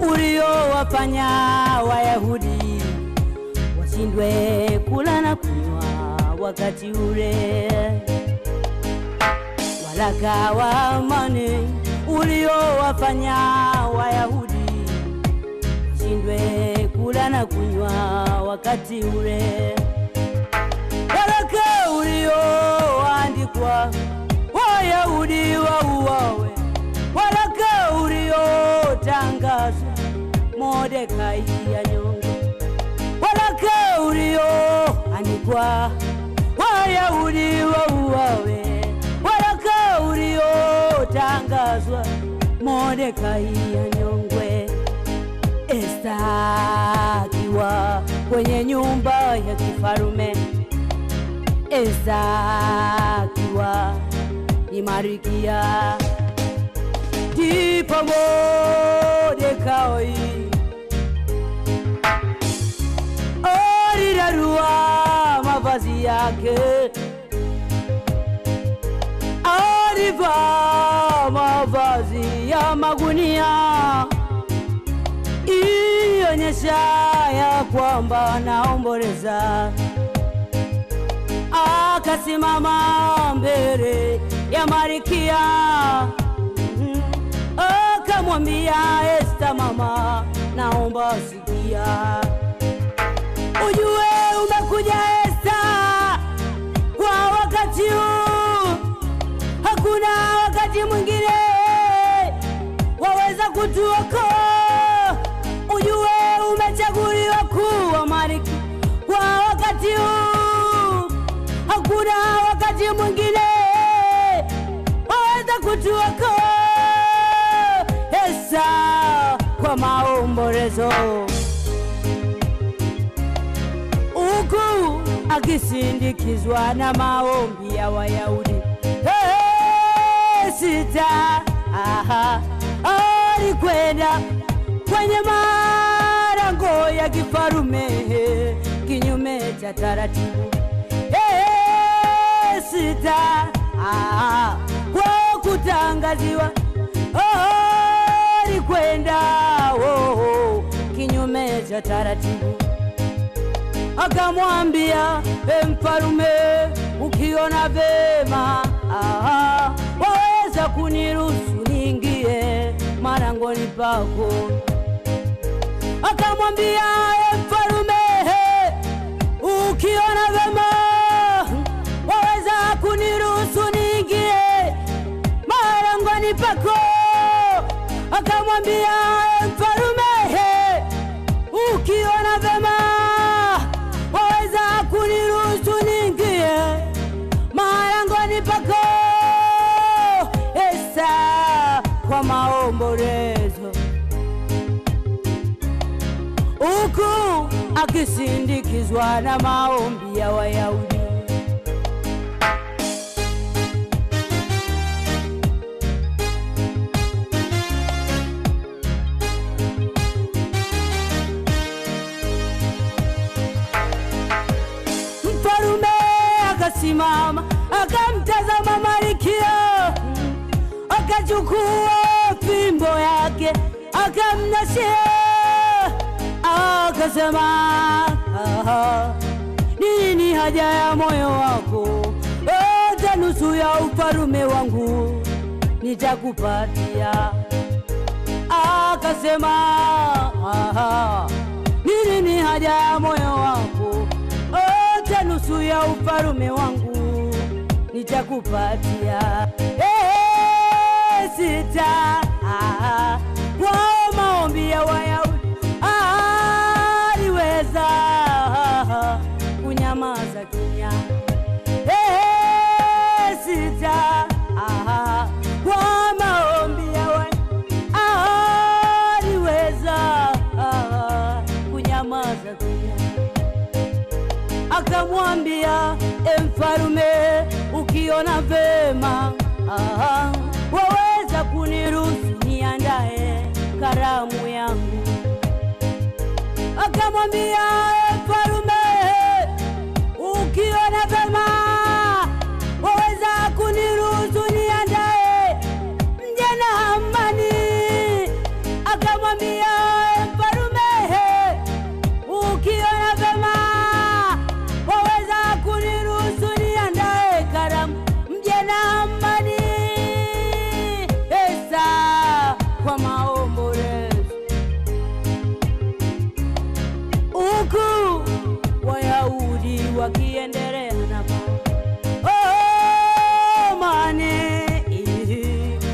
uliowafanya Wayahudi washindwe kula na kunywa wakati ule. Waraka wa amani uliowafanya Wayahudi washindwe kula na kunywa wakati ule. Waraka ulioandikwa Wayahudi wauawe, waraka uliotangazwa Mordekai anyongwe, waraka ulioandikwa Wayahudi wauawe, waraka uliotangazwa Mordekai anyongwe. Esta akiwa kwenye nyumba ya kifarume, Esta akiwa ni malkia, ndipo Mordekai alirarua mavazi yake, alivaa mavazi ya magunia, ionyesha ya kwamba anaomboleza. Akasimama mbele ya malkia, akamwambia Esta, mama, naomba sikia, ujue umekuja Esta kwa wakati huu, hakuna wakati mwingine waweza kutuokoa. Ujue umechaguliwa kuwa malkia kwa wakati huu, hakuna wakati mwingine waweza kutuokoa. Esta kwa maombolezo, huku akisindikizwa na maombi ya Wayahudi. Esta alikwenda kwenye malango ya kifarume kinyume cha taratibu. Esta kwa kutangaziwa alikwenda kinyume cha taratibu. Akamwambia, mfarume, ukiona vema waweza kuniruhusu niingie malangoni pako. Akamwambia, mfarume, ukiona vema waweza kuniruhusu niingie malangoni pako. Akamwambia, mfarume, ukiona vema waweza kuniruhusu niingie malangoni pako. Esta kwa maombolezo, huku akisindikizwa na maombi ya Wayahudi. Mfarume akasimama akamtazama malkia, akachukua fimbo yake akamnashia, akasema, nini haja ya moyo wako? Hata nusu ya ufarume wangu nitakupatia. Akasema, nini haja ya moyo wako? Hata nusu ya ufarume wangu nitakupatia. Esta kwa maombi ya Wayahudi aliweza kunyamaza kimya. Esta kwa maombi ya Wayahudi aliweza kunyamaza kimya. Akamwambia, mfarume, ukiona vema waweza kuniruhusu niandae karamu yangu. Akamwambia, mfarume, ukiona vema waweza kuniruhusu niandae mje na amani. Akamwambia, Huku Wayahudi wakiendelea na oh, mane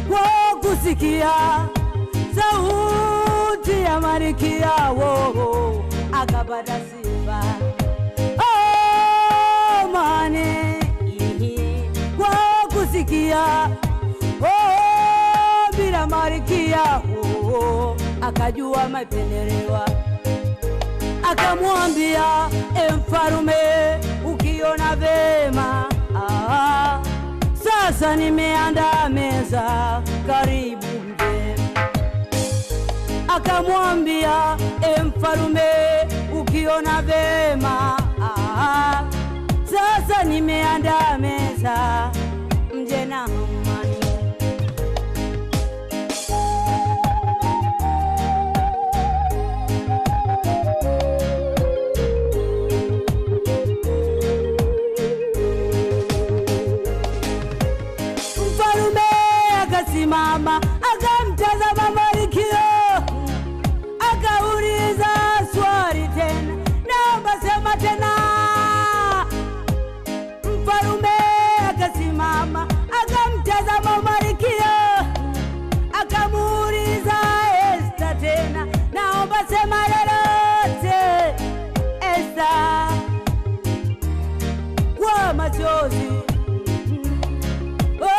kwa kusikia sauti ya Malkia wo akapata sifa. Oh, mane kwa kusikia oh, bila Malkia wo akajua mapendelewa. Akamwambia, e mfarume, ukiona vema, sasa nimeandaa meza, karibu mje. Akamwambia, e mfarume, ukiona vema, sasa nimeandaa meza, mje na amani. Mama akamtazama Malkia, akauliza swali tena, naomba sema tena. Mfarume akasimama akamtazama Malkia, akamuuliza Esta tena, naomba sema lolote Esta. Kwa machozi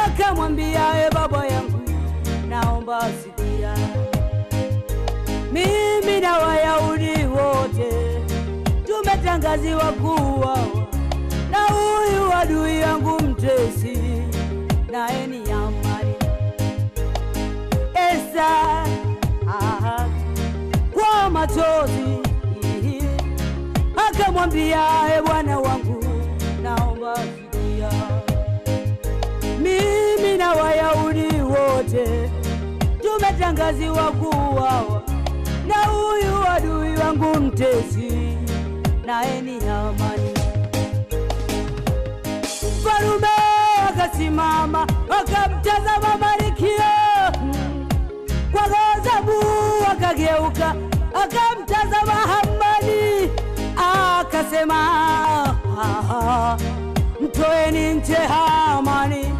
akamwambia, e baba yangu, naomba sikia, mimi na Wayahudi wote tumetangaziwa kuwa na huyu adui yangu mtesi, naye ni Hamani. Esta kwa machozi akamwambia, e bwana wangu, naomba sikia, mimi na Wayahudi wote tumetangaziwa kuuawa na huyu adui wangu mtesi, naye ni Hamani. Mfarume akasimama akamtazama Malkia kwa ghadhabu, akageuka akamtazama Hamani, akasema, mtoeni nje Hamani,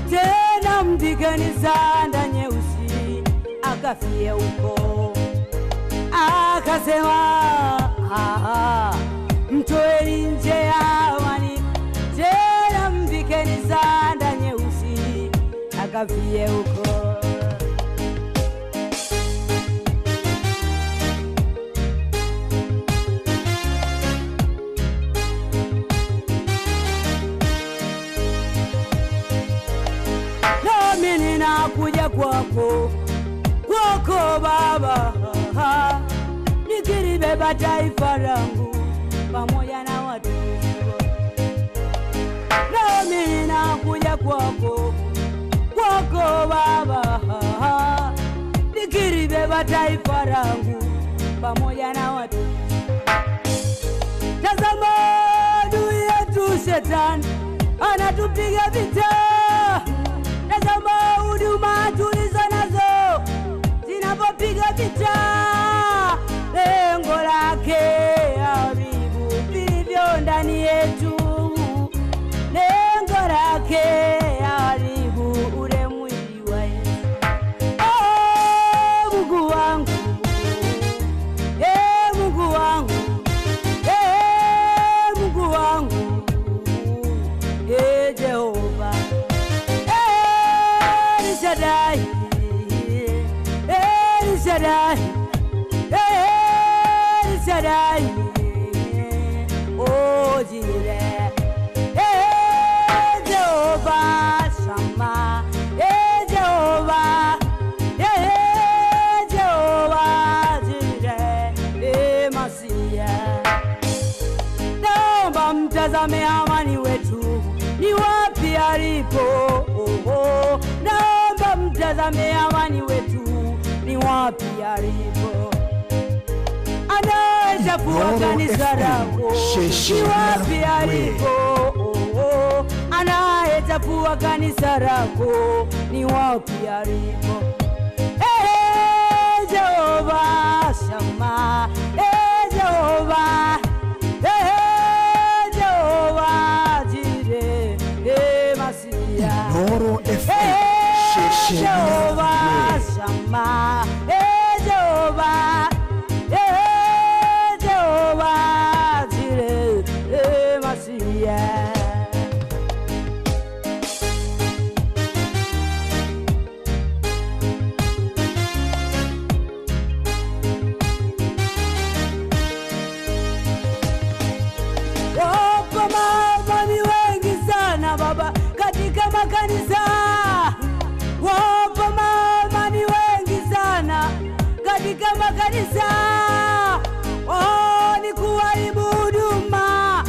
tena mpigeni sanda nyeusi, akafie huko. Akasema, mtoeni nje Hamani, tena mpigeni sanda nyeusi, akafie huko. Nami ninakuja kwako, kwako Baba, nikilibeba taifa langu pamoja na watu. Nami ninakuja kwako, kwako Baba, nikilibeba taifa langu pamoja na watu. Tazama adui yetu Shetani anatupiga vita. Tazama huduma tulizo nazo zinapopiga vita, lengo lake haribu vilivyo ndani yetu, lengo lake haribu ule mwili wa Yesu. Oh, Mungu wangu, eh, Mungu wangu, eh, Mungu wangu, eh, Jehova, El Shaddai, El Shaddai, El Shaddai, oh Jireh, eh, Jehovah Shammah, eh, Jehovah, eh, Jehovah Jireh, eh, Masia. Naomba mtazame Hamani wetu ni wapi alipo. Oh, oh. Naomba mtazame Hamani wetu ni wapi alipo. Anayechafua kanisa lako ni wapi alipo. Oh, oh. Anayechafua kanisa lako ni wapi alipo. Eh, Jehova Shammah, eh, Jehova, Makanisa, oh, ni kuharibu huduma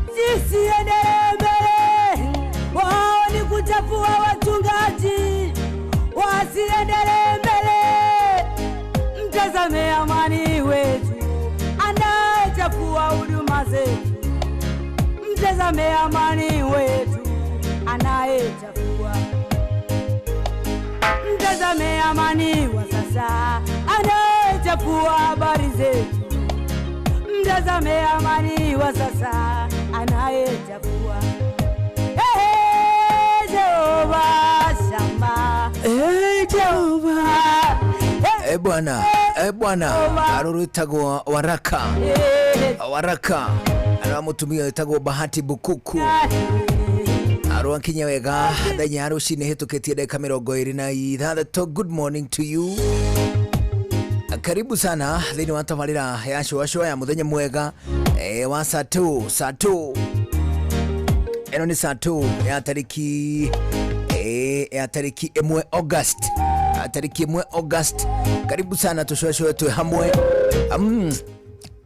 zisiendelee mbele. Wao ni kuchafua wachungaji wasiendelee mbele. Mtazame amani wetu anayechafua huduma zetu. Mtazame amani wetu anayechafua. Mtazame amani wa sasa anayechafua habari zetu. Mtazame amani wa sasa anayechafua. Hey, Jehova Shama. Hey, Jehova. Hey, E bwana, e bwana, arurutagwo Waraka. hey, Waraka ara mutumia wetagwo Bahati Bukuku arwakinya wega thenya rucini hitukitie ndagika 26. Good morning to you, karibu sana thiini wa tabarira ya cũa ya muthenya mwega wa saa 2 ĩno nĩ saa 2 ya tariki ya tariki 1 August. Tariki 1 August, karibu sana tũcũacũe twĩ hamwe.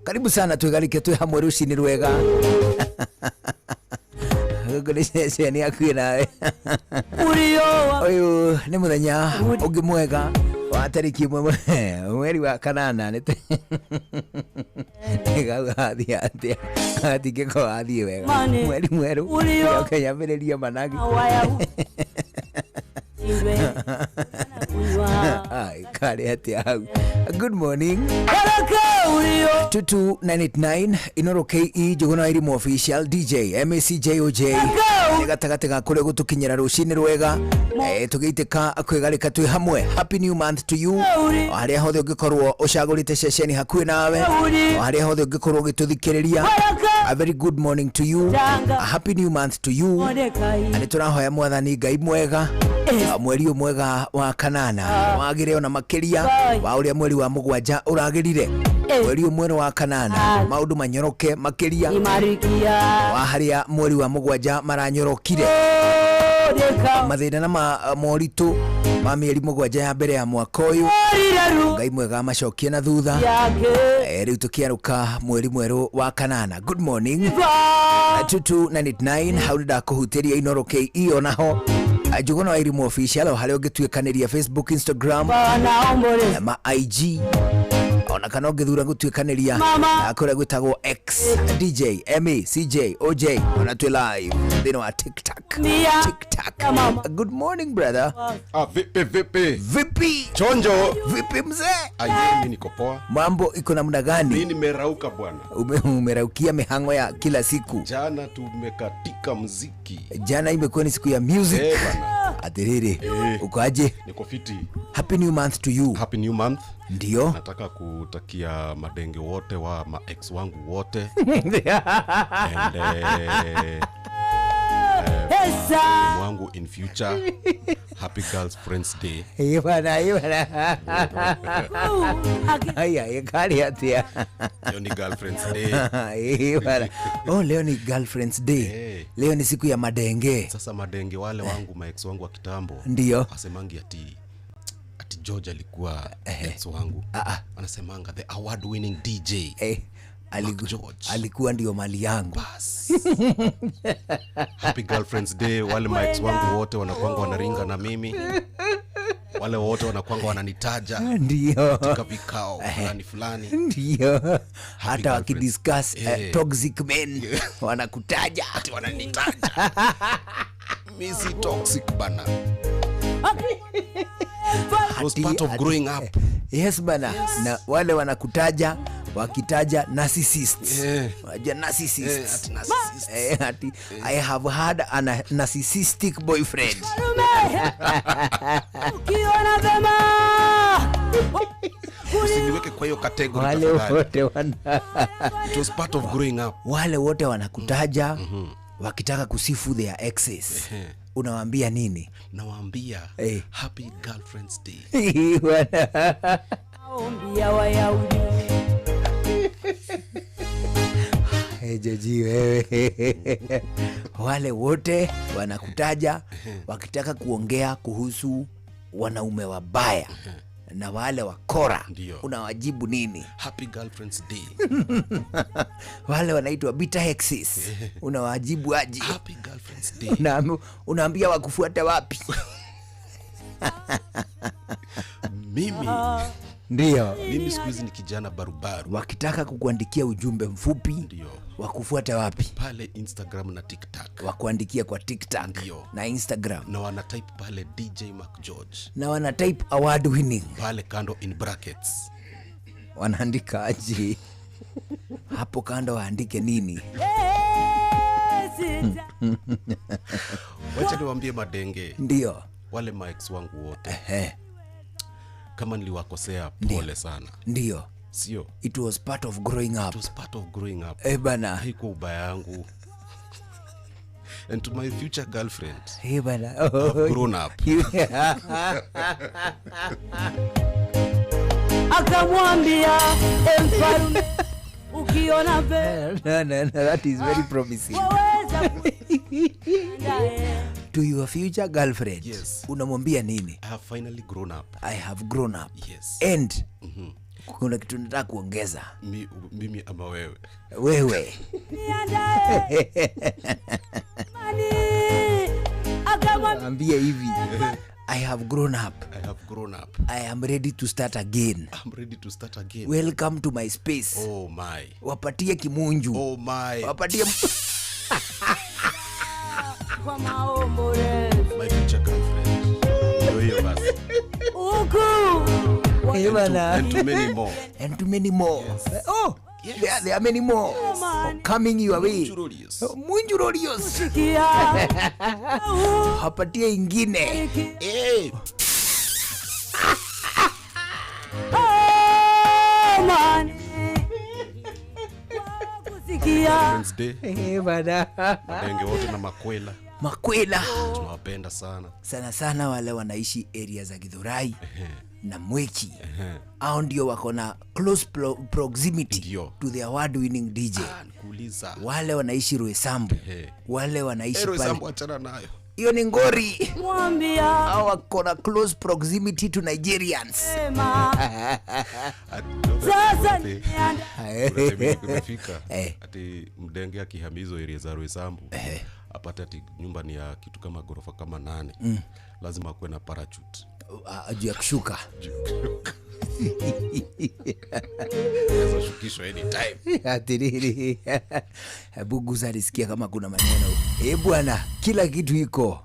Karibu sana twigarike twĩ hamwe rũcinĩ rwega. Gũkũ nĩ ceceni yakuĩ nawe. Ulio wa Ũyũ nĩ mũthenya ũngĩ mwega wa tariki 1 mweri wa kanana. Nĩ gau gathiĩ atĩa? Gatingĩkorwo gathiĩ wega. Mane. Mweri mwerũ Ulio. ũkanyambĩrĩria managi. Wayahudi shindwe kunywa. Ai, karĩ atĩa hau? Good morning. Baraka ulio 22989 Inoro KE Njuguna wa Irimu official DJ MACJOJ nĩ gatagatĩ ga kũrĩa gũtũkinyĩra rũcinĩ rwega, tũgĩitĩka kwĩgarĩka twĩ hamwe. Happy new month to you, o harĩa hothe ũngĩkorwo ũcagũrĩte ceceni hakuhĩ nawe, o harĩa hothe ũngĩkorwo ũgĩtũthikĩrĩria. Baraka A very good morning to you. Tanga. A happy new month to you. Mordekai. Na nĩ tũrahoya mwathani Ngai mwega, mweri ũyũ mwega wa kanana wagĩre ona makĩria wa ũrĩa mweri wa mũgwanja ũragĩrire. Mweri ũyũ mwerũ wa kanana, maũndũ manyoroke makĩria Imarikia wa harĩa mweri wa mũgwanja maranyorokire. Mordekai. Mathĩna na moritũ ma mĩeri 7 ya mbere ya mwaka ũyũ, Oriraru Ngai mwega amacokie na thutha. yake. Rĩu tũkĩarũka mweri mwerũ wa kanana. Good morning. Ba 22989 hau nĩ ndakũhutĩria Inoro KE onaho Njuguna wa Irimu official, o harĩa ũngĩtuĩkanĩria Facebook, Instagram wanaomboleza ma IG, ona kana ũngĩthura gũtuĩkanĩria Mama. kũrĩa gwĩtagwo X DJ MACJ OJ, ona twĩ live thĩinĩ wa TikTok. Mia. TikTok. Mama. Good morning, brother. Ah, vipi vipi? Vipi? Chonjo. Vipi mzee? Aye, mimi niko poa. Mambo iko namna Mimi gani? nimerauka bwana. Umeraukia mihango ya kila siku. Jana tumekatika mziki. Jana imekuwa ni siku ya music. Eh, bwana. Atiriri, Eh. uko aje? Niko fiti. Happy new month to you. Happy new month. Ndio. Nataka kutakia madenge wote wa ma ex wangu wote and Esa wangu in future, happy girls friends day. Eh, bwana, eh, bwana. Aya, kari atia. Leo ni girlfriends day. Eh, bwana. Oh, leo ni girlfriends day. Eh. Leo ni siku ya madenge. Sasa madenge wale wangu, ma ex wangu wa kitambo. Ndio. Asemangi ati George alikuwa ex wangu. Anasemanga the award winning DJ. Eh, George. alikuwa ndio mali yangu. Bas. Happy girlfriends day wale maex wangu wote wanakwanga wanaringa na mimi, wale wote wanakwanga wananitaja Ndio. katika vikao fulani fulani. Ndio. Hata girlfriends. wakidiscuss Eh. toxic men wanakutaja. Ati wananitaja, mi si toxic bana. It was part of growing up. Yes bana. Na wale wanakutaja wakitaja narcissists. Unajua narcissists. Eh, ati narcissists. Eh, ati I have had a narcissistic boyfriend. Ukiona vema Usiniweke kwa hiyo category Wale tafadhali. wote wana It was part of growing up. Wale wote wanakutaja wakitaka kusifu their exes. Unawaambia nini? Nawaambia happy girlfriends day. Bwana. Maombi ya Wayahudi. Hey, Joji wewe. Wale wote wanakutaja wakitaka kuongea kuhusu wanaume wabaya. Na wale wakora Ndio. unawajibu nini? Happy Girlfriends Day. Wale wanaitwa bitter hexes unawajibu aje? Happy Girlfriends Day. Unaambia wakufuata wapi? Mimi Ndio. mimi siku hizi ni kijana barubaru. Wakitaka kukuandikia ujumbe mfupi Ndio. wakufuata wapi? Pale Instagram na TikTok. Wakuandikia kwa TikTok Ndio. na Instagram Na wanatype pale DJ Mac George. na wana type award winning. Pale kando in brackets. Wanaandika aje? Hapo kando waandike nini? Sita. Wacha niwaambie madenge. Ndio. Wale maex wangu wote. Ehe. Kama niliwakosea pole sana. Ndio. Sio. It was part of growing up. It was part of growing up. Eh bana. Haikuwa ubaya yangu. And to my future girlfriend, Eh bana. I've grown up. Akamwambia, "E mfalme, ukiona vema No, no, no, that is very promising. waweza kuenda." To your future girlfriend. Yes. Unamwambia nini? I have finally grown up. I have grown up. Yes. And kuna kitu nataka kuongeza. Mimi ama wewe. Wewe. Niandae. Mani. Akamwambia, Ambie hivi. I have grown up. I have grown up. I am ready to start again. I'm ready to start again. Welcome to my space. Oh my. Wapatie kimunju. Oh my. Wapatie kwa maombolezo. My future girlfriend. Ndio hiyo basi. Huku Eh, bana. And too many more. And too many more. Oh, Yes. there are many more coming your way. Munjurorios. Munjurorios. sikia. Wapatie ingine. Hey. Oh, mani. Kusikia. Girlfriends Day. Eh, bana. Madenge wote na makwela. Makwela. Tunawapenda sana. Sana sana wale wanaishi area za Githurai na Mwiki. Hao ndio wako na close proximity Ndio. to the award winning DJ. Ah, nikuuliza. Wale wanaishi Roysambu. Wale wanaishi Ero pale. Sambu achana nayo. Hiyo ni ngori. Mwambia Hao wako na close proximity to Nigerians. sema. Sasa niandae. Imefika Eh. ati mdenge akihamizwa area za Roysambu apate ati nyumba ni ya kitu kama ghorofa kama 8, lazima akuwe na parachute. Juu ya kushuka. Anaweza shukishwa anytime. Atiriri. Hebu guza nisikia kama kuna maneno. Eh bwana, kila kitu iko.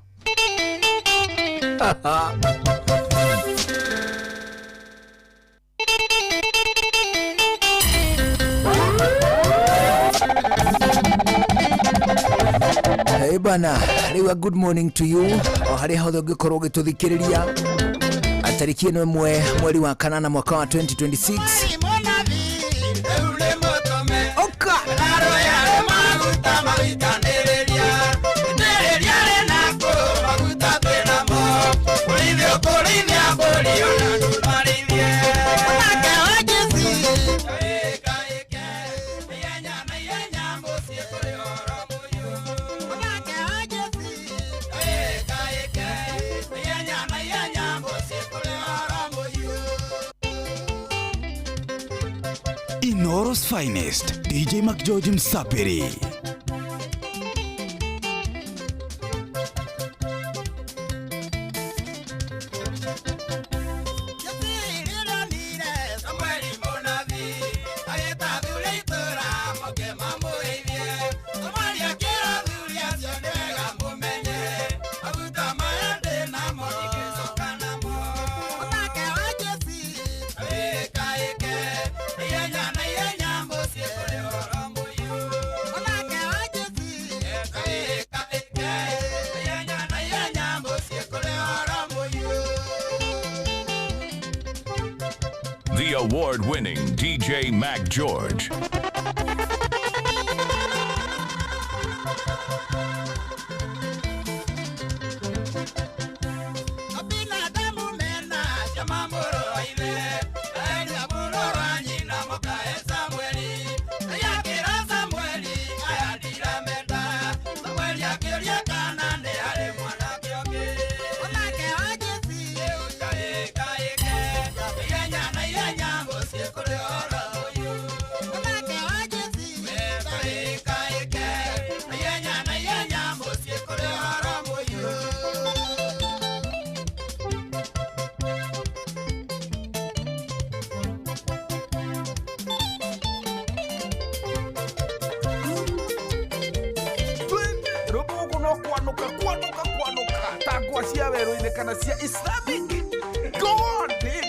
Hey bana, riu good morning to you. O haria hothe ũngĩkorwo ũgĩtũthikĩrĩria tariki ĩno ĩmwe mweri wa kanana mwaka wa 2026. Oka! Inoro's finest, DJ McGeorge Msapiri. The award-winning DJ Mac George. Kana cia Islamic. Go on, baby.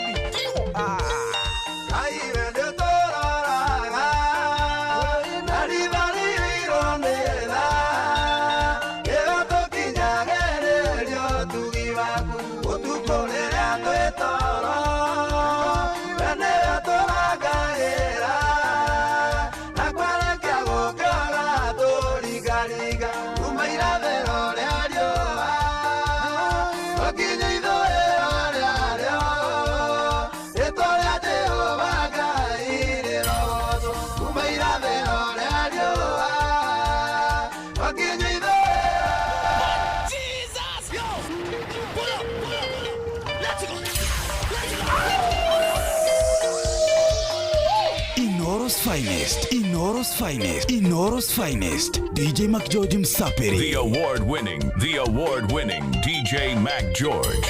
Inooro's finest, Inooro's finest, Inooro's finest. DJ McGeorge Msapiri. The award-winning DJ Mac George.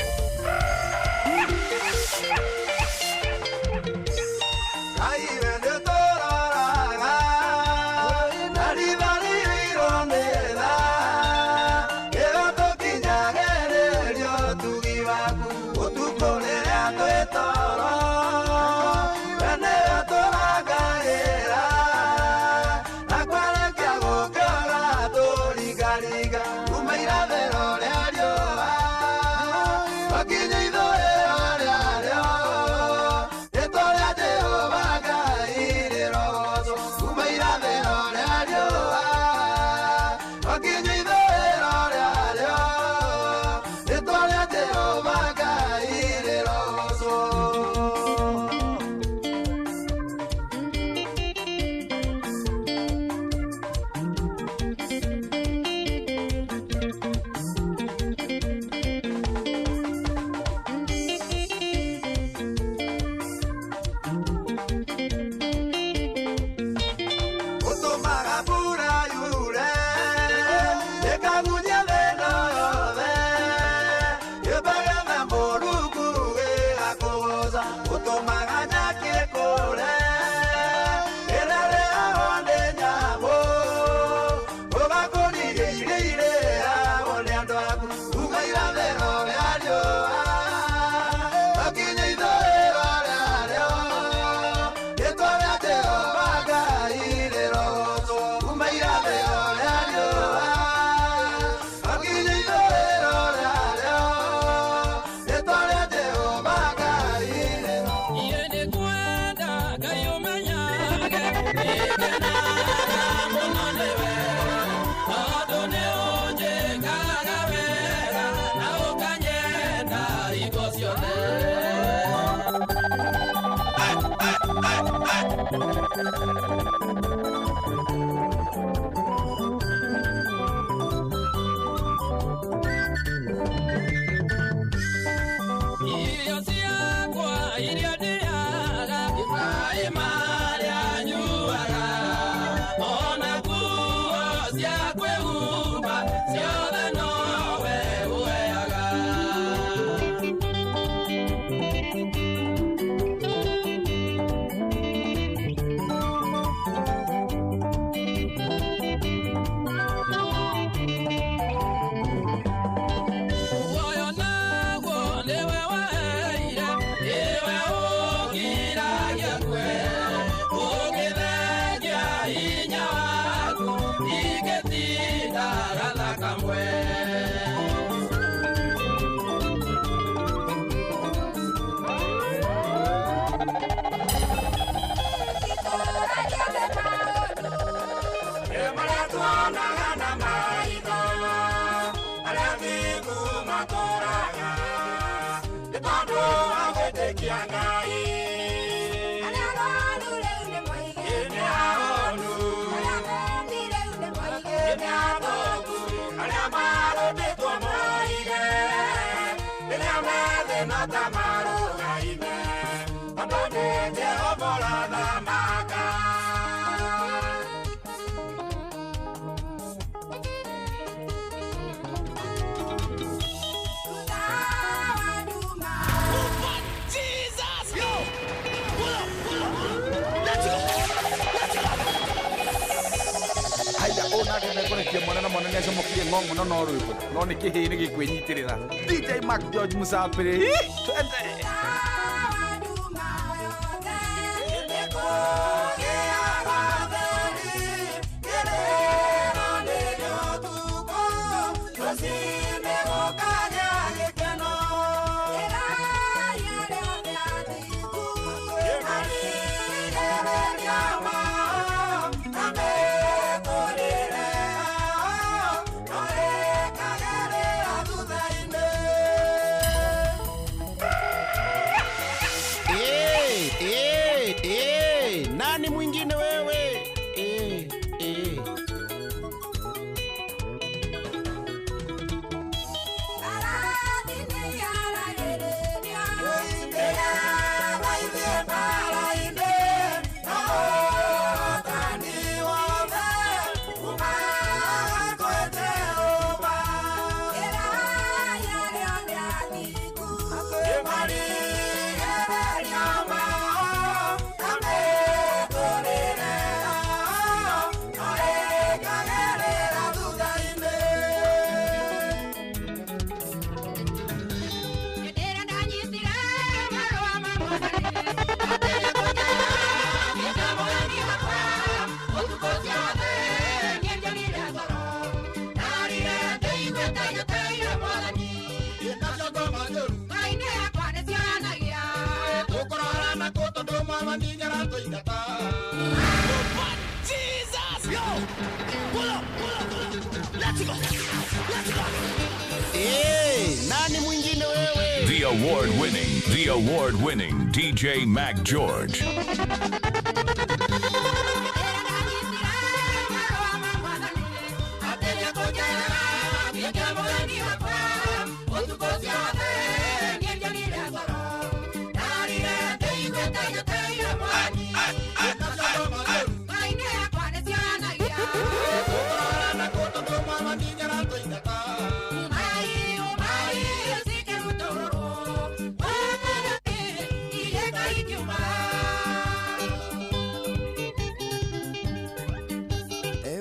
Akemekorekia mwana na mwana nĩacomokirie ng'ong'o no no rwĩmbo no nĩ kĩhĩĩ nĩ gĩkwĩnyitĩrĩra. DJ Mac George Musapĩrĩ, twende. Nani mwingine wewe? Nani mwingine wewe? The award-winning DJ Mac George.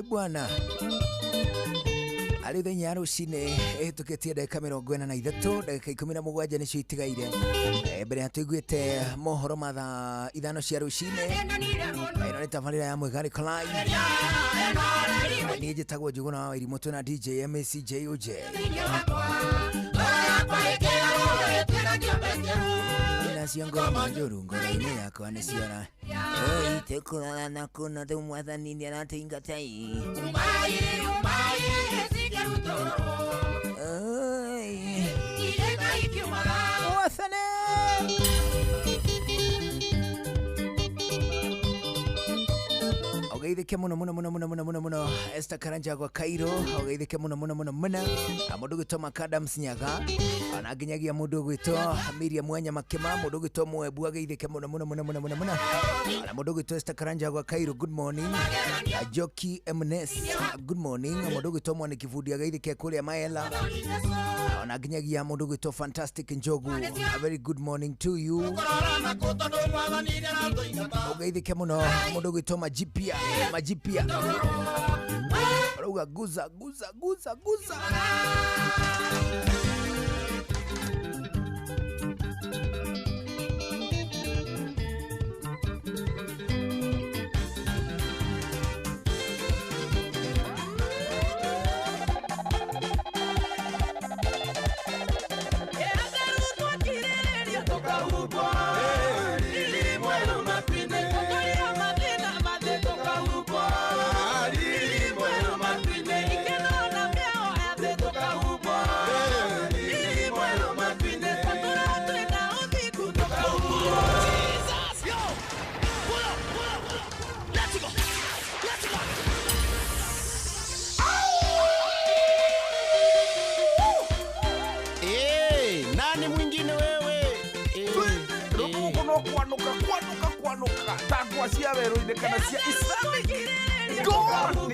Bwana arĩ thenya rũcinĩ ĩhĩtũkĩtie ndagĩka 43 ndagĩka 17 nĩcio itigaire mbere ya tũiguĩte mohoro ma thaa 5 cia rũcinĩ. Ĩno nĩ tabarĩra ya Mwĩgarĩ Clive. Niĩ njĩtagwo Njũgũna wa Wairimu twĩna DJ MACJOJ. Nacio ngoma njũru ngoro-inĩ yakwa nĩciora tũkũrora na kũna rĩu mwathani nĩaratũingata mwathani. Ogeithĩke mũno mũno mũno mũno mũno mũno mũno Esther Karanja gwa Cairo, ogeithĩke mũno mũno mũno mũno mũndũ ũgwĩtwo Macadams Nyaga, ona nginyagia mũndũ ũgwĩtwo Miriam Mwanya Makĩma, mũndũ ũgwĩtwo Mwembu ageithĩke mũno mũno mũno mũno mũno mũno, ona mũndũ ũgwĩtwo Esther Karanja gwa Cairo, good morning. Joki Mnes, good morning. Mũndũ ũgwĩtwo Mwaniki Kibundi ageithĩke kũrĩa Maela, ona nginyagia mũndũ ũgwĩtwo Fantastic Njogu, a very good morning to you. Ogeithĩke mũno mũndũ ũgwĩtwo Majipia Majipia rauga guza guza guza guza. Kwanuka tangwa cia werũ-inĩ kana cia Islamic. Go on.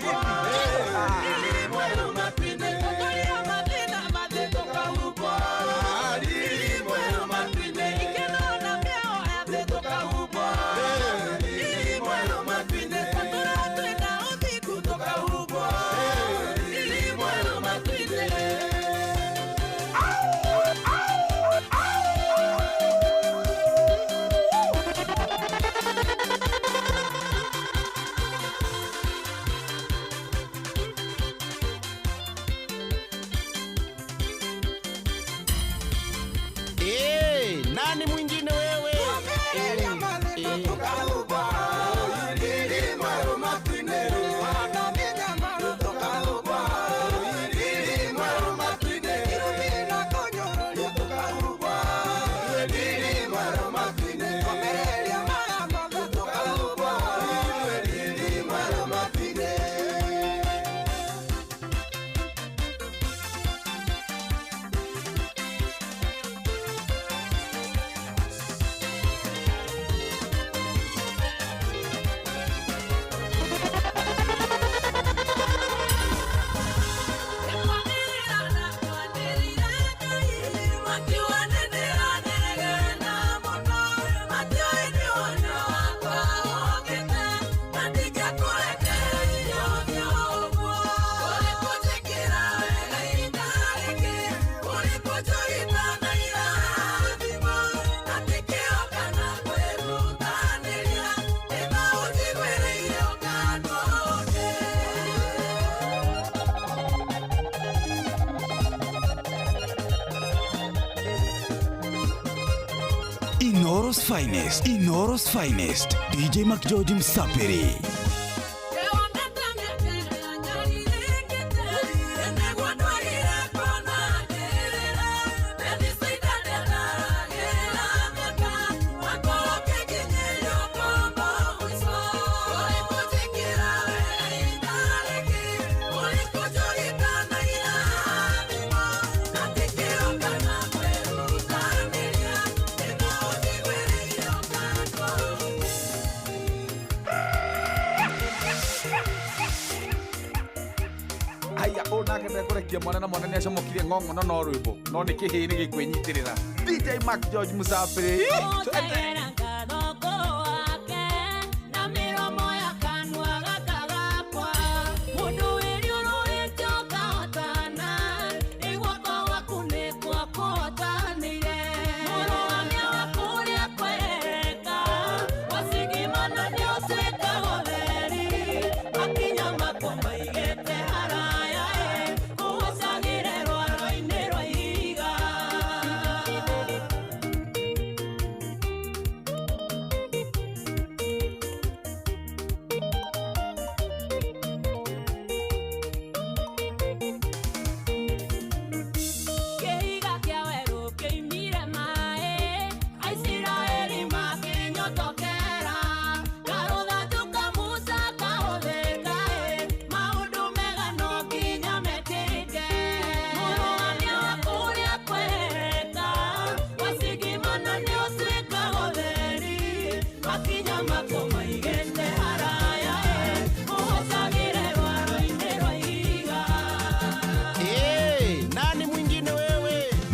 Inoro's finest, Inoro's finest, DJ McGeorge Msapiri. Aya onake ndekũrekia mwana na mwana nĩacomokire ng'ong'o no no rwĩmbo no nĩ kĩhĩ nĩ gĩkwĩnyitĩrĩra. DJ Mac George Musapĩrĩ, twende.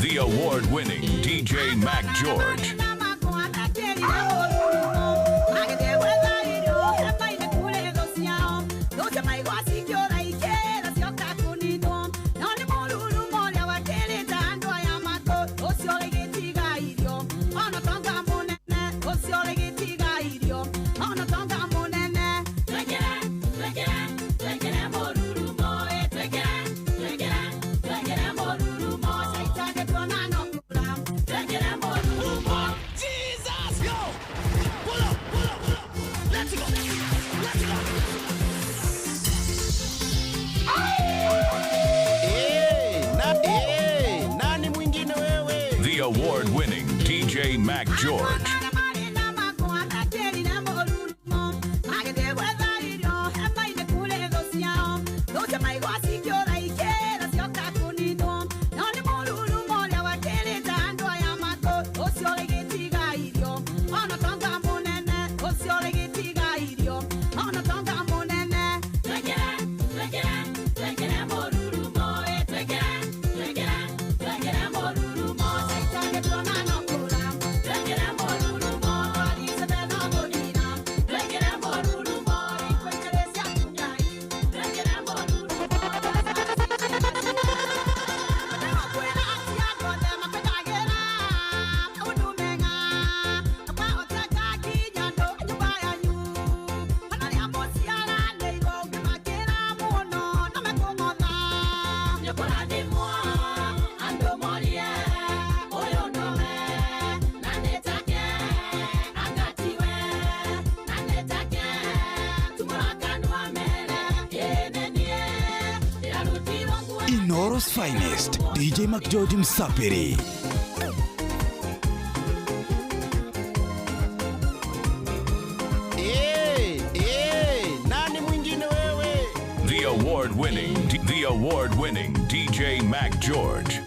The award-winning DJ Mac George. The award-winning DJ Mac George. Inoro's finest, DJ McGeorge Msapiri. Nani mwingine wewe? The award-winning DJ Mac George.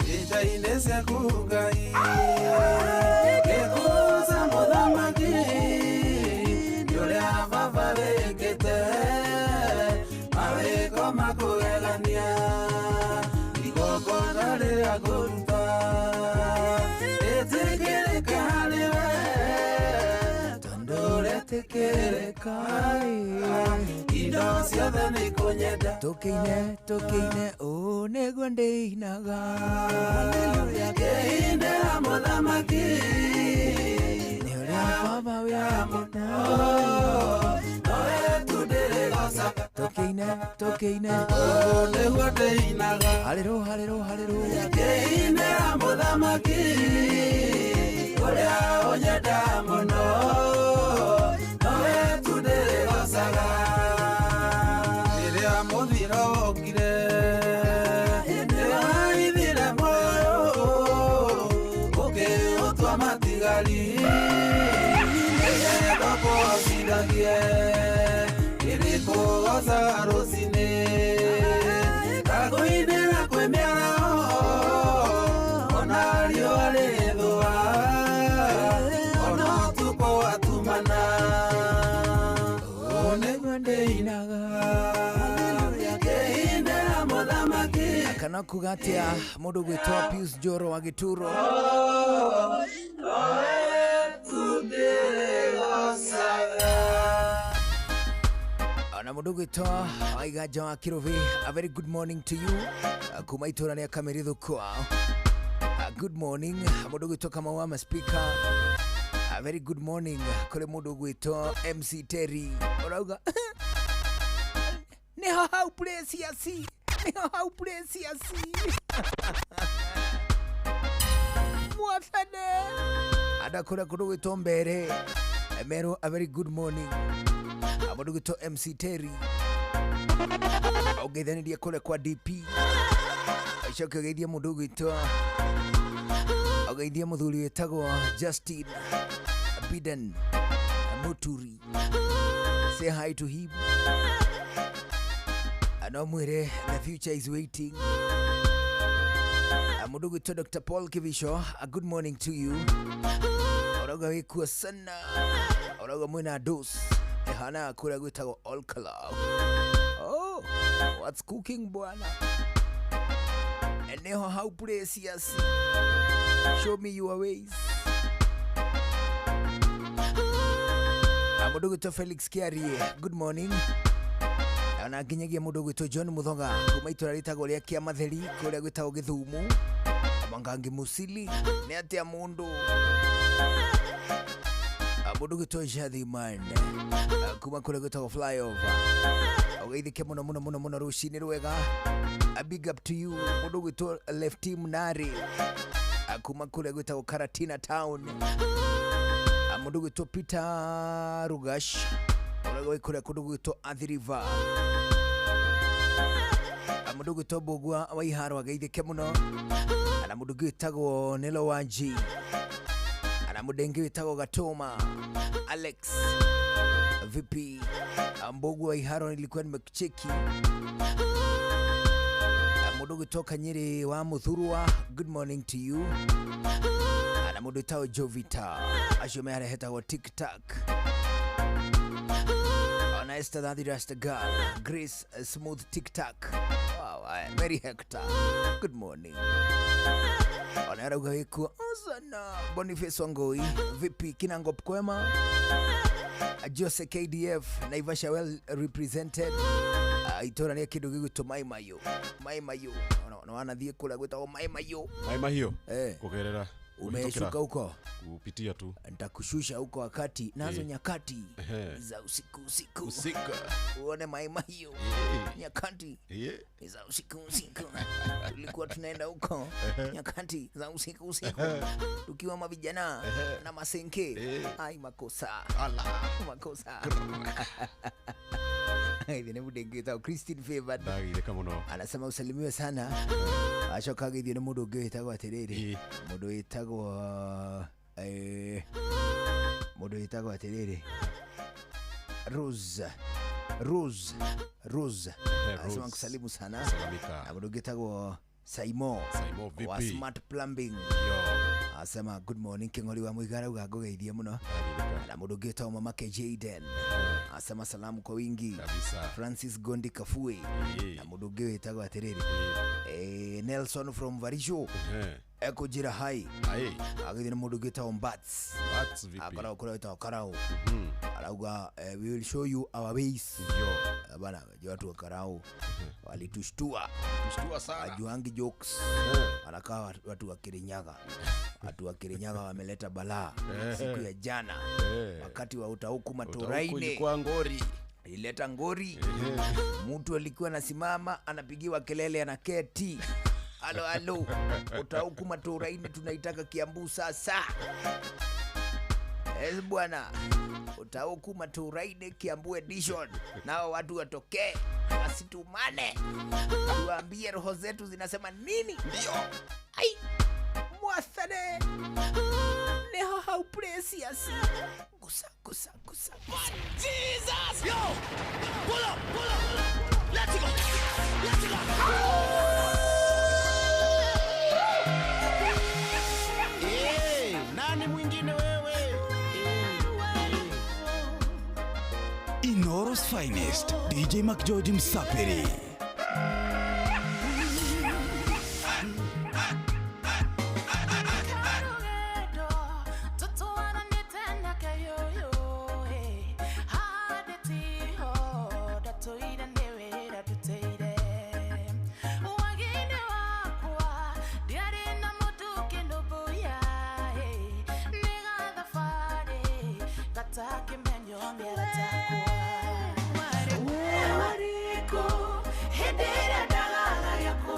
Tũkĩine tũkĩine ũũ nĩguo ndĩinaga. Ngĩinĩra mũthamaki nĩ ũrĩa baba wĩkĩte. Nowe tu ndĩrĩgocaga. Tũkĩine tũkĩine ũũ nĩguo ndĩinaga. Hallelujah, hallelujah, hallelujah. Ngĩinĩra mũthamaki Ũrĩa ũnyenda mũno nowe tu ndĩrĩgocaga. Rĩrĩa mũthiro wokire nĩwaithire muoyo ũkĩũtua matigari nĩgetha kũhotithagie ndĩrĩkũgocaga rũcinĩ ngakũinĩra kwĩ mĩaraho ona riũa rĩthũa ona ũtukũ watumana ũũ nĩguo ndĩinaga ngĩinĩra mũthamaki. Kana kuga atia mũndũ gwĩtwo Pius Joro wa Gĩturo. Ona mũndũ gwĩtwo Waiganja wa Kĩrũbi, a very good morning to you kuma itũra rĩa Kamĩrĩthũkwa. Good morning mũndũ gwĩtwo Kamau wa Maspika. A very good morning kũrĩ mũndũ gwĩtwo MC Terry ũrauga nĩho hau Precious, nĩho hau Precious mwathane andakũrĩa kũndũ gwĩtwo Mbere Meru, a very good morning mũndũ gwĩtwo MC Terry ũgeithanirie kũrĩa kwa DP ũcoke ũgeithie mũndũ gwĩtwo ũgeithie mũthuri wĩtagwo Justin Biden Muturi, say hi to him no mwĩre the future is waiting. Mũndũ gwĩtwo Dr. Paul Kivisho, a good morning to you. Ũrauga wĩkuo sana, ũrauga mwĩna dos ĩhana kũrĩa gwĩtagwo All Club. Oh, what's cooking bwana? Eneho how precious, show me your ways. Mũndũ gwĩtwo Felix Kiarie, good morning. Ona nginyagia mũndũ gwĩtwo John Muthoga kuma itũra rĩtagwo rĩa Kĩamatheri kũrĩa gwĩtagwo Gĩthumo. Mwangangi Musili nĩ atĩa mũndũ. Mũndũ gwĩtwo Jathiman kuma kũrĩa gwĩtagwo Flyover, ũgeithĩke mũno mũno mũno mũno rũcinĩ rwega. A big up to you mũndũ gwĩtwo Lefty Mnari kuma kũrĩa gwĩtagwo Karatina Town. Mũndũ gwĩtwo Peter Rugash ũrĩa gwĩ kũrĩa kũndũ gwĩtwo Athi River. Mũndũ gwĩtwo Mbũgua wa Iharo ageithĩke mũno. Na mũndũ ũngĩ wĩtagwo Nelo Wanji, na mũndũ ũngĩ wĩtagwo Gatoma Alex VP. Mbũgua wa Iharo nilikuwa nimekucheki. Mũndũ gwĩtwo Kanyiri wa Muthurwa, good morning to you. Na mũndũ wĩtagwo Jovita acio mearehetagwo Tic Tac. Ona Esther Thathi Rasta Girl, Grace Smooth Tic Tac. Wow, Mary Hector, good morning. Ona arauga wĩkuo sana. Boniface Wangoi VP Kinangop Kwema, Jose KDF Naivasha well represented. Itũra rĩa kĩndũ gĩgwĩtwo Mai Mahiũ, Mai Mahiũ no wanathiĩ kũrĩa gwĩtagwo Mai Mahiũ. Mai Mahiũ Eh. kugerera Umeshuka huko, kupitia tu nitakushusha huko wakati nazo nyakati Ehe. za usiku usiku usiku uone Mai Mahiũ nyakati za usiku usiku. Tulikuwa tunaenda huko nyakati za usiku usiku tukiwa mavijana na masenke. Ai makosa. Ala. Makosa. Hivi nĩ Christine Favored ndagithĩka mũno anasema usalimiwe sana. Acoka agĩthio nĩ mũndũ ũngĩ wĩtagwo atĩrĩrĩ, mũndũ wĩtagwo mũndũ wĩtagwo atĩrĩrĩ Rose Rose Rose anasema Rose. kusalimu sana. Salamika. Na mũndũ ũngĩ wĩtagwo Saimo Saimo vipi? wa Smart Plumbing yo asema good morning Kĩng'ori wa Mũigara uga ngũgeithie mũno. Ndagithĩka Na mũndũ ũngĩ wĩtagwo mamake Jaden asema salamu kwa wingi. kabisa. Francis Gondi Kafue na mũndũ ũngĩ wĩtagwo atĩrĩrĩ Nelson from Varisho ekũnjĩra hai Ai agĩthiĩ na mũndũ ũngĩ wĩtagwo Mbats Bats vipi? akoragwo kũrĩa wĩtagwo Karau arauga we will show you our ways. Yo Bana watu wa Karau walitushtua, mshtua sana. ajuangi jokes, anakaa watu wa Kirinyaga. Watu wa Kirinyaga wameleta balaa siku ya jana wakati wa utauku Utauku maturaini ilikuwa ngori. ileta ngori. Mtu alikuwa anasimama anapigiwa kelele anaketi, Halo halo, utauku maturaini tunaitaka Kiambu sasa. Eh bwana, utauku maturaini Kiambu edition. Nao watu watokee, wasitumane. Tuambie roho zetu zinasema nini? Ndio. Ai, mwathane. Neho how precious. Gusa gusa gusa gusa. Jesus! Yo! Pull up, pull up. Let's go. Let's go. Hey, nani mwingine wewe? Inoro's finest, DJ McGeorge Msapiri.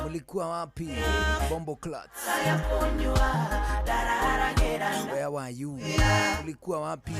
Mulikuwa wapi? Bombo Clutch. Where were you? Mulikuwa wapi?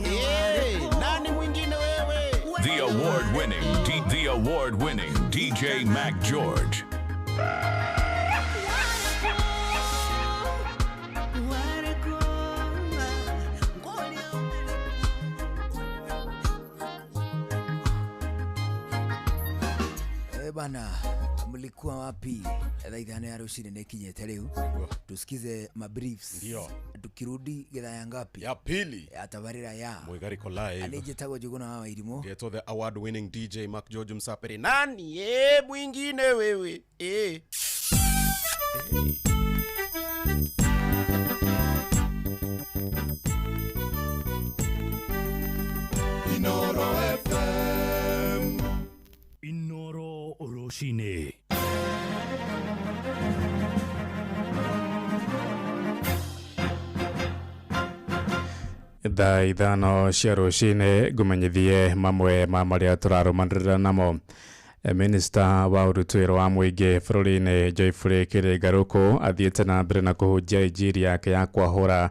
Hey, nani mwingine wewe? The award-winning DJ Mac George. Eh bana, mlikuwa wapi? Thaa ithano ya rucini nĩ ikinyĩte rĩu. Tusikize mabriefs. Ndio. Tukirudi githaa ya ngapi? Ya pili. Ya tabarĩra ya Mwigariko live. Nĩ njĩtagwo Njũgũna wa Wairimũ. Geto the award winning DJ Mac George Msapiri. Nani mwingine wewe? Eh. Inoro FM. Inoro Oroshine. Thaa ithano cia rũcinĩ ngũmenyithie mamwe ma marĩa tũrarũmanĩrĩra namo. Minista wa ũrutuĩro wa mũingĩ bũrũri-inĩ Geoffrey Kĩrĩngarũkũ athiĩte na mbere na kũhunjia injiri yake ya kwahũra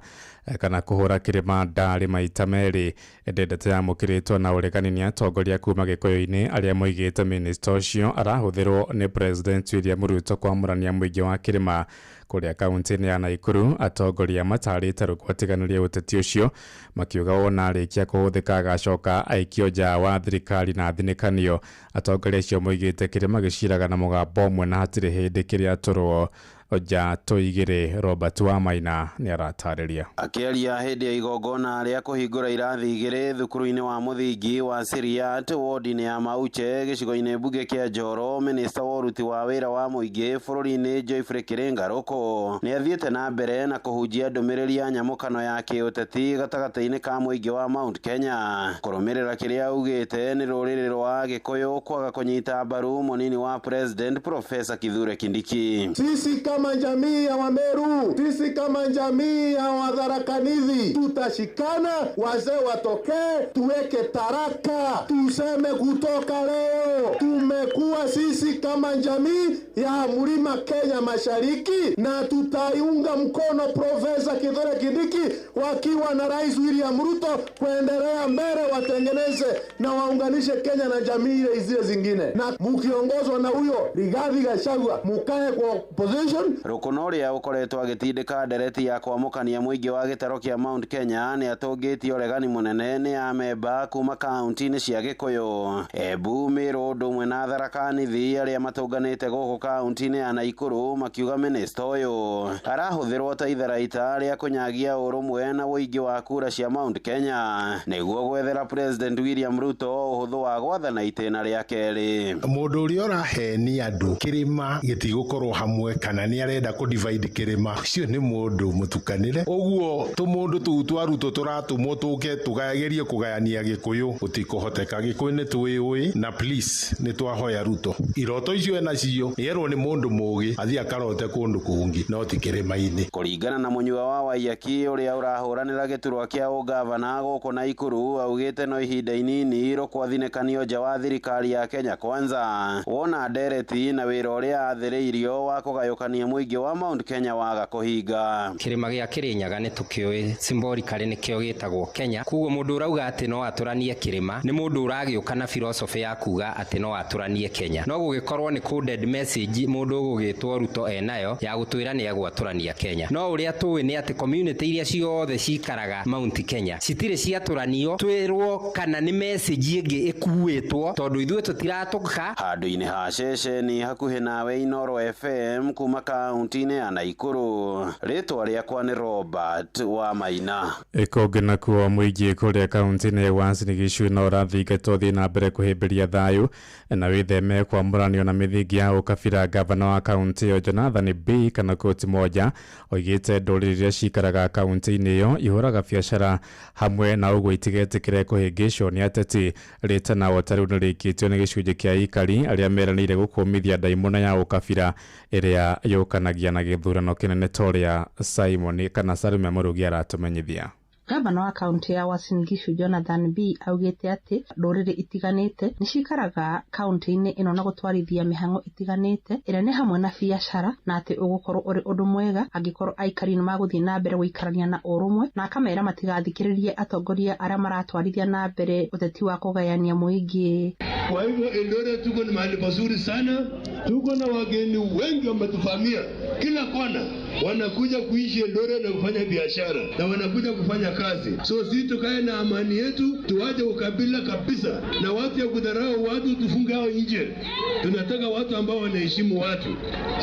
kana kũhũra kĩrĩma ndarĩ maita merĩ. Ĩndĩ ndeto yamũkĩrĩtwo na ũregani nĩ atongoria kuma Gĩkũyũ-inĩ arĩa moigĩte minista ũcio arahũthĩrwo nĩ President William Ruto kwamũrania mũingĩ wa kĩrĩma kũrĩa kaunti-inĩ ya Naikuru. Atongoria matarĩte rũgwatiganĩria ũteti ũcio makiuga wona arĩkia kũhũthĩka agacoka aikio nja wa thirikari na athinĩkanio. Atongoria acio moigĩte kĩrĩma gĩciraga na mũgambo ũmwe na hatirĩ hĩndĩ kĩrĩatũrwo nja tũigĩrĩ. Robert Wamaina nĩ aratarĩria. Akĩaria hĩndĩ ya igongona rĩa kũhingũra irathi igĩrĩ thukuru-inĩ wa mũthingi wa Siriat ward-inĩ ya Mauche gĩcigo-inĩ mbunge kĩa Njoro, minista wa ũruti wa wĩra wa mũingĩ bũrũri-inĩ Geoffrey Kĩrĩngarũkũ nĩ athiĩte na mbere na kũhunjia ndũmĩrĩri ya nyamũkano ya kĩũteti gatagatĩ-inĩ ka mũingĩ wa Mount Kenya. Kũrũmĩrĩra kĩrĩa augĩte nĩ rũrĩrĩ rwa Gĩkũyũ kwaga kũnyita mbaru mũnini wa President Professor Kithure Kindiki. Sisi kama jamii ya Wameru, sisi kama jamii ya Wadharakanithi tutashikana, wazee watokee, tuweke taraka, tuseme kutoka leo tumekuwa sisi kama jamii ya Mlima Kenya Mashariki, na tutaiunga mkono Profesa Kithure Kindiki wakiwa na Rais William Ruto kuendelea mbele, watengeneze na waunganishe Kenya na jamii ile zile zingine, na mukiongozwa na huyo Rigathi Gachagua mukae kwa opposition. Rukuna ũrĩa ũkoretwo agĩtindĩka ndereti ya kwamũkania mũingĩ wa gĩtaro kĩa Mount Kenya nĩ atũngĩtie ũregani mũnene nĩ amemba kuma kaunti-inĩ cia Gĩkũyũ, Embu, Meru ũndũ ũmwe na Tharaka Nithi arĩa matũnganĩte gũkũ kaunti-inĩ ya Naikuru makiuga minista ũyũ arahũthĩrwo ta itharaita rĩa kũnyagia ũrũmwe na ũingĩ wa kura cia Mount Kenya nĩguo gwethera President William Ruto ũhũthũ wa gwathana itĩna rĩa kerĩ. Mũndũ ũrĩa ũrahenia andũ kĩrĩma gĩtigũkorwo hamwe kana nĩ arenda kũ divide kĩrĩma ũcio nĩ mũndũ mũtukanĩre. Ũguo tũmũndũ tũu twa Ruto tũratũmwo tũke tũgerie kũgayania Gĩkũyũ gũtikũhoteka. Gĩkũyũ nĩ twĩũĩ na please nĩ twahoya Ruto iroto icio enacio nĩerwo nĩ mũndũ mũgĩ athiĩ akarote kũndũ kũngĩ no ti kĩrĩma-inĩ. Kũringana na mũnyua wa Waiyaki ũrĩa ũrahũranĩra gĩturwa kĩa ũgavana gũkũ Naikuru augĩte no ihinda inini rũkwathinĩkanio nja wa thirikari ya Kenya Kwanza wona ndereti na wĩra ũrĩa athĩrĩirio wa kũgayũkania mũingĩ wa Mount Kenya waga kũhinga. Kĩrĩma gĩa Kĩrĩnyaga nĩ tũkĩũĩ symbolically nĩkĩo gĩtagwo Kenya, koguo mũndũ ũrauga atĩ no atũranie kĩrĩma nĩ mũndũ ũragĩũka na philosophy ya kuga atĩ no atũranie Kenya. No gũgĩkorwo nĩ coded message mũndũ ũgũgĩtwo Ruto enayo ya gũtwĩra nĩ egwatũrania Kenya. No ũrĩa tũĩ nĩ atĩ community iria ciothe cikaraga Mount Kenya citirĩ ciatũranio twĩrwo kana nĩ message ĩngĩ ĩkuĩtwo tondũ ithuĩ tũtiratũka. Handũ-inĩ ha ceceni hakuhĩ nawe Inooro FM kuma kaunti-inĩ ya Naikuru, rĩtwa rĩakwa nĩ Robert wa Maina. Ĩkũngĩ nakuo mũingĩ kũrĩa kaunti-inĩ ya Uasin Gishu no ũrathingatwo thiĩ na mbere kũhĩmbĩria thayũ na wĩtheme kwamũranio na mĩthingi ya ũkabira. Gavana wa kaunti ĩyo Jonathan B kana Koti Moja oigĩte ndũrĩrĩ iria cikaraga kaunti-inĩ ĩyo ihũraga biacara hamwe na ũguo itigetĩkĩre kũhĩngĩcwo nĩ ateti. Rĩtana o ta rĩu nĩrĩkĩtio nĩ gĩcunjĩ kĩa aikari arĩa meranĩire gũkũmithia ndaimono ya ũkabira ĩrĩa yũkanagia na gĩthurano kĩnene ta ũrĩa Simon kana Salome Mũrugi aratũmenyithia. Gavana wa kaunti ya Uasin Gishu Jonathan B augĩte atĩ ndũrĩrĩ itiganĩte nĩ cikaraga kaunti-inĩ ĩno na gũtwarithia mĩhang'o itiganĩte ĩrĩa nĩ hamwe na biacara, na atĩ ũgũkorwo ũrĩ ũndũ mwega angĩkorwo aikari nĩ magũthiĩ na mbere gũikarania na ũrũmwe, na akamera matigathikĩrĩrie atongoria arĩa maratwarithia na mbere ũteti wa kũgayania mũingĩ. Kwa hivyo Eldoret tuko ni mahali pazuri sana, tuko na wageni wengi wametuvamia kila kona, wanakuja kuishi Eldoret na kufanya biashara na wanakuja kufanya kazi. So sisi tukae na amani yetu, tuache ukabila kabisa na watu ya kudharau watu tufunge hao nje. Tunataka watu ambao wanaheshimu watu,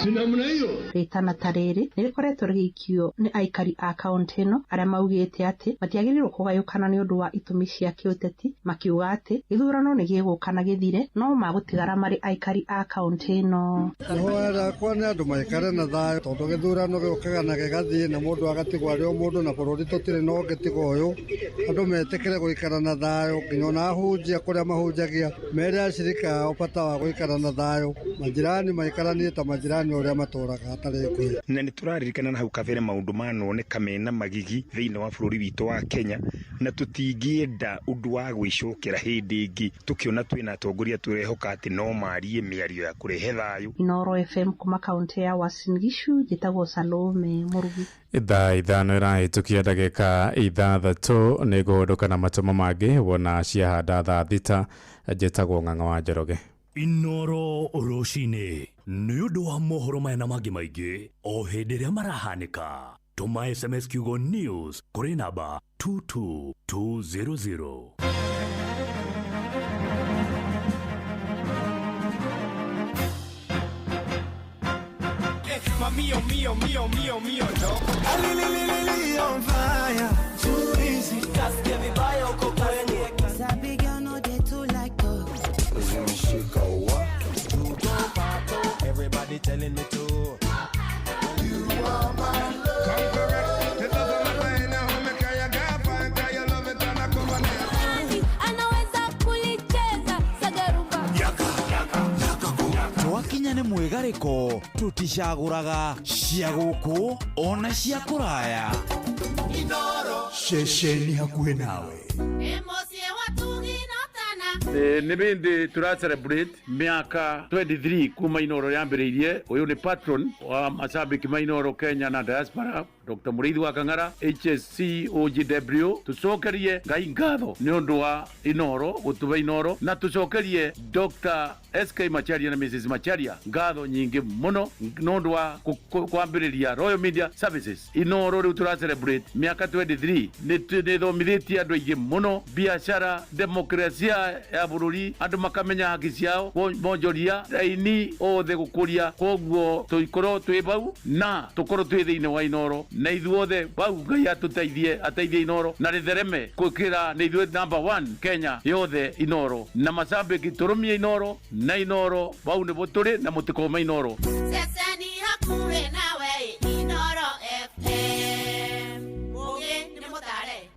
si namna hiyo. Rĩtana ta rĩrĩ nĩ rĩkoretwo rĩgĩikio nĩ aikari a kaunti ĩno arĩa maugĩte atĩ matiagĩrĩirwo kũgayũkana nĩ ũndũ wa itũmi cia kĩũteti, makiuga atĩ gĩthurano nĩ gĩgũka na gĩthire no magũtigara marĩ aikari a kaunti ĩno. Ihoya rĩakwa nĩ andũ maikare na thayũ tondũ gĩthurano gĩũkaga na gĩgathiĩ na mũndũ agatigwo arĩ o mũndũ na bũrũri tũtirĩ na ũngĩ tiga ũyũ. Andũ metĩkĩre gũikara na thayũ nginya ona ahunjia kũrĩa mahunjagia mere acirika ao bata wa gũikara na thayũ, majirani maikaranie ta majirani ũrĩa matũraga hatarĩ ngũĩ. Na nĩ tũraririkana na hau kabere maũndũ manoneka mena magigi thĩinĩ wa bũrũri witũ wa Kenya, na tũtingĩenda ũndũ wa gwĩcokera hĩndĩ ĩngĩ tũkĩona twĩna atongoria tũrehoka atĩ no marie mĩario ya kũrehe thayũ. Inooro FM kuma kaunti ya Uasin Gishu, njĩtagwo Salome Mũrugi. Thaa 5 ĩrahĩtũkia ndagĩka 6 nĩ ngũhũndũka na matũmo mangĩ wona ciahanda thaa 6. Njĩtagwo Ng'ang'a wa Njoroge. Inooro rũcinĩ nĩ ũndũ wa mohoro maya na mangĩ maingĩ o hĩndĩ ĩrĩa marahanĩka. Tũma SMS kiugo news kũrĩ namba 22200. Mio, mio, mio, mio, mio, no. Alililili on fire. Too easy. Kasikia vibaya uko kwenye. Sabi girl no dey too like talk. Zimeshika wa. Everybody telling me to. You are my love. Come correct. It doesn't matter in a home. Kaya gafa, kaya love it and I come on. Anaweza kulicheza sagarumba. Yaka, yaka, yaka. Twakinya nĩ mwĩgarĩko tũticagũraga cia gũkũ ona cia kũraya. Ceceni hakuhĩ nawe. Nä bä ndä tå ra celebrate mä 23 kuma Inoro yambä uyu nä patron wa macambĩki ma Inoro Kenya na diaspora Dr. Mũrĩithi wa Kang'ara HSC OGW tucokerie Ngai ngatho nĩ ũndũ wa Inoro gũtuba Inoro na tucokerie Dr. SK Macharia na Mrs. Macharia ngatho nyingĩ mũno nĩ ũndũ wa kwambĩrĩria Royal Media Services. Inoro rĩu tũra celebrate mĩaka 23 nĩ thomithĩtie andũ aingĩ mũno biacara, demokrasia ya bũrũri, andũ makamenya haki ciao, monjoria aini othe gũkũria, koguo tũikorwo twĩ bau na tũkorwo twĩ thĩinĩ wa Inoro na ithuothe bau Ngai atũteithie, ateithie Inoro na rĩthereme gwĩkĩra nĩ ithuĩ number 1 Kenya yothe Inoro na macambĩki tũrũmie Inoro na Inoro bau nĩbo tũrĩ na mũtikome Inoro. Ceceni hakuhĩ nawe Inoro FM. Mũgĩ nĩ mũtare.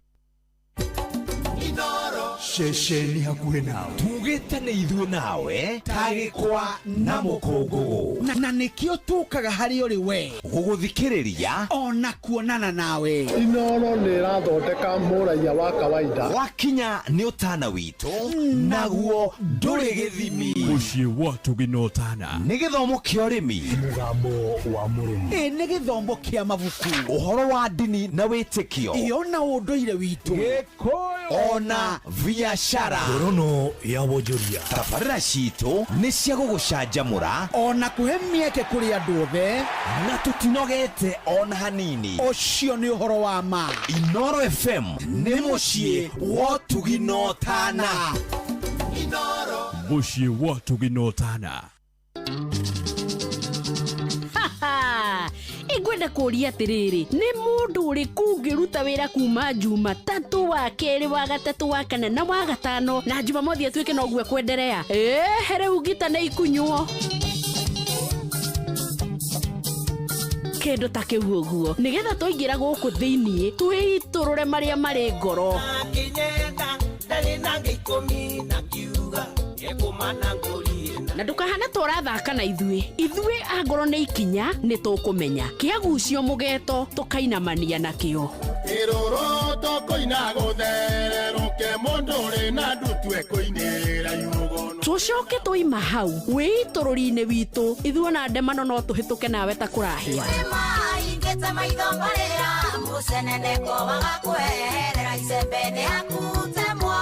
Ceceni hakuhĩ nawe tugĩte nĩ ithuĩ nawe tagĩkwa na mũkũngũgũ na nĩkĩo tũkaga harĩ ũrĩ we gũgũthikĩrĩria ona kuonana nawe. Inoro nĩ ĩrathondeka mũraiya wa kawaida. Wakinya nĩ ũtana witũ naguo ndũrĩ gĩthimi. Mũciĩ wa Tũgĩ na Ũtana nĩ gĩthomo kĩa ũrĩmi, mũgambo wa mũrĩmi, ĩ nĩ gĩthomo kĩa mabuku, ũhoro wa ndini na wĩtĩkio, ĩ ona ũndũire witũ, Gĩkũyũ ona biacara, ngorono ya wonjoria. Tabarĩra citũ nĩ cia gũgũcanjamũra ona kũhe mĩeke kũrĩ andũ othe, na tũtinogete ona hanini. Ũcio nĩ ũhoro wa ma. Inoro FM nĩ mũciĩ wa ũtugi na ũtana. Mũciĩ wa ũtugi na ũtana. Ingwenda kũria atĩrĩrĩ, nĩ mũndũ ũrĩkũ ũngĩruta wĩra kuma Jumatatũ wa kerĩ wa gatatũ wa kana na wa gatano na Jumamothi atuĩke noguo ekwenderea? Ĩĩ rĩu ngita nĩ ikunywo kĩndũ ta kĩu ũguo, nĩgetha twaingĩra gũkũ thĩiniĩ twĩitũrũre marĩa marĩ ngoro. Na ndũkahana ta ũrathaka na ithuĩ, ithuĩ angorwo nĩ ikinya nĩ tũkũmenya kĩagucio mũgeto tũkainamania nakĩo. Ĩrũrũ tũkũina gũthererũke mũndũ ũrĩ na ndutue kũinĩra iũgono. Tũcoke tũima hau wĩitũrũri-inĩ witũ, ithuĩ ona ndemano no tũhĩtũke nawe ta kũrahĩa.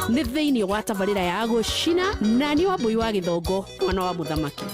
Nĩ thĩinĩ wa tabarĩra ya gũcina na nĩ Wambũi wa Gĩthongo mwana wa mũthamaki.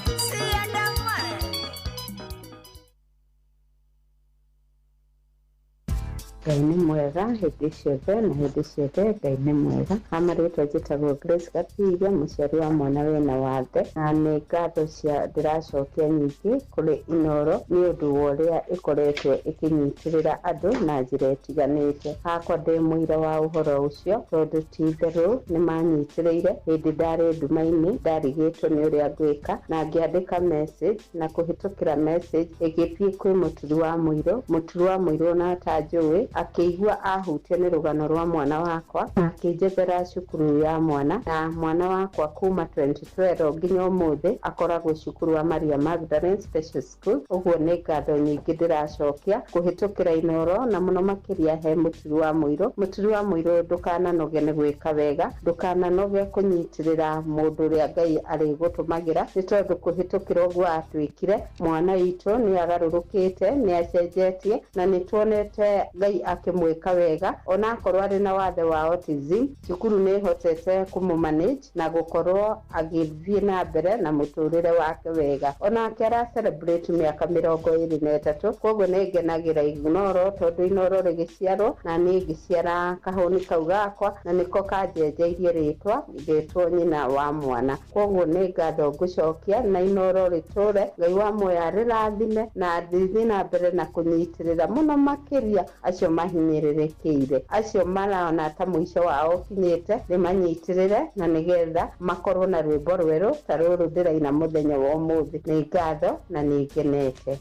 Ngai nĩ mwega hĩndĩ ciothe na hĩndĩ ciothe Ngai nĩ mwega. Amarĩtwa njĩtagwo Grace Gatiria, mũciari wa mwana wĩna wathe, na nĩ ngatho cia ndĩracokia nyingĩ kũrĩ Inoro nĩ ũndũ wa ũrĩa ĩkoretwo ĩkĩnyitĩrĩra andũ na njĩra ĩtiganĩte. Hakwa ndĩ mũira wa ũhoro ũcio tondũ ti itherũ nĩ manyitĩrĩire hĩndĩ ndarĩ nduma-inĩ, ndarigĩtwo nĩ ũrĩa ngwĩka na ngĩandĩka message na kũhĩtũkĩra message ĩgĩthiĩ kwĩ mũturi wa mũirũ. Mũturi wa mũirũ ona atanjũĩ akĩigua ahutio nĩ rũgano rwa mwana wakwa na akĩnjethera cukuru ya mwana, na mwana wakwa kuma 2012 nginya ũmũthĩ akoragwo cukuru wa Maria Magdalene Special School. Ũguo nĩ ngatho nyingĩ ndĩracokia kũhĩtũkĩra Inoro na mũno makĩria he mũturi wa mũirũ. Mũturi wa mũirũ, ndũkananoge nĩ gwĩka wega, ndũkananoge kũnyitĩrĩra mũndũ ũrĩa Ngai arĩgũtũmagĩra, nĩ tondũ kũhĩtũkĩra ũguo atwĩkire mwana witũ nĩ agarũrũkĩte, nĩ acenjetie na nĩ tuonete Ngai akĩmwĩka wega onakorwo arĩ na wathe wa autism. Cukuru nĩ ĩhotete kũmũmanage na gũkorwo agĩthiĩ na mbere na mũtũrĩre wake wega. Onake ara celebrate mĩaka 23, koguo nĩ ngenagĩra Inoro tondũ Inoro rĩgĩciarwo na niĩ ngĩciara kahũni kau gakwa na nĩko kanjenjeirie rĩtwa ngĩtwo nyina wa mwana. Koguo nĩ ngatho ngũcokia na Inoro rĩtũre, Ngai wa muoyo arĩrathime na thiĩ na mbere na kũnyitĩrĩra mũno makĩria acio mahinyĩrĩrĩkĩire, acio marona ta mũico wao ũkinyĩte, rĩmanyitĩrĩre na nĩgetha makorwo na rwĩmbo rwerũ ta rũrũ ndĩraina mũthenya wa ũmũthĩ. Nĩ ngatho na nĩ ngenete.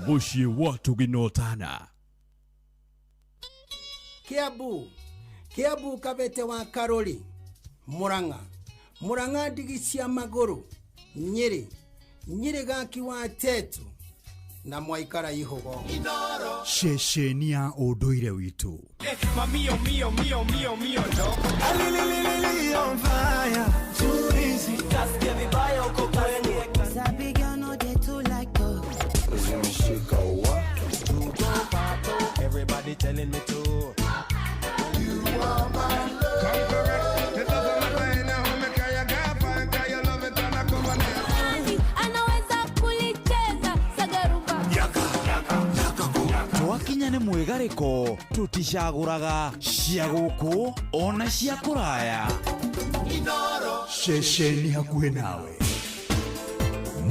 Mũciĩ wa Tũgĩ na Ũtana. Kiambu, Kiambu Kabete wa Karori, Murang'a, Murang'a ndigi cia magũrũ, Nyĩrĩ, Nyĩrĩ gaki wa Tetu na mwaikara ihugo. Ceceni ya ũndũire witũ. Mamio mio mio mio mio no. On fire. Too easy. Kasikia vibaya uko kwenye. Sabi girl no dey too like talk. Zimeshika wa. Everybody telling me to. You are my love. Come correct. It doesn't matter anyhow me kaya gafa and kaya love it and I come on. Anaweza kulicheza sagarumba. Twakinya nĩ mwĩgarĩko tũticagũraga cia gũkũ ona cia kũraya. Ceceni hakuhĩ nawe.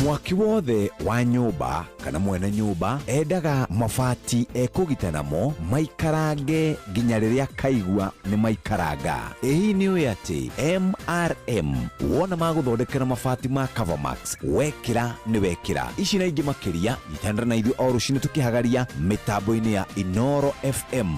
Mwaki wothe wa nyũmba kana mwene nyũmba endaga mabati ekũgita namo maikarange nginya rĩrĩa kaigua nĩ maikaranga. Ĩ hihi nĩ ũĩ atĩ MRM wona magũthondekera mabati ma Covermax wekĩra nĩ wekĩra. Ici na ingĩ makĩria nyitanĩra na ithuĩ o rũcinĩ tũkĩhagaria mĩtambo-inĩ ya Inoro FM.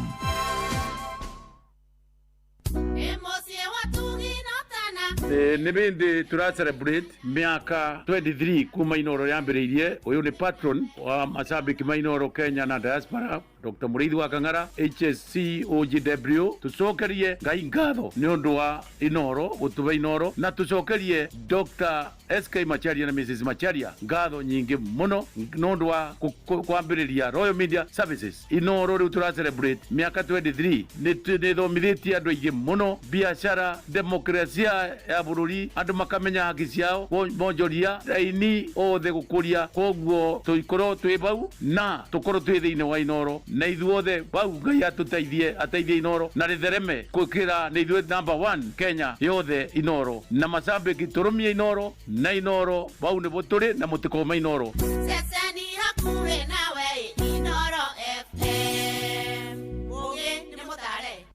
Nĩ bĩndĩ tũra celebrate mĩaka 23 kuma Inoro yambĩrĩirie. Ũyũ nĩ patron wa macambĩki ma Inoro Kenya na diaspora, Dr. Mũrĩithi wa Kang'ara HSC OGW. Tũcokerie Ngai ngatho nĩ ũndũ wa Inoro gũtũhe Inoro, na tũcokerie Dr. SK Macharia na Mrs. Macharia ngatho nyingĩ mũno nĩ ũndũ wa kwambĩrĩria Royal Media Services. Inoro rĩu tũra celebrate mĩaka 23 nĩ ĩthomithĩtie andũ aingĩ mũno biacara, demokrasia ya bũrũri, andũ makamenya haki ciao, monjoria aini othe gũkũria. Koguo tũikorwo twĩ bau na tũkorwo twĩ thĩinĩ wa Inoro na ithuothe bau Ngai atũteithie, ateithie Inoro na rĩthereme gwĩkĩra nĩ ithuĩ number 1 Kenya yothe Inoro na macambĩki tũrũmie Inoro na Inoro bau nĩbo tũrĩ na mũtikome Inoro. Ceceni hakuhĩ nawe Inoro FM. Mũgĩ nĩ mũtare.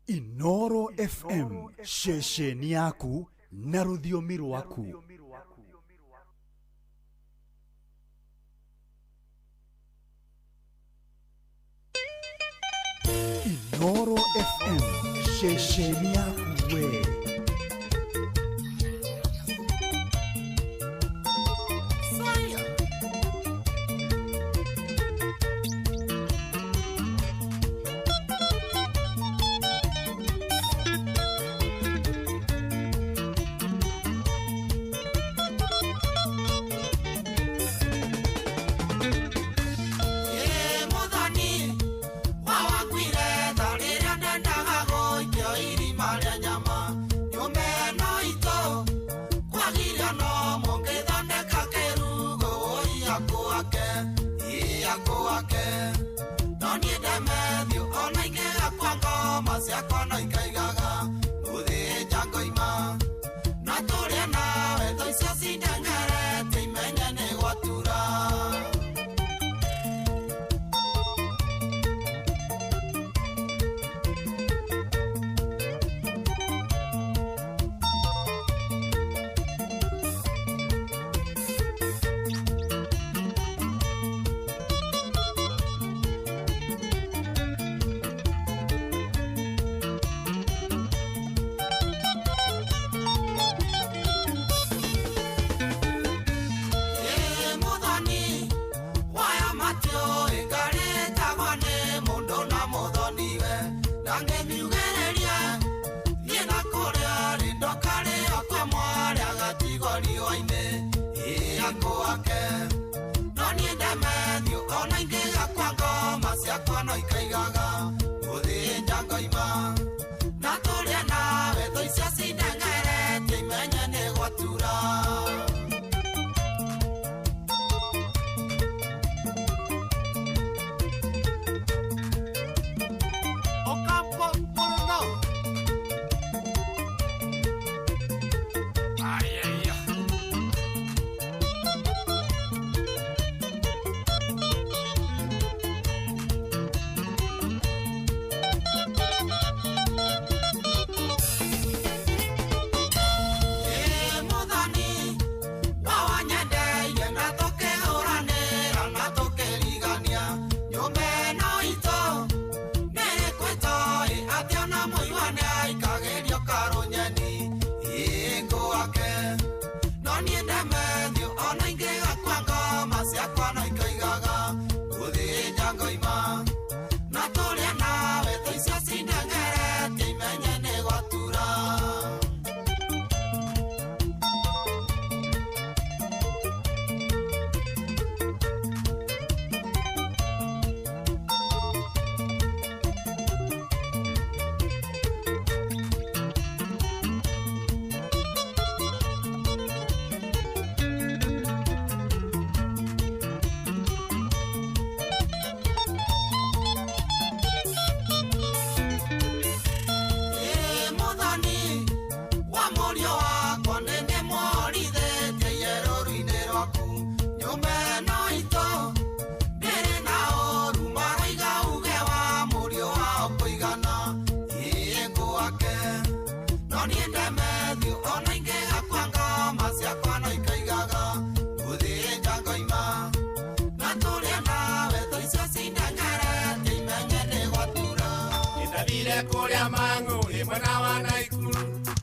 Inoro FM, ceceni yaku na rũthiomi rwaku. Inoro FM, ceceni yaku we.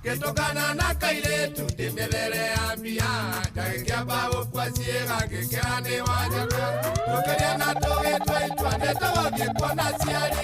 Ngĩtũkana na kairĩtu ndĩmĩthere ya mbia ndagĩkĩamba gũkua ciĩga ngĩkĩra nĩ wanjaka tũkĩrĩa na tũgĩtua itua nĩ tũgũthiĩ kuona ciari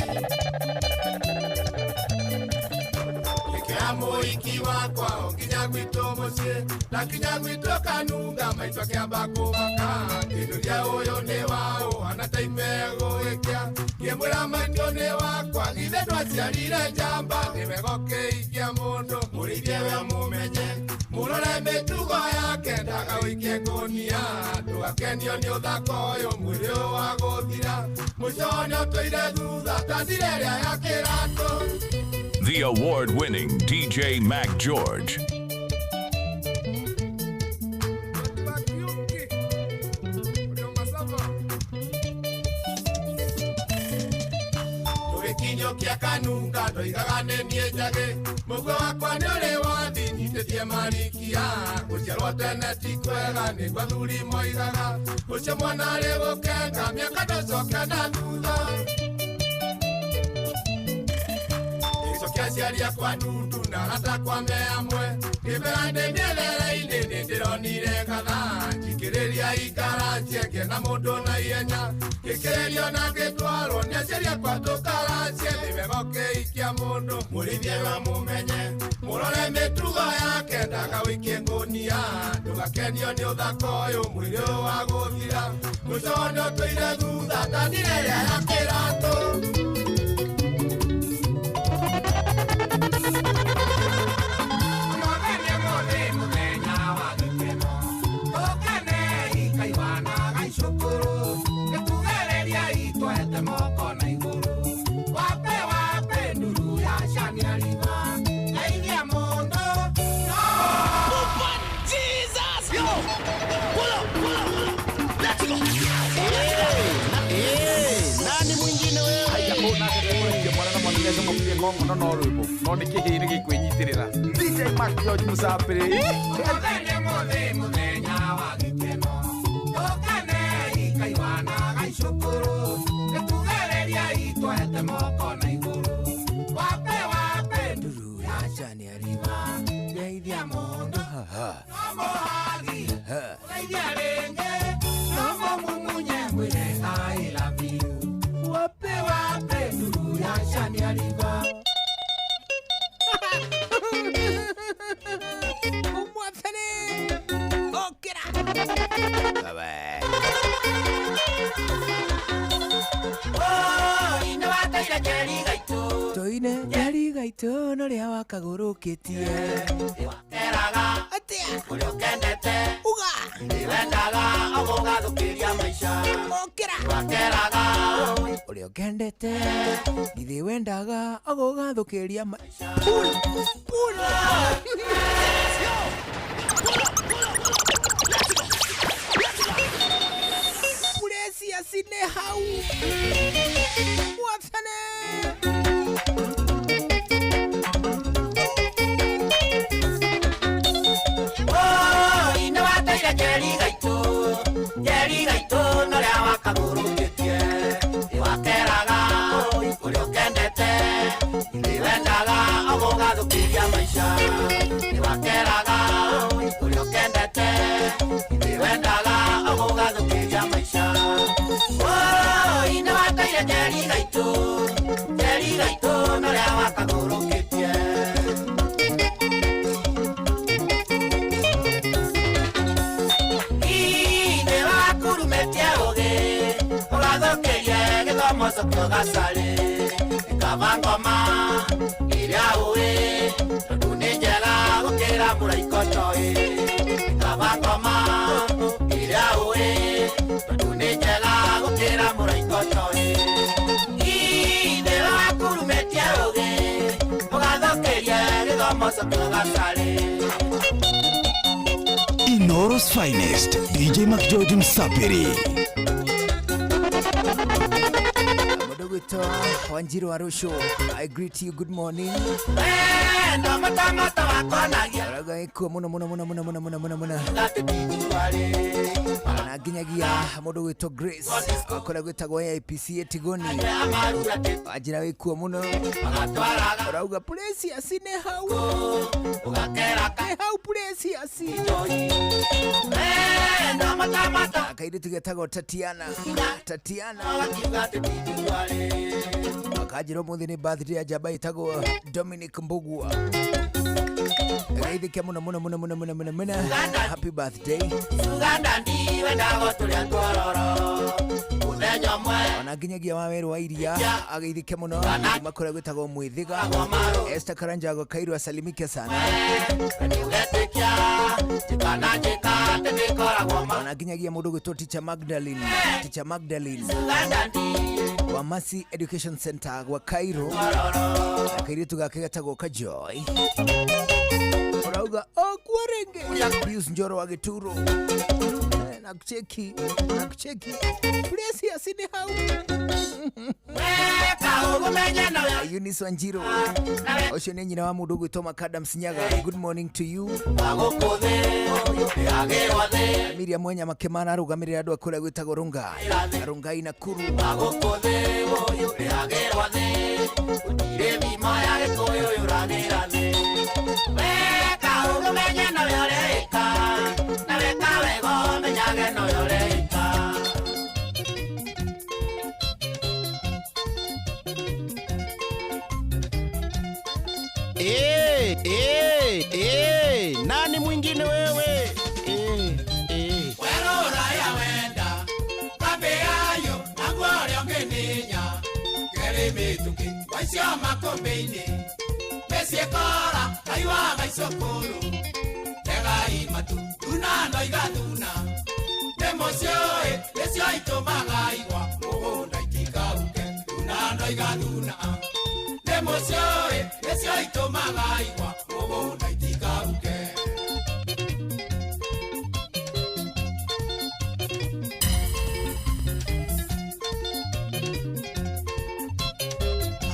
ngĩkĩra mũhiki wakwa o nginya gwitũ mũciĩ ndakinya gwitũ kanunga maitũ akĩamba kũmaka kĩnduria ũyũ nĩ waũ hana ta imegũgĩkĩa ngĩmwĩra maitũ nĩ wakwa githĩ ndwaciarire njamba nĩ wega ũkĩhikia mũndũ mũrĩithie we mũmenye mũrore mĩtugo yake ndagagũikie ngũnia ndũgakenio nĩ ũthaka ũyũ mwĩrĩ ũyũ wa gũthira mũico nĩ ũtũire thutha ta njĩra ĩrĩa ya kĩratũ. The award winning DJ Mac George. Tũgĩkinyũkia kanunga ndoigaga nĩ niĩ njagĩ mũguo wakwa nĩ ũrĩ wathi nyitĩtie marikia gũciarwo tene ti kwega nĩguo athuri moigaga ũcio mwana arĩ gũkenga mĩaka ndũcoke na thutha ngĩcokia aciari akwa ndundu na arata akwa me amwe ngĩmera ndĩ mĩethere-inĩ nĩ ndĩronire ngatha njikĩrĩria ikaracie ngĩona mũndũ na ihenya ngĩkĩrĩrio na ngĩtwarwo nĩ aciari akwa tũkaracie nĩ wega ũkĩhikia mũndũ mũrĩithie we mũmenye mũrore mĩtugo yake ndagagũikie ngũnia ndũgakenio nĩ ũthaka ũyũ mwĩrĩ ũyũ wa gũthira mũico nĩ ũtũire thutha ta njĩra ĩrĩa ya kĩratũ. Ng'ong'ono no rwĩmbo no nĩ kĩhĩ nĩ gĩkwĩnyitĩrĩra DJ Mac George Musafiri. Mũthenya wa gĩkeno tũkene ikaiguanaga icukuru nĩtugĩrĩria itwete moko na igũrũ wape wape nduru ya cani ariba geithia mũndũ no mũhagi geithia rĩngĩ no mũmumunye mwĩre I love you wape wape nduru ya cani ariba. Toine njeri gaitũ norĩa wakagũrũkĩtie Teraga atia ũrĩa ũkendete uga wendaga ũgũgathũkĩria maica okĩra wateraga ũrĩa ũkendete githĩ wendaga ũgũgathũkĩria maica. Pull, pull. Puresia sine hau Watsane. Njeri gaitũ norĩa wakagũrũkĩtie wakeraga ũrĩa ũkendete wendaga ũgũgathũkĩria maica wakeraga ũrĩa ũkendete wendaga ũgũgathũkĩria maica. Oi nĩ wateire njeri gaitũ norĩa wakagũrũkĩtie. Mosokyo gasale ikavangoma iria uĩ tondũ nĩ njega gũkĩra mũraiko toĩ ikavangoma iria ũĩ tondũ nĩ njega gũkĩra mũraiko toĩ ithe wakurumĩtie ũgĩ ũgathũkĩrie gĩthomo cokio gacarĩ. Inoro's finest DJ Mac George Msapiri. Gwitũ Wanjiru Arusho, I greet you, good morning. Ũrauga ĩkuo mũno mũno mũno mũno mũno mũno mũno mũno na nginyagia mũndũ gwĩtwo Grace akora gwĩtagwo AIPC Tigoni wanjĩra wĩkuo mũno ũrauga Precious nĩ hau nĩ hau Precious kairĩtu getagwo Tatiana Tatiana akanjĩra ũmũthĩ nĩ birthday ya njamba ĩtagwo Dominic Mbugua. Geithĩke mũno mũno mũno mũno mũno mũno mũno. Happy birthday. Ona nginyagia wa werũ wa iria ageithĩke mũno kuma kũrĩa gwĩtagwo Mwithiga. Esther Karanja Kairu asalimike sana. Ona nginyagia mũndũ gwĩtwo Teacher Magdalene, Teacher Magdalene wa Mercy Education Center gwa Cairo. Kairĩtu gake getagwo Kajoy. Urauga okuo rĩngĩ Pius Njoro wa Gĩturo. Nakucheki nakucheki Precious nĩ hau. Eunice Wanjiru ũcio nĩ nyina wa mũndũ ũgwĩtwo Macadam Nyaga. Good morning to you. Miriam Mwenya Makemana arũgamĩrĩra andũ a kũrĩa gwĩtagwo Rongai Rongai Nakuru. Nani mwingine wewe?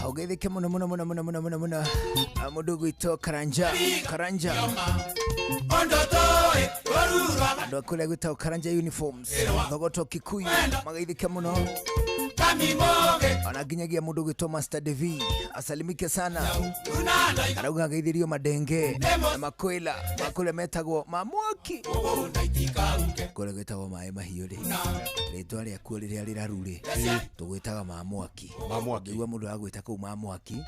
Ugeithĩke mũno mũno mũno mũno mũno mũno mũno mũndũ ũgwĩtwo Karanja Karanja andũ a kũrĩa gwĩtagwo Karanja Uniforms Thogoto Kikuyu magaithĩke mũno ona nginyagia mũndũ ũgwĩtwo Master Devi asalimike sana. Arauga ageithĩrio madenge na makwĩla makũrĩa metagwo mamwaki kũrĩa gwĩtagwo maĩ mahiũ rĩ rĩtwa rĩakuo rĩrĩa rĩraru rĩ tũgwĩtaga mamwaki. Ũngĩigua mũndũ agwĩta kũu mamwaki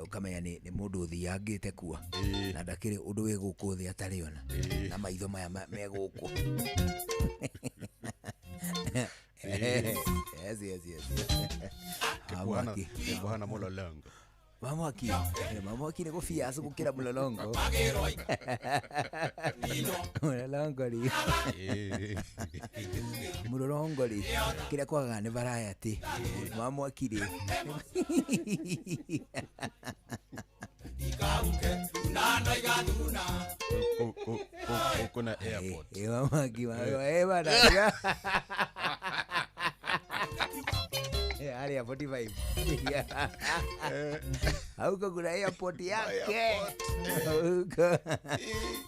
ũkamenya nĩ mũndũ ũthiangĩte kuo na ndakĩrĩ ũndũ wĩ gũkũ thĩ atarĩ ona na maitho maya me gũkũ. Yes, yes, yes. Kekuhana mulolongo. Mamwaki. Mamwaki nĩ gũbiacu gũkĩra mulolongo. Mulolongo rĩ. Mulolongo rĩ. Kĩrĩa kwagaga nĩ variety. Mamwaki rĩ. Kuna airport. Mamwaki bana. Area 45. Huko kuna airport yake. Huko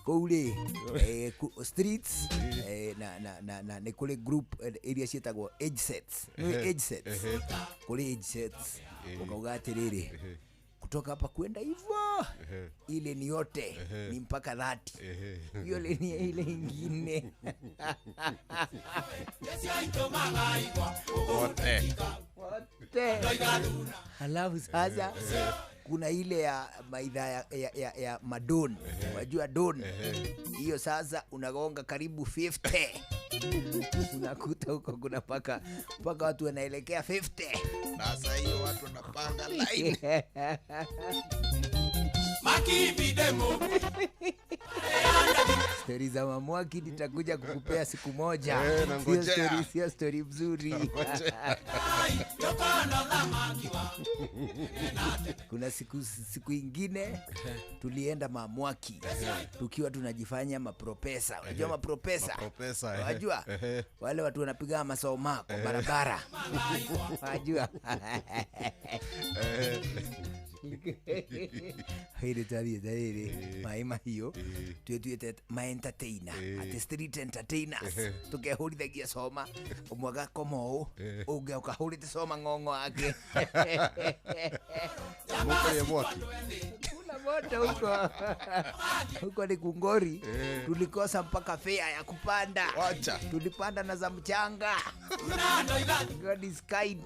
kũu rĩ streets na nĩ kũrĩ group iria ciĩtagwo age sets. Nĩ age sets. Kũrĩ age sets. Ukauga atĩrĩrĩ kutoka hapa kwenda hivyo ile ni yote ni mpaka 30. Hiyo ni ile ingine. Wote. Wote. Halafu sasa kuna ile ya maidha ya madon. Wajua don. Hiyo sasa unagonga karibu 50. Unakuta huko kuna paka watu wanaelekea 50. Sasa hiyo watu wanapanga line. Makibidemo. Stori za Mamwaki nitakuja kukupea siku moja. Eh, Sio nangojea. story, sio story mzuri. Kuna siku ingine tulienda Mamwaki tukiwa tunajifanya mapropesa. Unajua mapropesa? Mapropesa, eh. Unajua? Ehe. Wale watu wanapiga masoma kwa barabara. Unajua? Hĩndĩ twathiĩte rĩrĩ maĩ mahiũ twĩtuĩte ma entertainer, atĩ street entertainers, tũkehũrithagia coma, ũmwe agakoma ũũ, ũngĩ ũkahũrĩte coma ng'ong'o wake. Mũkũrĩa mwaki. Kuna moto huko huko ni Kungori. Tulikosa mpaka fea ya kupanda. Wacha. Tulipanda na za mchanga. God is kind.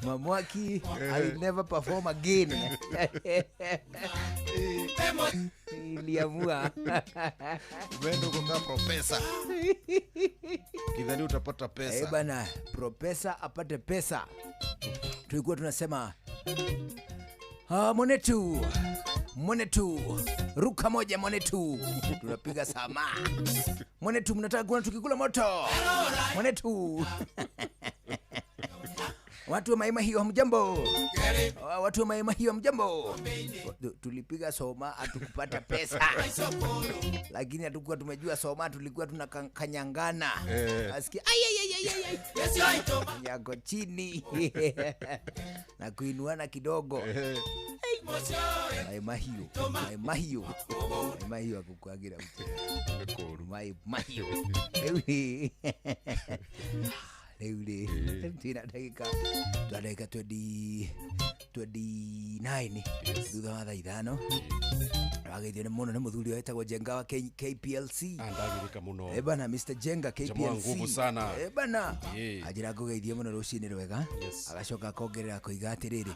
Mamwaki, I will never perform again. Niliamua. Umeenda huko kama profesa. Kidhani utapata pesa. Eh bana, profesa apate pesa. Tulikuwa tunasema monetu monetu ruka moja monetu, tunapiga sama monetu, mnataka kuona tukikula moto monetu. Watu wa Maima hiyo hamjambo, watu wa Maima hiyo hamjambo. Tulipiga soma hatukupata pesa, lakini hatukuwa tumejua soma, tulikuwa tunakanyangana. Asikia ai ai ai ai ai, yako chini na kuinuana kidogo. Mai mahiũ, mai mahiũ, mai mahiũ akũkwagira mai mahiũ. Rĩu rĩ, rĩu rĩ, twĩna ndagĩka, twa ndagĩka 29 thutha wa thaa 5. Wageithio nĩ mũno nĩ mũthuri wetagwo Jenga wa KPLC. Ndagĩrĩka mũno. Eh bana, Mr Jenga Jamaa wa nguvu KPLC. sana. Eh bana, Ĩĩ. anjĩra ngũgeithie mũno rũcinĩ rwega. Yes. Agacoka akongerera akoiga atĩrĩrĩ,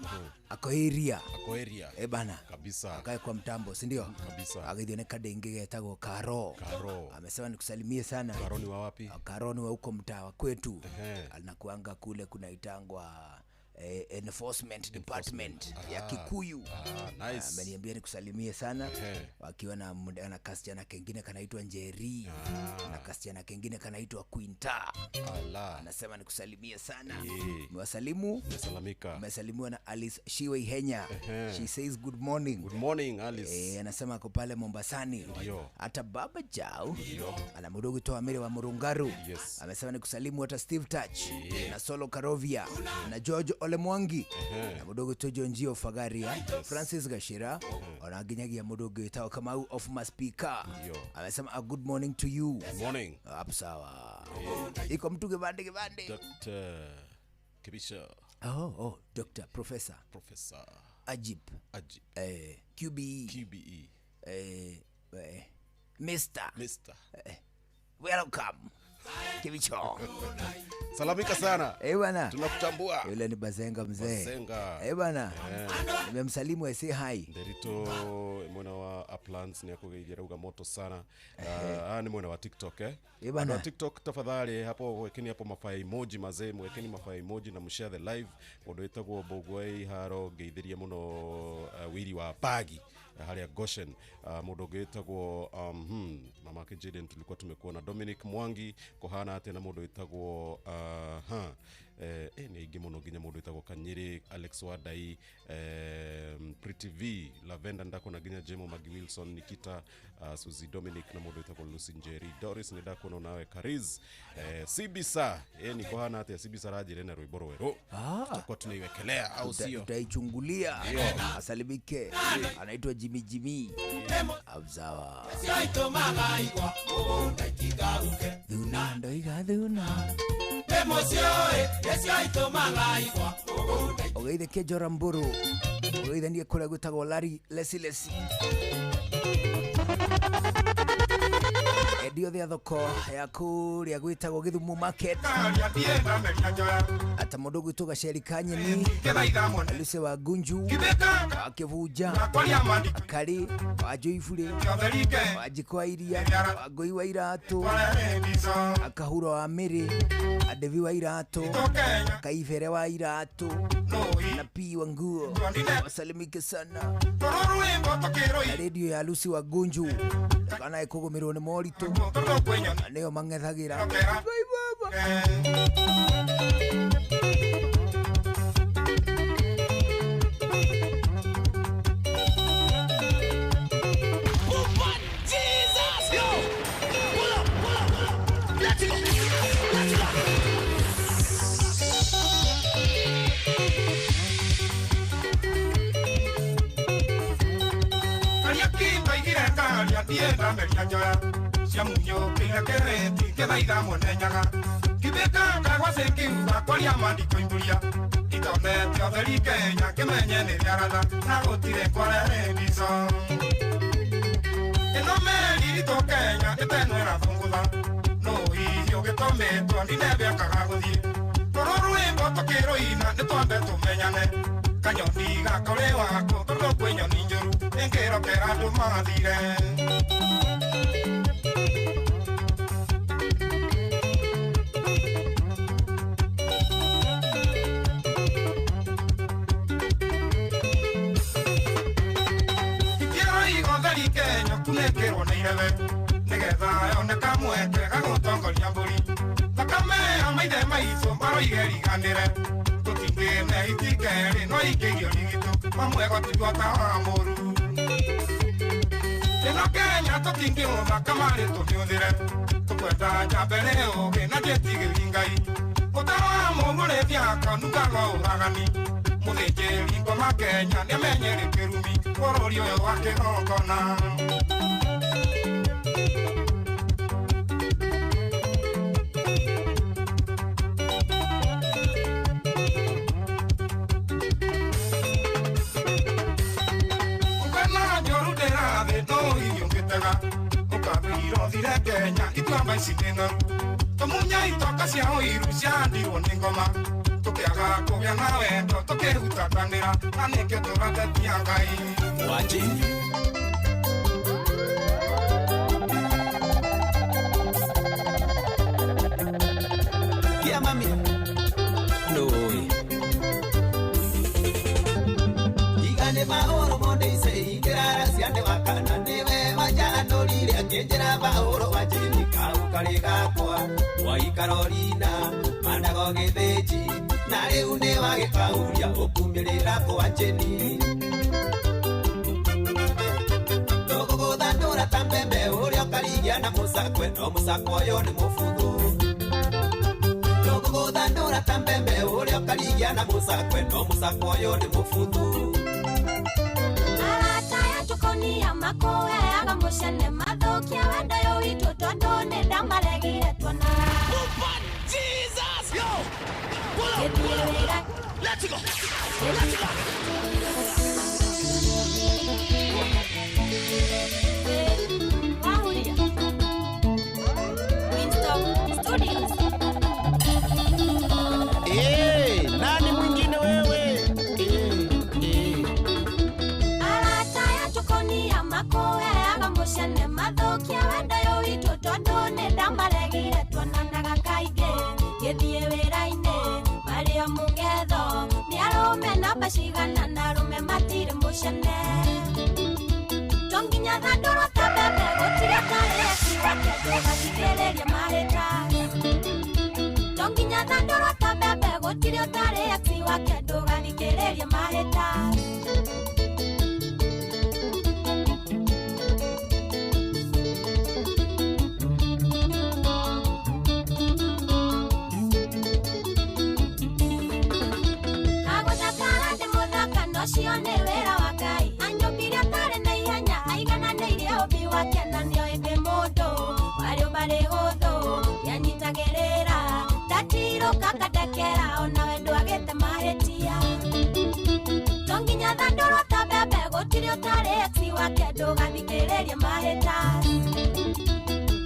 ako area. Ako area. Eh bana, Kabisa. akae kwa mtambo, si ndio? Kabisa. Ageithio nĩ kadenge getagwo Karo. Karo. Amesema nikusalimie sana. Karo ni wa wapi? Karo ni wa huko mtaa wa kwetu. Ehe. Anakuanga kule kunaitangwa enforcement department ya Ah. Kikuyu. Ah, nice. Ameniambia nikusalimie sana. Ehe. Wakiwa na na kasichana kengine kanaitwa Njeri na kasichana kengine kanaitwa Quinta. Ala. Anasema nikusalimie sana. Eh. Umewasalimu? Umesalamika. Umesalimiwa na Alice Shiwe Ihenya. Ehe. She says good morning. Good morning, Alice. Anasema ako pale Mombasani. Ndio. Hata baba Jao ana mudogo toa Amiri wa Murungaru. Yes. Amesema nikusalimu hata Steve Touch Yeah. na Solo Karovia na George Ole Mwangi Ehe. na mudogo Tojo Njio Fagaria, Francis Gashira, ona nginyagia mudogo witagwo Kamau of Maspika. Ndio. Amesema a good morning to you. Good morning. Hapo sawa. Iko mtu kibande kibande. Dr. Kibisha. Oh, Dr. Professor Professor Ajib. Ajib. QBE. QBE. Mr. Mr. Welcome. Kibicho. Salamika sana. Eh bana. Tunakutambua. Yule ni Bazenga mzee. Bazenga. Eh bana. Eh. Nimemsalimu I say hi. Nderito mwena wa Uplands ni akugeithia rauga moto sana. Ni mwena wa TikTok eh. Eh bana. Andũ a TikTok tafadhali hapo wekeni hapo mafaya emoji mazee, mwekeni mafaya emoji na mshare the live. Mundu wetagwo Mbugua Iharo ngeithirie muno wiri wa bagi haria Goshen. Mundu ũngĩ wĩtagwo mamake Jaden tulikuwa tumekuona Dominic Mwangi kuhana atĩa na mundu wĩtagwo nĩ aingĩ mũno nginya mũndũ wĩtagwo Kanyiri Alex Wadai, Pretty V Lavenda ndakona nginya Jemo Magi Wilson Nikita, Suzy Dominic na mũndũ wĩtagwo Lucy Njeri Doris nĩ ndakuona nawe Kariz, Sibisa ni kuhana atĩa Sibisa ranjĩre na rwĩmbo rwerũ tutakuwa tunaiwekelea au sio? Tutaichungulia. Ndio. Asalimike. Anaitwa Jimmy Jimmy. Abzawa. Thuna ndoiga thuna. Ogeithe Kejora Mburu. Ogeithanie kũrĩa gwĩtagwo Larry Lesi Lesi. Eddie Endia othe a thoko ya kũrĩa gwĩtagwo Gĩthumo Market, ata mũndũ ũgwĩtwo Gaceri Kanyeni, Lucy wa Gunju, wa Kĩbunja, Akari wa Joibure, wa Njiko wa Iria, wa Ngũi wa Iratũ, Akahuro wa Mĩrĩ, Adevi wa Iratũ, Kaibere wa Iratũ, na P wa Nguo, wasalimike sana na redio ya Lucy wa Gunju kana ĩkũgũmĩrwo nĩ moritũ na nĩyo mang'ethagĩra.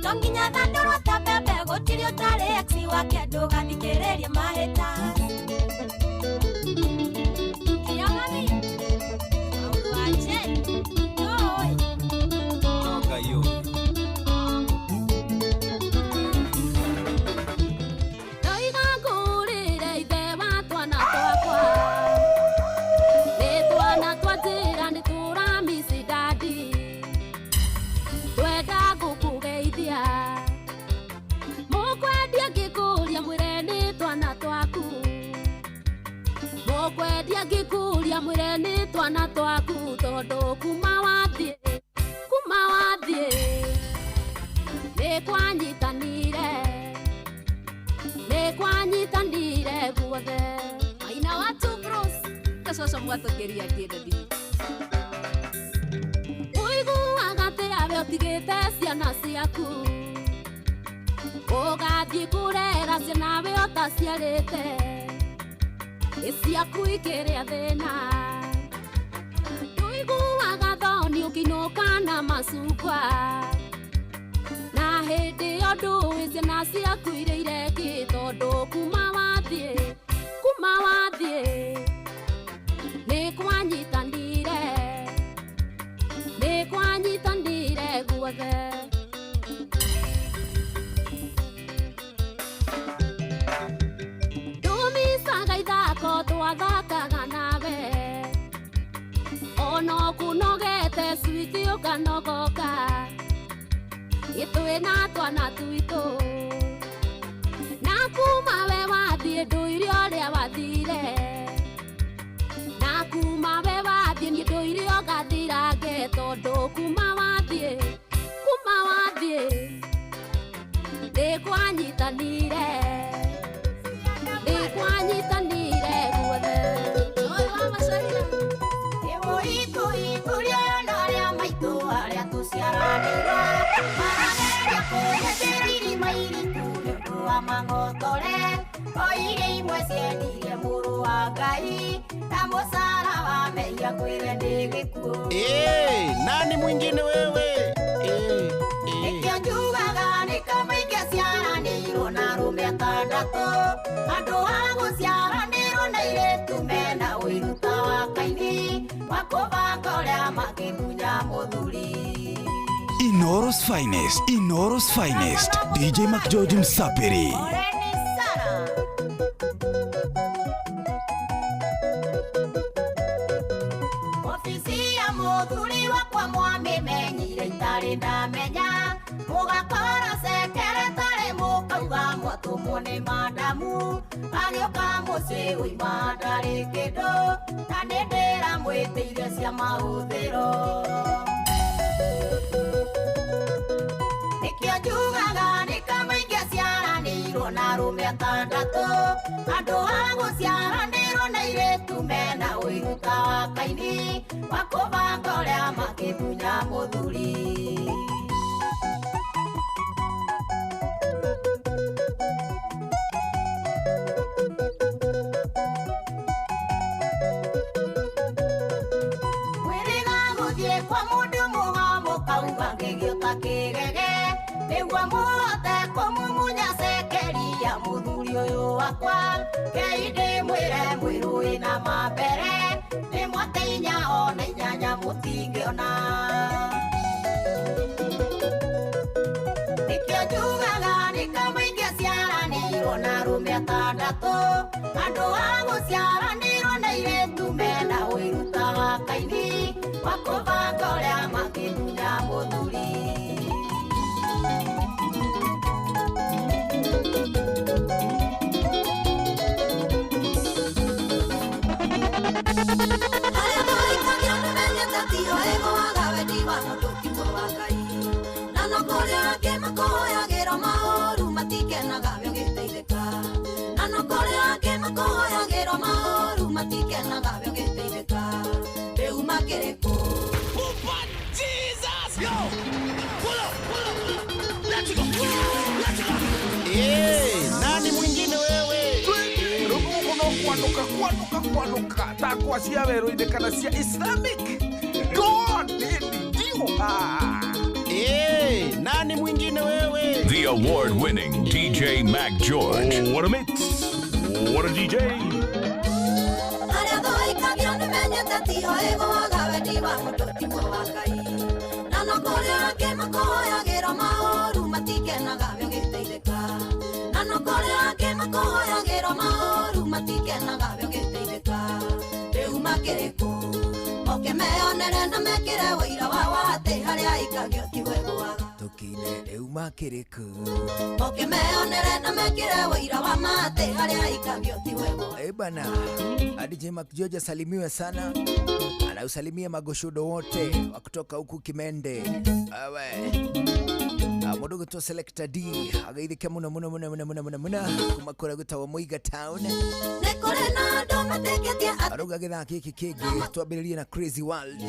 Tonginya. Wake ndũgathikĩrĩrie mahĩta. Kĩamani, maũndũ wa Jane, ndũĩ. No Ngai ũĩ. Ndoiga ngũrĩre ithe wa twana twakwa. Nĩ twana twa njĩra nĩ tũramici dadi. Twenda gũkũgeithia. Mũkwendia ngĩkũria mwĩre nĩ twana twaku. Mũkwendia ngĩkũria mwĩre nĩ twana twaku tondũ kuma wathiĩ, kuma wathiĩ nĩ kwanyitanire, nĩ kwanyitanire guothe. Maina wa Two Bros gacoco mwatũkĩria kĩndadi. Ũiguaga atĩa we ũtigĩte ciana ciaku, ũgathiĩ kũrera ciana we ũtaciarĩte, ĩ ciaku ikĩrĩa thĩna. Ndũiguaga thoni ũkĩinũka na macungwa, na hĩndĩ ĩyo ndũĩ ciana ciaku irĩire kĩ tondũ kuma wathiĩ, kuma wathiĩ nĩ kwanyitanire, nĩ kwanyitanire guothe. Ndũmicaga ithako twathakaga nawe, ona ũkũnogete switi ũkanogoka, ithuĩ na twana twitũ. Na kuma we wathiĩ ndũire ũrĩa wathire, na kuma we wathiĩ niĩ ndũire ũgathirange tondũ kuma wathiĩ, kuma wathiĩ nĩ kwanyitanire, nĩ kwanyitanire guothe. Ũyũ wa Macharia. Ĩwũikũikũria na arĩa maitũ arĩa tũciaranĩirwo marageria kũnyenjera irima iriku nĩ ũndũ wa mang'otore o iria imwe ciendirie mũrũ wa Ngai na mũcara wa mehia kwĩre nĩ gĩkuũ. Eh, nani mwingine wewe? Eh, eh. Nĩkĩo njugaga nĩ kama ingĩciaranĩirwo na arũme atandatũ andũ a gũciaranĩrwo na airĩtu mena ũiru ta wa Kaini wa kũbanga ũrĩa mangĩtunya mũthuri. Inooro's finest, Inooro's finest, DJ McGeorge Msapiri. Oreni sana. Ofisi ya mũthuri wakwa mwamĩmenyire itarĩ ndamenya mũgakora sekeretarĩ mũkauga mwatũmwo nĩ madamu agĩũka mũciĩ uima ndarĩ kĩndũ na nĩ ndĩramwĩtĩire cia mahũthĩro. Nĩkĩo njugaga nĩ kama ingĩciaranĩirwo na arũme atandatũ andũ a gũciaranĩrwo na airĩtu mena ũiru ta wa Kaini wa kũbanga ũrĩa mangĩtunya mũthuri. Mwĩrĩga gũthiĩ kwa mũndũ mũgo mũkauga ngĩgĩũta kĩgege nĩguo mũhote kũmumunya cekeri ya mũthuri ũyũ wakwa kei ndĩmwĩre mwĩrũĩ na mambere nĩ mwate inya ona inyanya mũtingĩona. Nĩkĩo njugaga nĩ kama ingĩciaranĩirwo na arũme atandatũ andũ a gũciaranĩrwo na airĩtu mena ũiru ta wa Kaini wa kũbanga ũrĩa mangĩtunya mũthuri. Arĩa mahikagia nĩmenyete tio ĩgũaga wendi wa mũndũ tiguo wa Ngai. Na no kũrĩ angĩ makũhoyagĩra maũru matikenaga we ũgĩteithĩka. Na no kũrĩ angĩ makũhoyagĩra maũru matikenaga we ũgĩteithĩka. Rĩu makĩrĩ kũ? Jesus! Yo! Pull up, pull up, pull up. Let's go. Let's go. Eh, nani mwingine wewe? Rũkũngũ no kwanũka kwanũka kwanũka takwa cia werũ-inĩ kana cia Islamic. God, nĩ ndio. Ah. Eh, nani mwingine wewe? The award winning DJ Mac George. What a mix! What a DJ! Arĩa thũikagio nĩmenyete tiho ĩgũaga wendi wa mũndũ tiguo wa Ngai. Na no kũrĩ angĩ makũhoyagĩra maũru matikenaga we ũgĩteithĩka. Na no kũrĩ angĩ makũhoyagĩra maũru matikenaga we ũgĩteithĩka. Rĩu makĩrĩ kũ? Moke meyonere na mekĩre ũira wao atĩ harĩa aikagio tiho ĩgũaga. Tũkine rĩu makĩrĩ kũ? Moke meyonere na mekĩre ũira wa ma atĩ harĩa aikagio tiho ĩgũaga. Eh bana, DJ Mac George asalimiwe sana, anausalimia magoshodo wote wa kutoka huku Kimende. Awe mũndũ gwĩtwo Selector D ageithĩke mũno mũno mũno mũno mũno mũno mũno kuma kũrĩa gwĩtagwo Muiga Town. Nĩ kũrĩ na andũ metĩkĩtie atĩ Arauga gĩthaa gĩkĩ kĩngĩ twambĩrĩrie na Crazy World.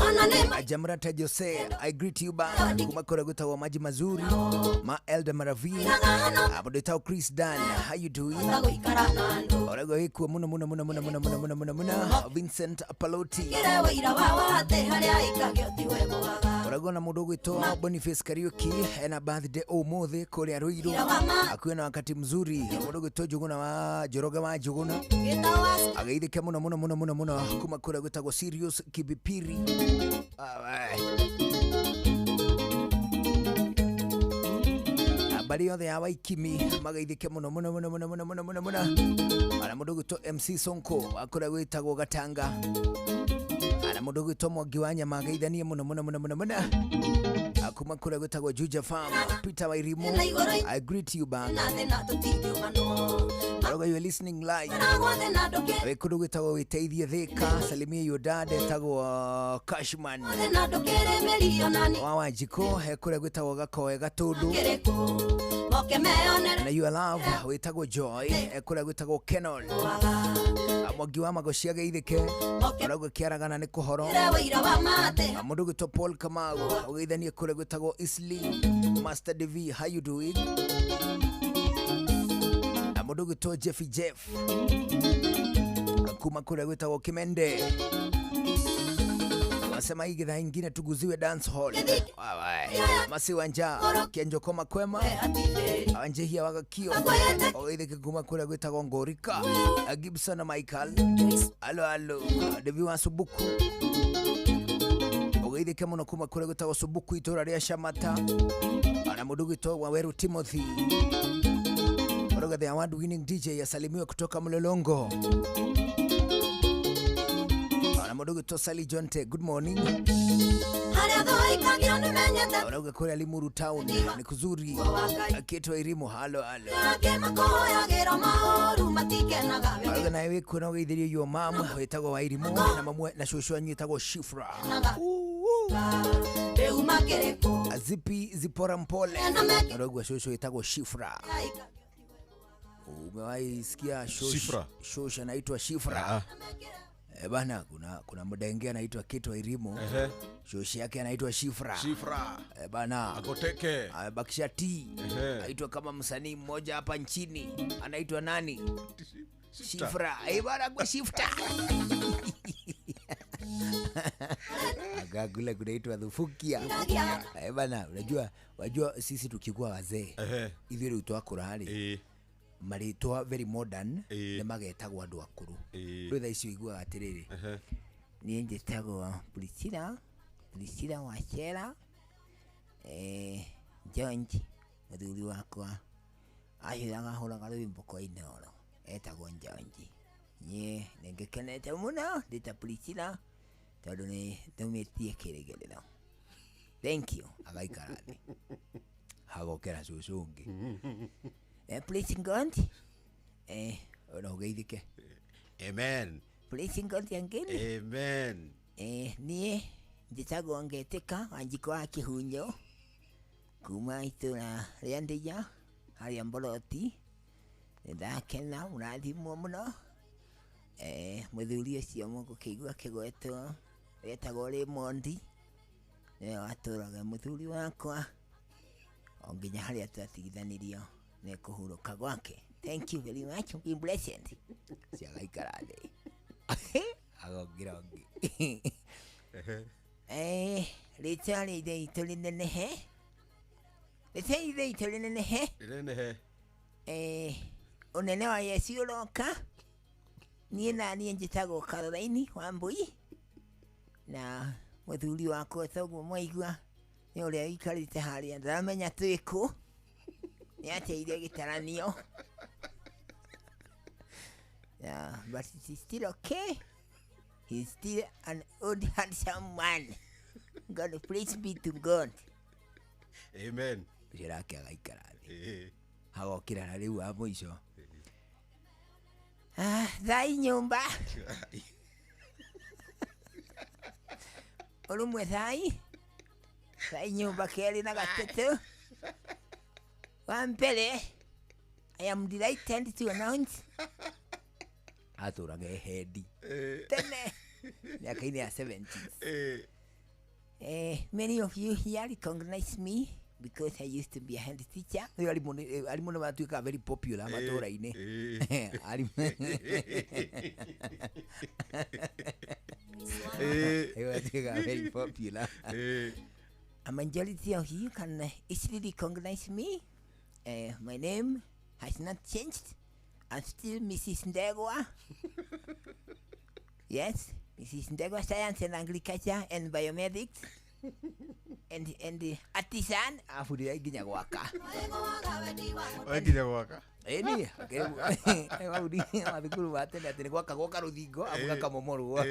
ona nĩ Jamrata Jose, I greet you back kuma kũrĩa gwĩtagwo Maji Mazuri ma Elder Maravi. Mũndũ wĩtagwo Chris Dan, how you doing? gũikara na andũ. Arauga wĩkuo mũno mũno mũno mũno mũno mũno mũno mũno mũno Vincent Paloti. Mekĩre ũira wao atĩ harĩa aikagio tiho ĩgũaga. Ũrauga na mũndũ ũgwĩtwo Boniface Kariuki ena birthday ũmũthĩ kũrĩa Ruiru, akuwe na wakati mzuri. Mũndũ ũgwĩtwo Njũgũna wa Njoroge wa Njũgũna Gĩtawa ageithĩke mũno mũno mũno mũno mũno kuma kũrĩa gwĩtagwo Sirius Kibipiri. Awe. Habari yothe ya Waikimi magaithĩke mũno mũno mũno mũno mũno mũno mũno mũno. Ana mũndũ ũgwĩtwo MC Sonko wa kũrĩa gwĩtagwo Gatanga. Ana mũndũ ũgwĩtwo Mwangi wa Nyama ageithanie mũno mũno mũno mũno mũno kuma kũrĩa gwĩtagwo Juja Farm. Peter Wairimu, I greet you back. na thĩna tũtingiumanwo. Arauga you are listening live. Maragwo thĩna ndũkĩrĩ Wĩ kũndũ gwĩtagwo wĩteithie Thika, salimia your dad etagwo Cashman thĩna ndũkĩrĩ mĩri onani wa Wanjikũ he kũrĩa gwĩtagwo Gakoe Gatũndũ. kĩrĩ kũ. Moke meyonere Na your love wĩtagwo Joy he kũrĩa gwĩtagwo Kenol. Mwangi wa Magoci ageithĩke. Arauga kĩaragana nĩ kũhoro. mekĩre ũira wa ma atĩ Mũndũ ũgwĩtwo Paul Kamau ũgeithanie kũrĩa gwĩtagwo Isli. Master DV, how you doing? Na mũndũ ũgwĩtwo Jeffy Jeff kuma kũrĩa gwĩtagwo Kimende wasema hii githaa ingine tuguziwe dance hall. Wawe. Masi wanja kienjoko makwema awanjehia wagakio ogeithĩke kuma kũrĩa gwĩtagwo Ngorika Gibson na Michael alo alo Devi wa Subuku ogeithĩke mũno kuma kũrĩa gwĩtagwo Subuku itũra rĩa Shamata ana mũndũ ũgwĩtwo Waweru Timothy. Oroga the award winning DJ asalimiwe kutoka Mlolongo. Ana mũndũ ũgwĩtwo Sally Jonte, good morning. harĩa thũikagio nĩmenyete Arauga kũrĩa Limuru town ni kuzuri. Akĩtwo Irimu halo halo. angĩ makũhoyagĩra maũru matikenaga we Arauga nawe wĩkuo na ũgeithĩrie your mom wĩtagwo Wairimu na mamu na cũcũ wanyu wĩtagwo Shifra. Rĩu makĩrĩ kũ? Zipi Zipora Mpole. Arauga cũcũ wĩtagwo Shifra. Umewahi sikia Shifra? Shosho anaitwa Shifra? Eh bana, kuna mdenge anaitwa Kitwa Irimu. Ehe. Shoshi yake anaitwa Shifra. Shifra. Eh bana, Agoteke. amebakisha T. Ehe. Aitwa kama msanii mmoja hapa nchini. Anaitwa nani? Shifra. Eh bana, kwa Shifta. Aga kule kunaitwa Thufukia. Eh bana, unajua wajua sisi tukikuwa wazee Ehe. ithuĩ rĩu twakũra rĩ marĩtwa very modern nĩ magetagwo andũ akũrũ. Rĩu thaa ici ũiguaga atĩrĩrĩ, niĩ njĩtagwo Priscilla, Priscilla Wachera, George mũthuri wakwa aciraga hũraga rwĩmbo kwa Inooro etagwo George. Niĩ nĩngĩkenete mũno ndĩ ta Priscilla tondũ nĩ ndũmĩtie kĩrĩgĩrĩro. Thank you. Agaikara thĩ hagokera cũcũ ũngĩ. Praise God. Ona ũgeithĩke. Amen. Praise God again. Amen. Niĩ njĩtagwo Ngetĩka Wanjikũ wa Kĩhunyo kuma itũra rĩa Ndĩja harĩa Mboroti. Nĩndakena mũrathimwo mũno. Mũthuri ũcio mũgũkĩigua akĩgwetwo etagwo Raymond, nĩwe watũraga mũthuri wakwa o nginya harĩa twatigithanirio nĩ kũhurũka gwake. Thank you very much. Be blessed. Ciagaikara thĩ agongera ũngĩ. Rĩtwa rĩa ithe witũ rĩnenehe. Reke ithe itũ rĩnenehe. Rĩnenehe. Ũnene wa Yesu ũroka. Niĩ na niĩ njĩtagwo Caroline Wambui na mũthuri wakwa toguo mwaigua nĩ ũrĩa ũikarĩte harĩa ndaramenya twĩ kũ nĩ ateire gĩtaranio. Yeah, but it is still okay. He's still an old handsome man. God, praise be to God. Amen. Ũcio nake agaikara thĩ. Agokĩra na rĩu wa mũico. Ah, thai nyũmba. Ũrũmwe thai. Thai nyũmba kerĩ na gatatũ. Wa mbere, I am delighted to announce atũraga ehendi tene mĩaka-inĩ ya 70s. Many of you here recognize me because I used to be a head teacher. Rĩu arimũ nĩ matuĩkaga very popular matũra-inĩ. Arimũ matuĩkaga very popular. A majority of you can easily recognize me. My name has not changed. I'm still Mrs. Ndegwa. Yes, Mrs. Ndegwa, Science and Agriculture and Biomedics. And the artisan. Abundithia nginya gwaka. Nginya gwaka. Ĩni, wabundithia mathukuru ma tene atĩ nĩ gwakagwo karũthingo abu gakamomorwo.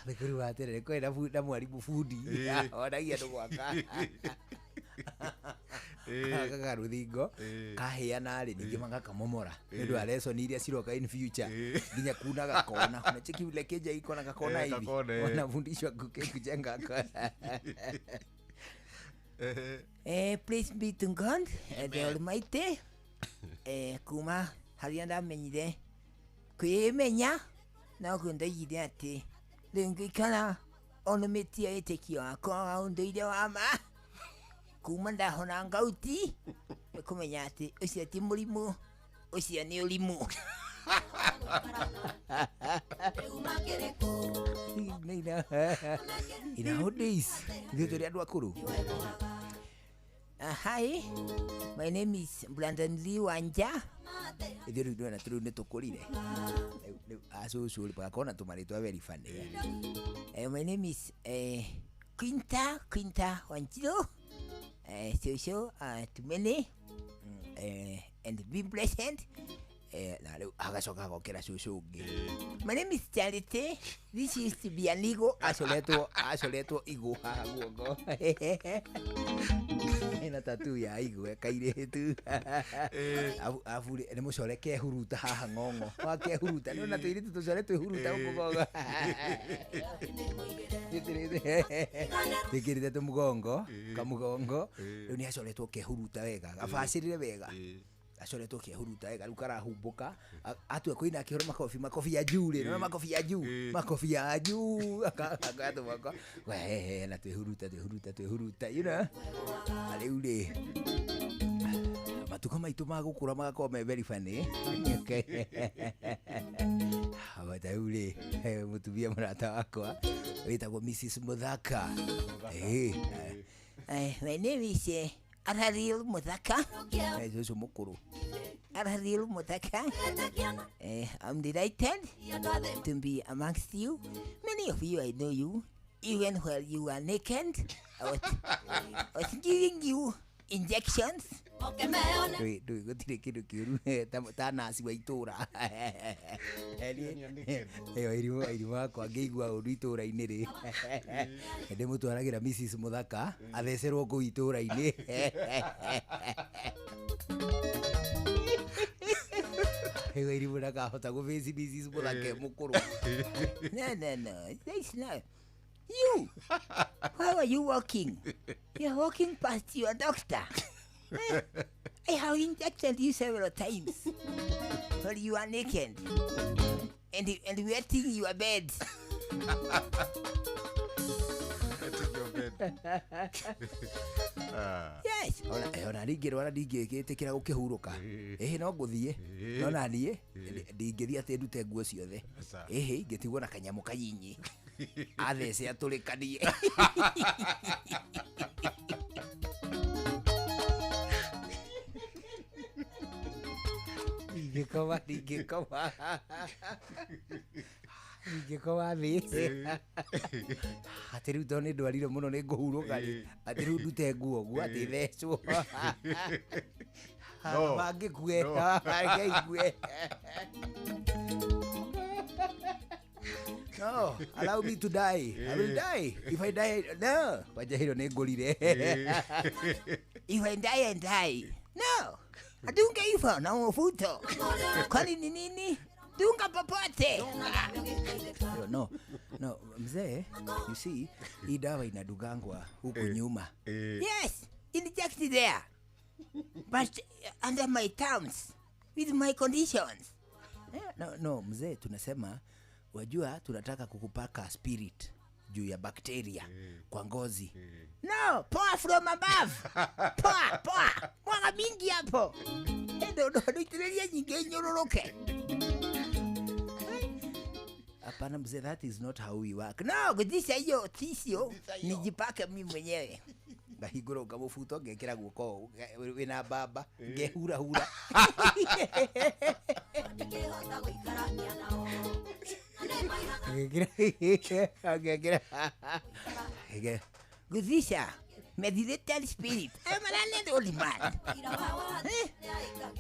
Thukuru wa tene nĩ kwarĩ na mwarimũ bundi onagia andũ gwaka. Gaka rũthingo kaheana rĩ ningĩ magakamomora nĩ ũndũ wa lesson iria ciroka in future nginya kuna gakona unacheki vile keja iko na gakona hivi wanafundishwa kujenga kona. Praise be to God, the Almighty. Kuma harĩa ndamenyire kwĩmenya noguo ndoigire atĩ rĩu ngũikara onũmĩtie wĩtĩkio wakwa wa ũndũire wa ma kuma ndahona ngauti nĩ kũmenya atĩ ũcio ti mũrimũ ũcio nĩ ũrimũ. In our days, ithuĩ tũrĩ andũ akũrũ. Hi, my name is Brandon Lee Wanja. Ithuĩ rĩu nĩwona rĩu nĩ tũkũrire. Rĩu acũcũ rĩ magakorwo na tũmarĩtwa very funny. My name is Quinta Wanjiru. Shosho to many and be blessed. Na rĩu agacoka agokĩra cũcũ ũngĩ. My name is Charity. This used to be an eagle. Acoretwo igũ haha guoko. Ena tattoo ya igũ kairĩtu. Abu nĩ mũcore kehuruta haha ng'ong'o. Wa kehuruta nĩ ona tũirĩtu tũcore twĩhuruta gũkũ ng'ong'o. Twĩkĩrĩte tũmũgongo kamũgongo. Rĩu nĩ acoretwo kehuruta wega gabacĩrĩre wega. Acoretwo kehuruta wega rĩu karahumbũka atua kũina akĩhũra makobi makobi ya juu rĩ nĩwona makobi ya juu makobi ya juu agatũmaka we na twĩhuruta twĩhuruta twĩhuruta you know. Na rĩu rĩ matukũ maitũ ma gũkũra magakorwo me very funny. Ta rĩu rĩ mũtumia mũrata wakwa wĩtagwo Mrs. Muthaka. My name is Arariel Muthaka. Cũcũ mũkũrũ. Arariel Muthaka. I'm delighted to be amongst you. Many of you, I know you. Even while you were naked, I was giving you injections. Gũtirĩ kĩndũ kĩũru ta nasi wa itũra. Irimũ wakwa ngĩigua ũru itũra-inĩ rĩ ndĩmũtwaragĩra Mrs. Muthaka athecerwo kũu itũra-inĩ. Irimũ ndakahota gũbĩci Mrs. Muthaka e mũkũrũ. No, it's not. You, how are you walking? You're walking past your doctor. I have injected you several times while you are naked and wetting your bed. Wetting your bed. Yes. Ona ndingĩrwara ndingĩgĩtĩkĩra gũkĩhurũka. Ĩhĩ no ngũthiĩ. No na niĩ ndingĩthiĩ atĩ ndute nguo ciothe. Ĩhĩ ingĩtigwo na kanyamũ kanyinyi. Athece atũrĩkanie. Ingĩkoma, ndingĩkoma, ingĩkoma thĩ atĩ rĩu tondũ nĩ ndwarire mũno nĩ ngũhurũka rĩ, atĩ rĩu ndute nguo ũguo atĩ thecwo. No. Mangĩkue. No. Ngeigue. No, allow me to die. I will die. If I die, no. Kwanja hilo nĩ ngũrire. If I die, I die. No. Adunge hivyo na ufuto. Kwani ni nini? Dunga popote. No, no, mzee, you see, hii dawa inadugangwa huku nyuma. Yes, inject there. But under my terms, with my conditions. No, no, mzee, tunasema wajua tunataka kukupaka spirit juu ya bakteria kwa ngozi. No, poa from above. Poa, poa. Mwaga mingi hapo. Ndo ndo itiriria nyingi nyororoke. Hapana mzee, that is not how we work. No, gudisha hiyo tisio nijipake mimi mwenyewe. Ngahingũra ngamũbuto ngekĩra guoko wĩna mbamba ngehurahura. Ngekĩra ngekĩra guthisha methylated spirit. I'm an old man. Eh?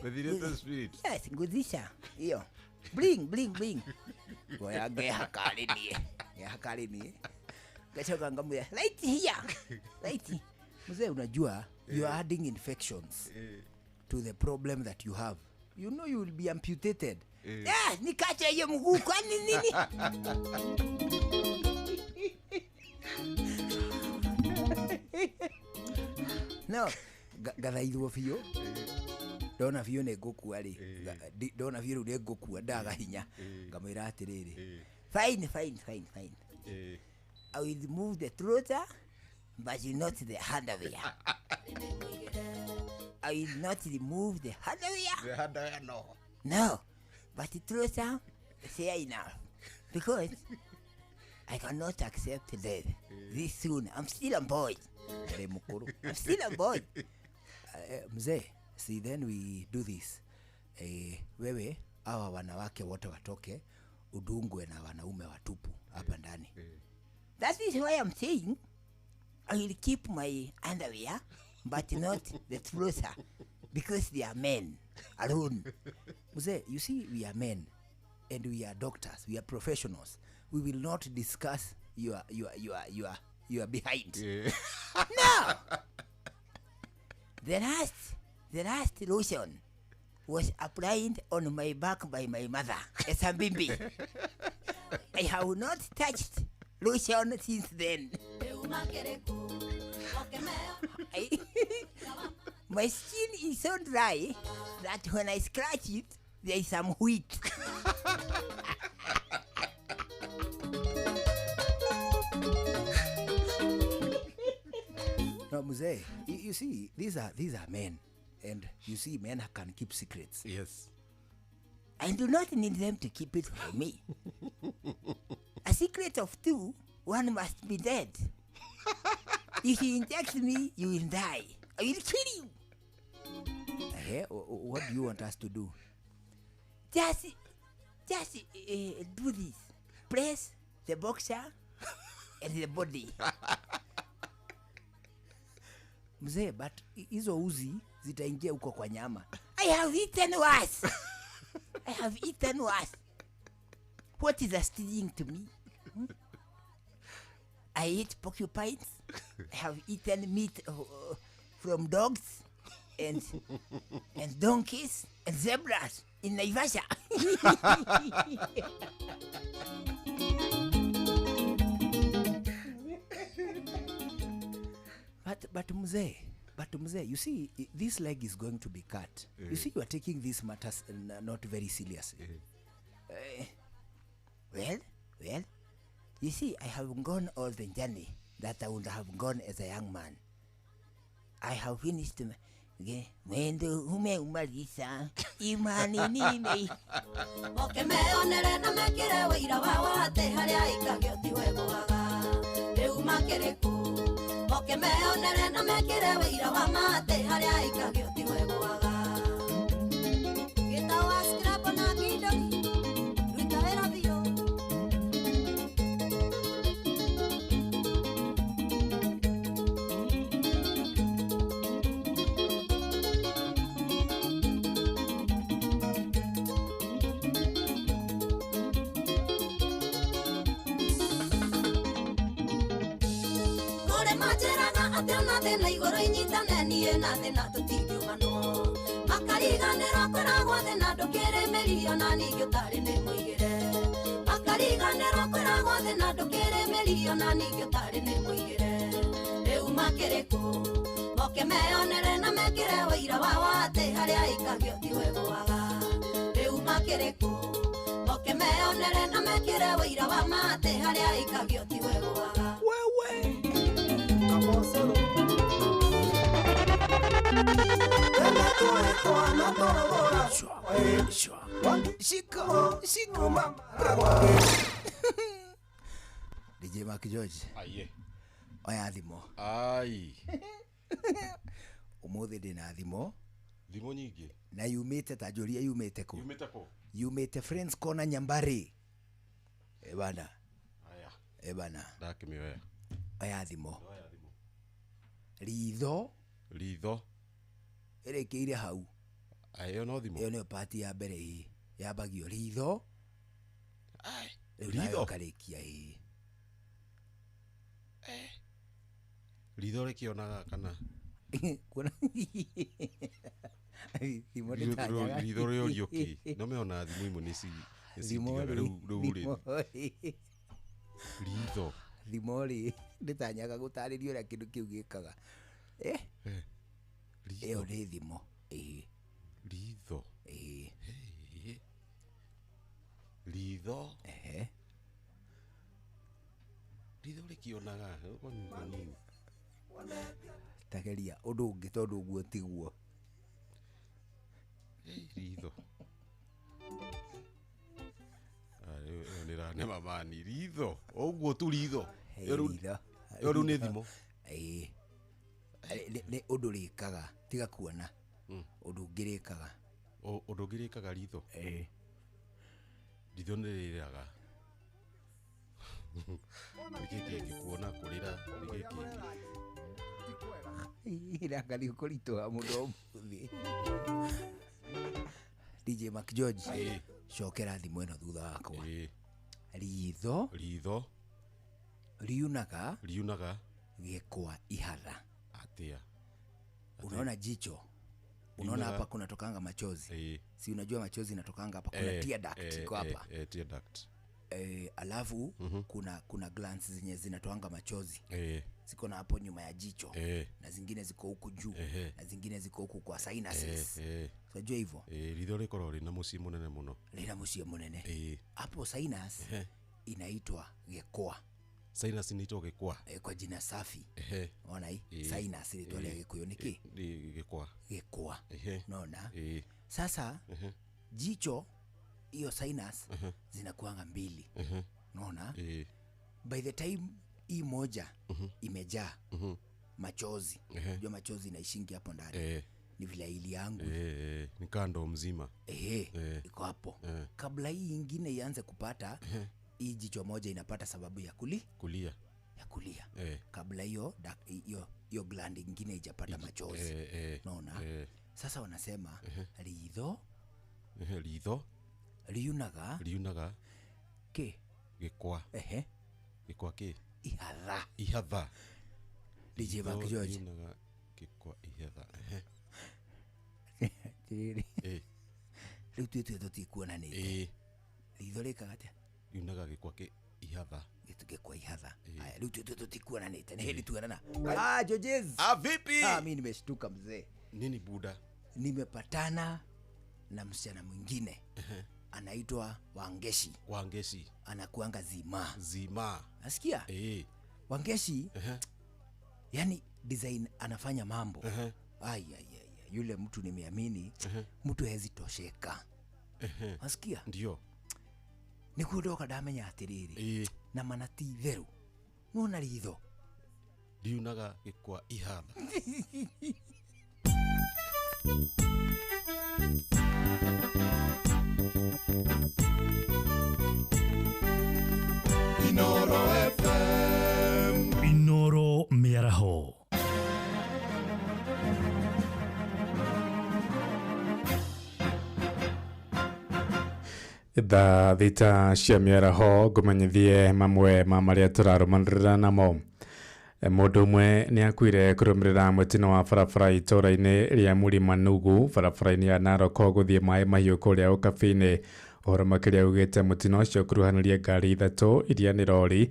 Methylated spirit. Yes, guthisha hiyo. Bling bling bling. Ngoya ngehaka rĩ niĩ. Ngehaka rĩ niĩ. Ngacoka ngamwĩra right here. Right. Mzee, unajua you are adding infections to the problem that you have. You know you will be amputated. Yeah, nikacha hiyo mguu kwani nini? No, gathaithwo biũ. Ndona biũ nĩ ngũkua rĩ. Ndona biũ rĩu nĩ ngũkua ndaga hinya. Ngamwĩra atĩrĩrĩ. Fine, fine, fine, fine. I will remove the trouser, but you not the underwear. I will not remove the underwear. The underwear, no. No, but the trouser, fair enough. Because I cannot accept death this soon. I'm still a boy. I'm still a boy. Mzee, see, then we do this. Wewe, hawa wanawake wote watoke, udungwe na wanaume watupu hapa ndani. That is why I'm saying I will keep my underwear, but not the trouser, because they are men alone. Mzee, you see, we are men, and we are doctors. We are professionals. We will not discuss your behind. No. The last lotion was applied on my back by my mother, Esambimbi. I have not touched lotion since then. My skin is so dry that when I scratch it, there is some wheat. No, Mzee, you see, these are men, and you see, men can keep secrets. Yes. I do not need them to keep it for me. A secret of two, one must be dead. If you inject me, you will die. I will kill you. What do you want us to do? Just do this. Press the boxer and the body. Mzee, but hizo uzi zitaingia huko kwa nyama. I have eaten worse. I have eaten worse. What is a stealing to me? Hmm? I eat porcupines. I have eaten meat from dogs and donkeys and zebras in Naivasha. But Mzee, you see, this leg is going to be cut. You see, you are taking these matters not very seriously. Well, you see, I have gone all the journey that I would have gone as a young man. I have finished. Ge mwendo umeumaliza imani nini Oke meonere na mekire wĩira wa atĩ harĩa aikagio tiwe gwaga rĩu makĩrĩ kũ Oke meonere na mekire wĩira wa atĩ harĩa aikagio tiwe gwaga Gĩtawa scrap na kidori ruta wĩra biũ. Kũrĩ manjĩraga atĩ ona thĩna igũrũ inyitane niĩ na thĩna tũtingiumanwo makariganĩrwo kwĩragwo thĩna ndũkĩrĩ mĩri ona ningĩ ũtarĩ nĩ mũigĩre makariganĩrwo kwĩragwo thĩna ndũkĩrĩ mĩri ona ningĩ ũtarĩ nĩ mũigĩre rĩu makĩrĩ kũ moke meyonere na mekĩre wĩira wao atĩ harĩa aikagio tiwe gwaga rĩu makĩrĩ kũ moke meyonere na mekĩre wĩira wa ma atĩ harĩa aikagio tiwe gwaga. Wewe Shika shika DJ Mark George. Aye. Oya thimo. Ai. Umuthi ndina thimo. Thimo nyingĩ. Na yumite ta njũria yumite kũ? Yumĩte kũ? Yumite Friends Corner Nyambari. E bana. Aya. E bana. Ndakĩmĩoya. Oya thimo. Ritho. Ritho. Ĩrĩkĩire hau. Ĩyo no thimo. Ĩyo nĩyo pati ya mbere ĩ. Yambagio ritho. Rĩu nayo Ritho? ũkarĩkia ĩ. Ritho rĩkĩonaga kana Kuona thimo ndĩtanyaga. ritho rĩorio kĩ? No meona thimũ imwe nĩ Thimo cindigaga rĩ, rĩu rĩu rĩ thimo rĩ. ritho. Thimo rĩ ndĩtanyaga gũtarĩria ũrĩa kĩndũ kĩu gĩkaga. Eh? Ĩyo nĩ thimo. Ĩĩ. Ritho. Ĩĩ. Ritho. Ehe. Ritho rĩkĩonaga kwa nini? Tageria ũndũ ũngĩ tondũ ũguo tiguo. Ritho. Ah, ĩyo ĩyo nĩ ĩranema mani. Ritho. Ũguo tu ritho. Ĩyo rĩu Ritho. ĩyo rĩu nĩ thimo. Ĩĩ. Nĩ ũndũ rĩkaga tiga kuona. Ũndũ ũngĩ rĩkaga. Ũndũ ũngĩ rĩkaga ritho. Ĩĩ. Ritho nĩ rĩrĩraga. Nĩkĩ kĩngĩ kuona kũrĩra nĩkĩ kĩngĩ? Irangathiĩ kũritũha mũno ũmũthĩ. DJ Mark George. Cokera thimũ ĩno thutha wakwa. Ritho. Ritho. Riunaga. Riunaga. Gĩkwa ihatha. Atia. Unaona jicho. Unaona hapa kunatokanga machozi. Si unajua machozi inatokanga hapa kuna tear duct iko hapa. Tear duct. Alafu kuna glands zenye zinatoanga machozi. Ziko na hapo nyuma ya jicho. Na zingine ziko huku juu na zingine ziko huku kwa sinuses. Unajua hivyo? Ritho rĩkoragwo rĩna mũciĩ mũnene mũno. Rĩna mũciĩ mũnene. Hapo sinus inaitwa gĩkwa. Sinus inaitwa gĩkwa. Kwa jina safi. Ona hii sinus rĩtwa rĩa Gĩkũyũ nĩ kĩ? Gĩkwa. Gĩkwa. Unaona? Sasa jicho hiyo sinus zinakuanga mbili. Unaona? By the time hii moja imejaa machozi. Unajua machozi inaishingi hapo ndani. Ni vile ili yangu. Ni kando mzima. Iko hapo. Kabla hii ingine ianze kupata hii jicho moja inapata sababu ya kulia. Ya kulia. Kabla hiyo hiyo gland ingine ijapata machozi. Unaona? Sasa wanasema ritho. Ritho. Riunaga. Riunaga. Ke. Gĩkwa. Gĩkwa kĩ? Ihatha. Ihatha. DJ Mark George. Riunaga gĩkwa ihatha. Tiriri. Rĩu twĩtue tũtikuonanĩte. Ritho rĩkaga atĩa? Riunaga gĩkwa kĩ ihatha. Gĩkwa ihatha. Haya rĩu twĩtue tũtikuonanĩte. Nĩ hĩndĩ tuonana. Ah, Georges. Ah, vipi? Ah, mimi nimeshtuka mzee. Nini buda? Nimepatana na msichana mwingine. Anaitwa Wangeshi. Wangeshi. Anakuanga zima. Zima. Nasikia? Wangeshi. Yani design anafanya mambo. Ai ai ai. Yule mtu nimeamini, mtu hezi tosheka. Wasikia? Ndio. Nĩkuo ndoka ndamenya atĩrĩrĩ, na mana ti itherũ, nona ritho ndiunaga gĩkwa ihatha. Inoro FM. Inoro mĩaraho. Thaa thita cia mĩaraho ngũmenyithie mamwe ma marĩa tũrarũmanĩrĩra namo. Mũndũ ũmwe nĩ akuire kũrũmĩrĩra mũtino wa barabara itũũra-inĩ rĩa Mũrima Nugu barabara-inĩ ya Narok gũthiĩ Maĩ Mahiũ kũrĩa Ũkabi-inĩ. Ũhoro makĩria ugĩte mũtino ũcio ũkuruhanirie ngari ithatũ iria nĩ rori,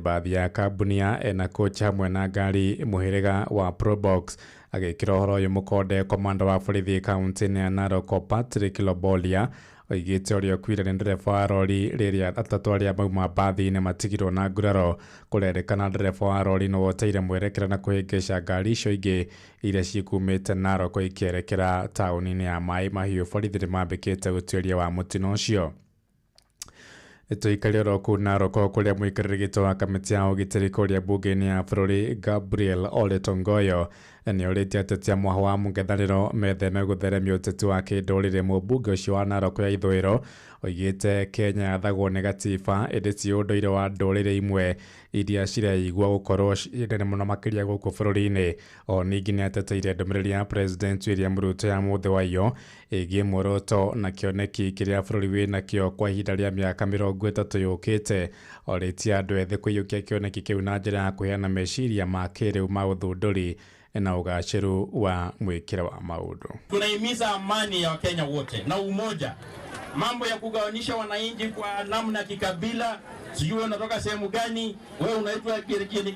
bathi ya kambuni ya Ena Coach hamwe na ngari mũhĩrĩga wa Probox. Agĩkĩra ũhoro ũyũ mũkonde, komanda wa borithi kaunti-inĩ ya Narok Patrick Lobolia oigĩte ũrĩa ũkuire nĩ ndereba wa rori rĩrĩa atatũ arĩa mauma mbathi-inĩ matigirwo na nguraro. Kũrerĩkana ndereba wa rori nĩ woteire mwerekera na kũhĩngĩca ngari icio ingĩ iria cikumĩte Narok ikĩerekera taũni-inĩ ya Maĩ Mahiũ. Borithi nĩmambĩkĩte ũtuĩria wa mũtino ũcio. Tũikare oro kũu Narok kũrĩa mũikarĩri gĩtĩ wa kamĩtĩ ya ũgitĩri kũrĩa mbunge-inĩ ya bũrũri Gabriel Ole Tongoyo nĩ orĩtie ateti a mwaha wa mũng'ethanĩro metheme gũtheremia ũteti wa kĩndũrĩrĩ. Mũmbunge ũcio wa Narok ya ithũĩro oigĩte Kenya yathagwo nĩ gatiba ĩndĩ ti ũndũire wa ndũrĩrĩ imwe iria cireigua gũkorwo nene mũno makĩria gũkũ bũrũri-inĩ. O ningĩ nĩ ateteire ndũmĩrĩri ya President William Ruto ya mũthĩ wa iyo ĩgiĩ muoroto na kĩoneki kĩrĩa bũrũri wĩnakĩo kwa ihinda rĩa mĩaka 30 yũkĩte. Orĩtie andũ ethĩ kũiyũkia kĩoneki kĩu na njĩra ya kũheana meciria ma kĩrĩu ma ũthundũri na ũgacĩru wa mwĩkĩre wa maũndũ. Tunahimiza amani ya Wakenya wote na umoja. Mambo ya kugawanisha wananchi kwa namna ya kikabila, sijui wewe unatoka sehemu gani, wewe unaitwa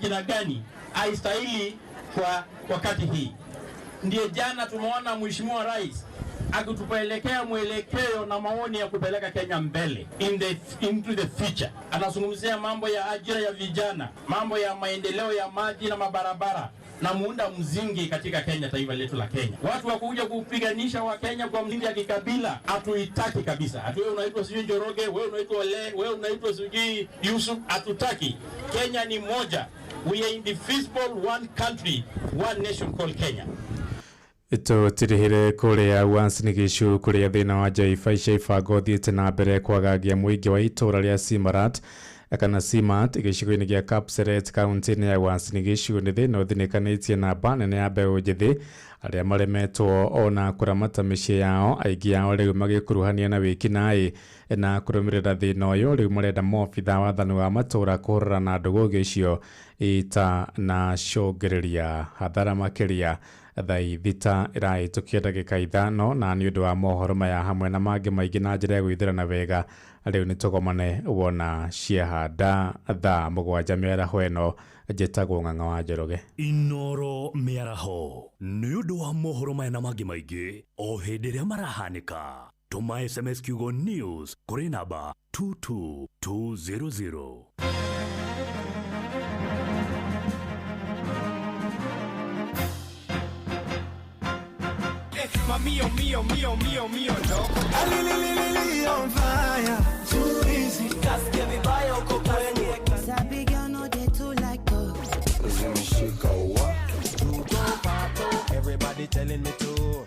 kina gani, haistahili kwa wakati hii. Ndiye jana tumeona Mheshimiwa Rais akitupelekea mwelekeo na maoni ya kupeleka Kenya mbele into the future. Anazungumzia mambo ya ajira ya vijana, mambo ya maendeleo ya maji na mabarabara na muunda mzingi katika Kenya, taifa letu la Kenya. Watu wa kuja kupiganisha wa Kenya kwa msingi ya kikabila hatuitaki kabisa. Hatu wewe unaitwa sijui Njoroge, wewe unaitwa Ole, wewe unaitwa sijui Yusuf, hatutaki. Kenya ni moja. We are indivisible, one country, one nation called Kenya. Tũtirihire kũrĩa Uasin Gishu kũrĩa thĩna wa njaiba cia ibango ũthiĩte na mbere kwagagia mũingĩ wa itũũra rĩa Simarat kana Simat gĩcigo-inĩ gĩa Kapseret kaunti-inĩ ya Uasin Gishu. Nĩ thĩna ũthinĩkanĩtie namba nene ya mbeũ njĩthĩ arĩa maremetwo ona kũramata mĩciĩ yao, aingĩ ao rĩu magĩkuruhania na wĩkinaĩ. Na kũrũmĩrĩra thĩna ũyũ rĩu marenda maobitha wathani wa matũũra kũhũrana na ndũgũgĩ icio itanacũngĩrĩria hathara makĩria. Thaa thita ĩrahĩtũkia ndagĩka 5 na nĩ ũndũ wa mohoro maya hamwe na mangĩ maingĩ na njĩra ya gwĩthĩrana wega rĩu nĩ tũgomane wona ciahanda thaa 7 mĩaraho ĩno. Njĩtagwo Ng'ang'a wa Njoroge. Inoro mĩaraho nĩ ũndũ wa mohoro maya na mangĩ maingĩ o hĩndĩ ĩrĩa marahanĩka. Tũma SMS kiugo news kũrĩ namba 22200. Mio, mio, mio, mio, mio, no. Alililili on fire. Too easy. Kasikia vibaya uko kwenye. Sabi girl no dey too like talk. Zimeshika wa. Everybody telling me to.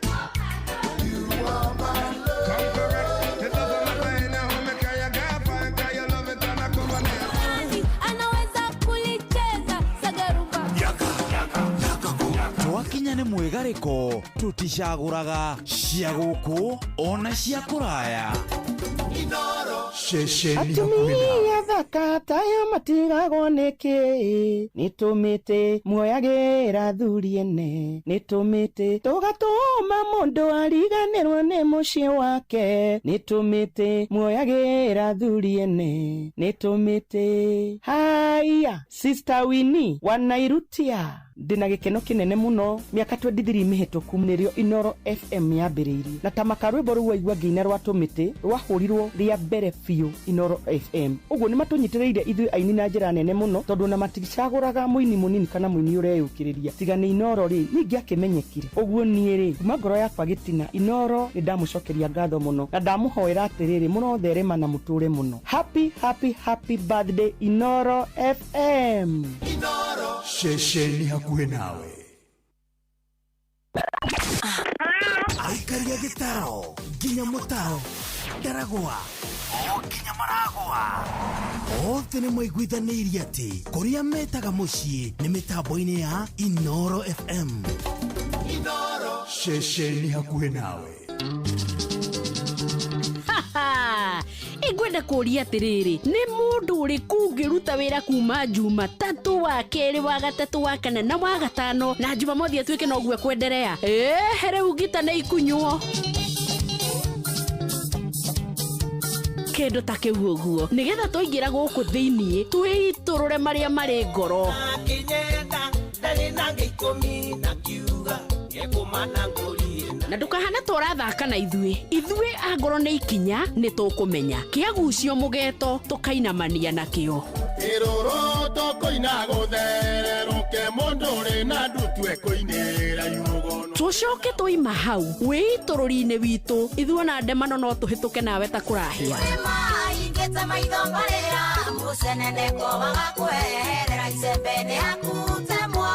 You are my love. Come correct. It doesn't matter any home kaya gapa kaya love it and come on. Anaweza kulicheza sagarumba. Yaka yaka yaka. Twakinya nĩ mwĩgarĩko tũticagũraga cia gũkũ ona cia kũraya. Atumia thaka tayo matigagwo nĩkĩ nĩtũmĩte muoyagĩra athuri ene nĩtũmĩte tũgatũma mũndũ ariganĩrwo nĩ mũciĩ wake nĩtũmĩte muoyagĩra athuri ene nĩtũmĩte. Haya, Sister Winnie wanairutia Ndĩna gĩkeno kĩnene mũno. Mĩaka 23 mĩhĩtũku nĩrĩo Inoro FM yambĩrĩirie, na ta makarwĩmbo rũu waigua ngĩina rwa tũmĩtĩ rwahũrirwo rĩa mbere biũ Inoro FM. Ũguo nĩ matũnyitĩrĩire ithuĩ aini na njĩra nene mũno, tondũ ona maticagũraga mũini mũnini kana mũini ũreyũkĩrĩria. Tiga nĩ Inoro rĩ, ningĩ akĩmenyekire. Ũguo niĩ rĩ, kuma ngoro yakwa gĩtina, Inoro nĩ ndamũcokeria ngatho mũno na ndamũhoera atĩrĩrĩ, mũrotherema na mũtũre mũno. Happy happy happy birthday Inoro FM. Ceceni hakuhĩ nawe. Aikaria gĩtaro nginya mũtaro ndaragwa o nginya maragwa othe nĩ maiguithanĩirie atĩ kũrĩa metaga mũciĩ nĩ mĩtambo-inĩ ya Inoro FM. Ceceni hakuhĩ nawe. Ingwenda kũria atĩrĩrĩ, nĩ mũndũ ũrĩkũ ũngĩruta wĩra kuma Jumatatũ, wa kerĩ, wa gatatũ, wa kana na wa gatano, na Jumamothi atuĩke noguo ekwenderea? Ĩĩ, rĩu ngita nĩ ikunywo kĩndũ ta kĩu ũguo, nĩgetha twaingĩra gũkũ thĩiniĩ twĩitũrũre marĩa marĩ ngoro. Na ndũkahane ta ũrathaka na ithuĩ. Ithuĩ angorwo nĩ ikinya nĩ tũkũmenya kĩagucio mũgeto tũkainamania nakĩo. Ĩrũrũ tũkũina gũthererũke mũndũ ũrĩ na ndutue kũinĩra iũgono. Tũcoke tũima hau wĩitũrũri-inĩ witũ, ithuĩ ona ndemano no tũhĩtũke nawe ta kũrahĩa.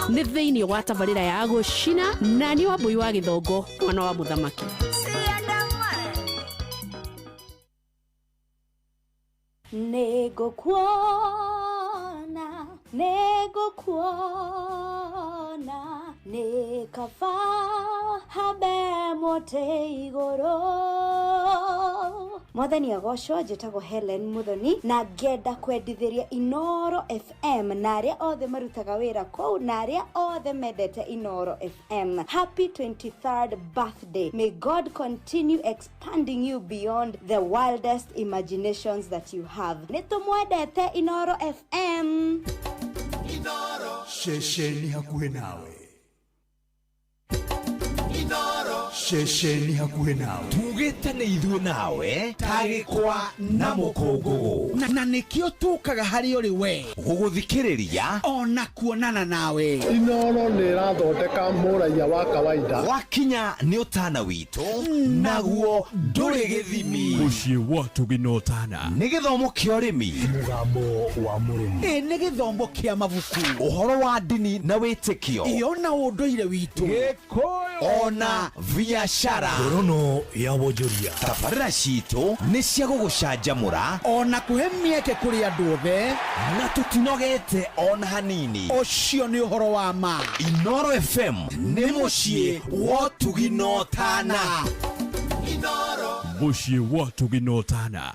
Nĩ thĩinĩ wa tabarĩra ya gũcina na nĩ wa Mbũi wa Gĩthongo, mwana wa mũthamaki. Nĩngũkuona, nĩngũkuona, nĩ kaba hambe mũtĩ igũrũ. Mwathani agocwo. Njĩtagwo Helen Muthoni na ngenda kwendithĩria Inoro FM na arĩa othe marutaga wĩra kũu na arĩa othe mendete Inoro FM. Happy 23rd birthday. May God continue expanding you beyond the wildest imaginations that you have. Nĩ tũmwendete Inoro FM. Ceceni hakuhĩ nawe. Ceceni hakuhĩ nawe. Tugĩte nĩ ithuĩ nawe ta gĩkwa na mũkũngũgũ, na nĩkĩo tũkaga harĩ ũrĩ we gũgũthikĩrĩria ona kuonana nawe. Inoro nĩ ĩrathondeka mũraiya wa kawaida. Wakinya nĩ ũtana witũ naguo ndũrĩ gĩthimi. Mũciĩ wa Tũgĩ na Ũtana nĩ gĩthomo kĩa ũrĩmi, mũgambo wa mũrĩmi, ĩ nĩ gĩthomo kĩa mabuku, ũhoro wa ndini na wĩtĩkio, ĩyo na ũndũire witũ, Gĩkũyũ ona biashara. Ngorono ya wonjoria. Tabarĩra citũ nĩ cia gũgũcanjamũra ona kũhe mĩeke kũrĩ andũ othe, na tũtinogete ona hanini. Ũcio nĩ ũhoro wa ma. Inoro FM nĩ mũciĩ wa ũtugi na ũtana. Mũciĩ wa ũtugi na ũtana.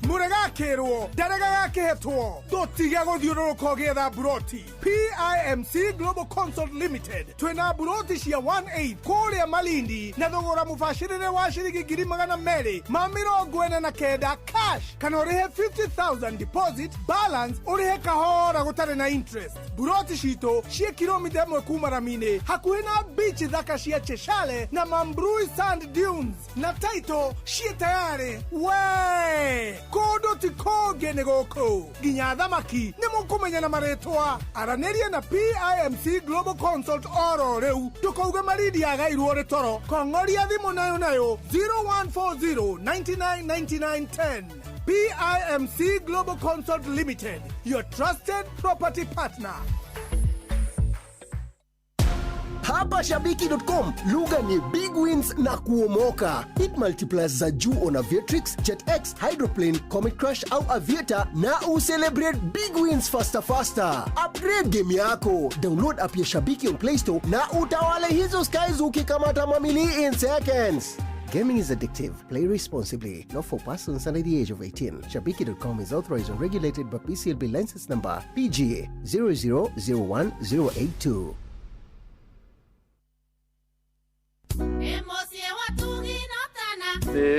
Mũrega akĩrwo ndarega gakĩhetwo, tũtige gũthiũrũrũka ũgĩetha mburoti. PIMC Global Consult Limited twĩna mburoti cia 18 kũrĩa Malindi na thogora mũbacĩrĩre wa ciringi 249,000 cash, kana ũrĩhe 50,000 deposit, balance ũrĩhe kahora gũtarĩ na interest. Mburoti citũ ciĩ kilomita 1 kuma rami-inĩ, hakuhĩ na beach thaka cia Cheshale na Mambrui Sand Dunes, na title ciĩ tayarĩ. We kũndũ ti kũngĩ nĩ gũkũ, nginya thamaki nĩ mũkũmenya na marĩtwa. Aranĩria na PIMC Global Consult oro rĩu, ndũkauge Malindi yagairwo rĩ toro. Kong'oria thimũ nayo nayo 0140 99 99 10. PIMC Global Consult Limited, your trusted property partner. Hapa Shabiki.com lugha ni big wins na kuomoka. Hit multipliers za juu on Aviatrix, JetX, Hydroplane, Comet Crush au Aviator na ucelebrate big wins faster faster. Upgrade game yako. Download app ya Shabiki on Play Store na utawale hizo skies ukikamata mamili in seconds. Gaming is addictive. Play responsibly. Not for persons under the age of 18. Shabiki.com is authorized and regulated by PCLB license number PGA 0001082.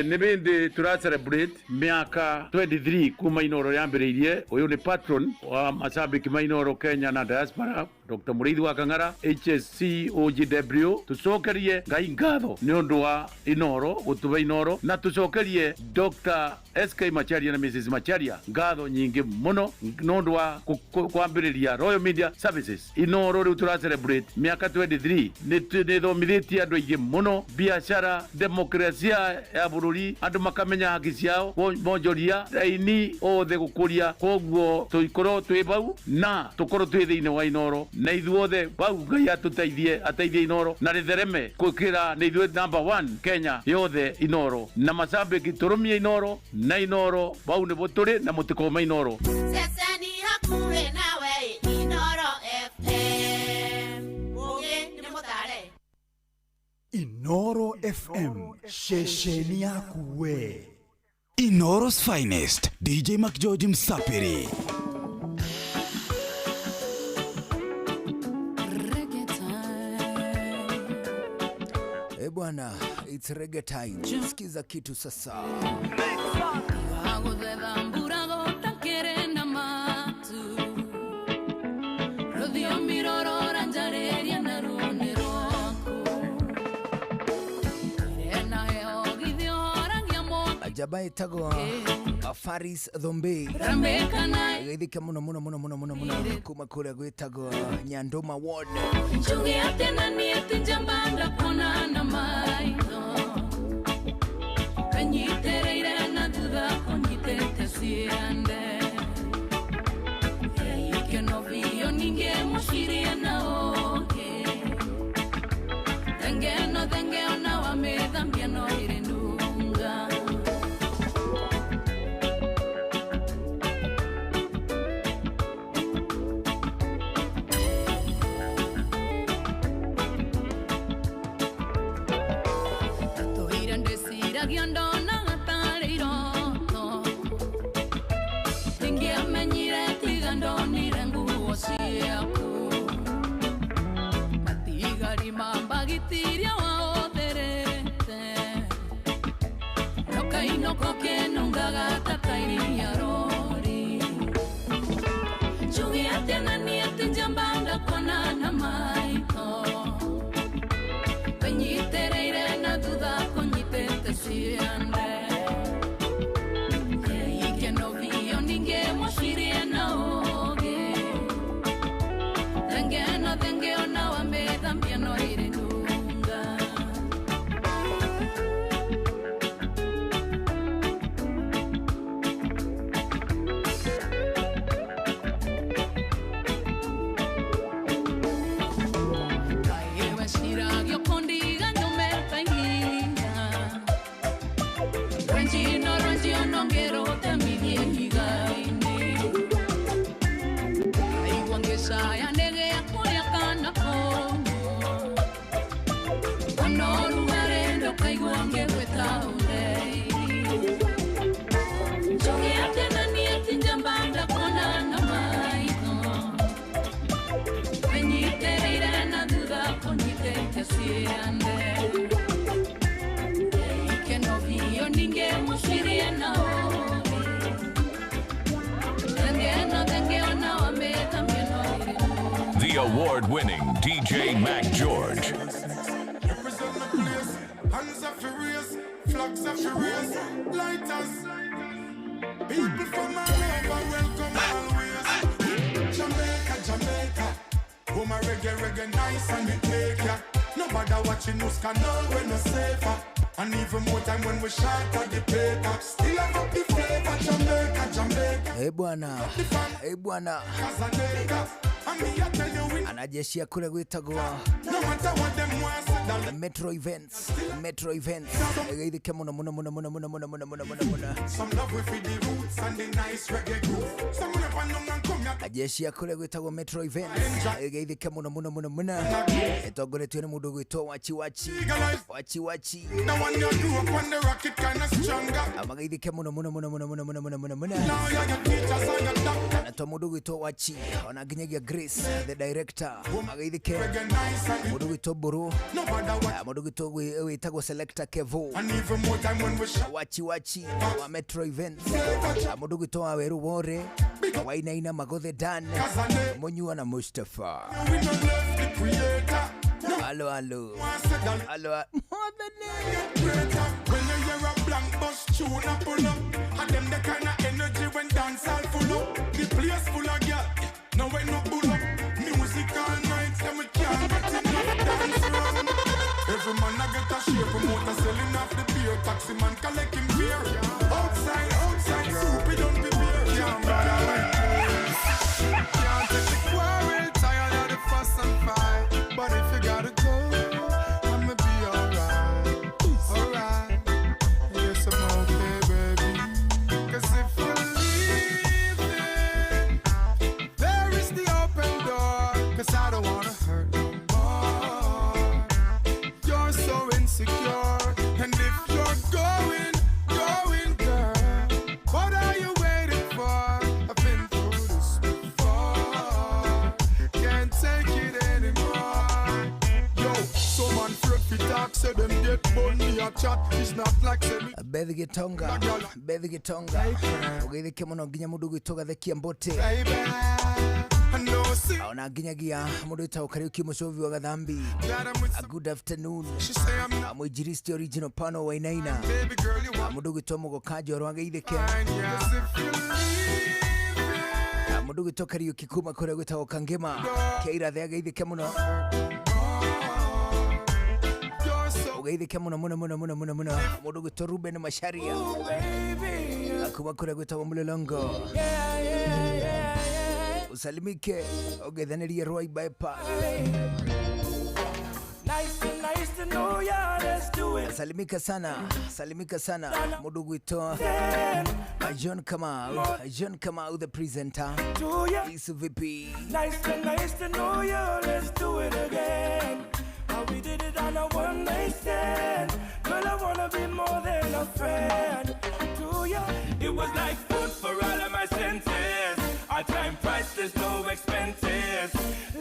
Nĩ bĩndĩ tũra celebrate mĩaka 23 kuma Inoro yambĩrĩirie. Ũyũ nĩ patron wa macambĩki ma Inoro Kenya na diaspora, Dr. Mũrĩithi wa Kang'ara HSC OGW, tũcokerie Ngai ngatho nĩ ũndũ wa Inoro gũtũhe Inoro, na tũcokerie Dr. SK Macharia na Mrs. Macharia ngatho nyingĩ mũno nĩ ũndũ wa kwambĩrĩria Royal Media Services. Inoro rĩu tũra celebrate mĩaka 23, nĩ thomithĩtie andũ aingĩ mũno biacara, demokrasia ya bũrũri, andũ makamenya haki ciao, monjoria aini othe gũkũria. Koguo tũikorwo twĩ bau na tũkorwo twĩ thĩinĩ wa Inoro, na ithuothe bau Ngai atũteithie, ateithie Inoro na rĩthereme gwĩkĩra nĩ ithuĩ number 1 Kenya yothe Inoro na macambĩki, tũrũmie Inoro na Inoro bau nĩbo tũrĩ na mũtikome Inoro. Ceceni hakuhĩ nawe Inoro FM. Mũgĩ nĩ mũtare. Inoro FM, ceceni yaku we. Inoro's finest, DJ McGeorge Msapiri. Eh bwana, it's reggae time. Sikiza kitu sasa. Jaba etagwo Faris Dhombe geithike muno muno muno muno muno muno kuma kuria gwitagwo Nyandoma Ward. Njuge atena niete njamba ndakuona na maitho kanyitereire na thutha kũnyitĩte ciande ikeno biũ ningĩ mũcirie na ũngĩ thengeno thenge ona wa mĩthambia no ĩrĩ nunga. The award-winning DJ Mac George. Represent the place, hands are furious, flags are furious, lighters. People from all over, welcome always. Jamaica, Jamaica, home a reggae, reggae nice and we take ya. Nobody watching us can know we're no safer. And even more time when we shot at the paper. Still have up the flavor, Jamaica, Jamaica. Hey bwana, hey bwana. Anajeshi kule gwitagwo Metro Events, Metro Events. Geithike muno muno muno muno muno muno muno muno muno muno. Ajeshi kule gwitagwo Metro Events. Geithike muno muno muno muno. Etongoretio ni mundu gwitwo Wachi Wachi. Wachi Wachi. Amageithike muno muno muno muno muno muno muno muno muno. Na to mundu gwitwo Wachi ona nginyagia Grace the director. Mageithike mundu gwitwo Mburu, mundu gwitwo witagwo Selector Kevo. Wachi Wachi wa Metro Events. Mundu gwitwo Waweru Wore. Wainaina Magothe Dan Munyua na Mustafa. Alo alo alo. When you hear a blank bus tune a pull up, and them the kind of energy when dance all full up. The place full of girl, no way no pull up. Music all night, then we can't get enough dance run. Every man a get a share, promoter selling off the beer, taxi man collecting beer. Outside, outside, soup, we don't prepare. Can't bother with can't take the quarrel, tired of the fuss and fight. But if you gotta go, I'ma be alright, alright. Yes, I'm okay, baby. 'Cause if you're leaving, there is the open door. 'Cause I don't wanna hurt no more. You're so insecure. And if you're going, going, girl, what are you waiting for? I've been through this before. Can't take it anymore. Yo, some man afraid fi talk, say them get money a chat. It's not like say me. Beth Gitonga, Beth Gitonga, ugeithike muno nginya mundu gwitwo Gathekia Mbote, ona nginyagia mundu witagwo Kariuki Mucovi wa Gathambi. A good afternoon. Mwinjilisti original pano Wainaina, mundu gwitwo Mugoka Njoro ageithike, mundu gwitwo Kariuki kuma kuria gwitagwo Kangema kia Irathe ageithike muno, ugeithike muno muno muno muno muno muno mundu gwitwo Ruben Macharia kuma kuria gwitagwo Mulolongo. Usalimike ugeithanirie Rwai bypass. Nice to know ya, let's do it. Salimika sana, salimika sana mundu gwitwo John Kamau, John Kamau the presenter. Is VP. Nice to know you, let's do it again. How we did it on a one night stand. Girl, I wanna be more than a friend to you. It was like food for all of my senses. Our time priceless, no expenses.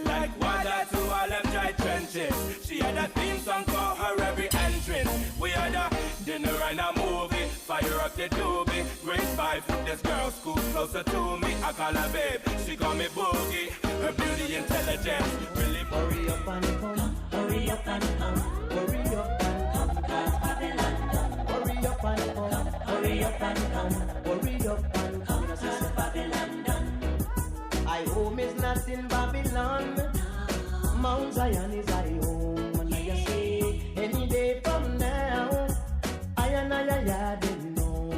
Like water to all them dry trenches. She had a theme song for her every entrance. We had a dinner and a movie. Fire up the doobie. Grade 5, this girl scoot closer to me. I call her babe, she call me boogie. Her beauty, intelligence, really. Hurry up and come, hurry up and come, hurry up and come, 'cause Babylon done. Hurry up and come, hurry up and come, hurry up and come, 'cause Babylon done. I home is not in Babylon. Mount Zion is I home. And I say, any day from now, I and I didn't know.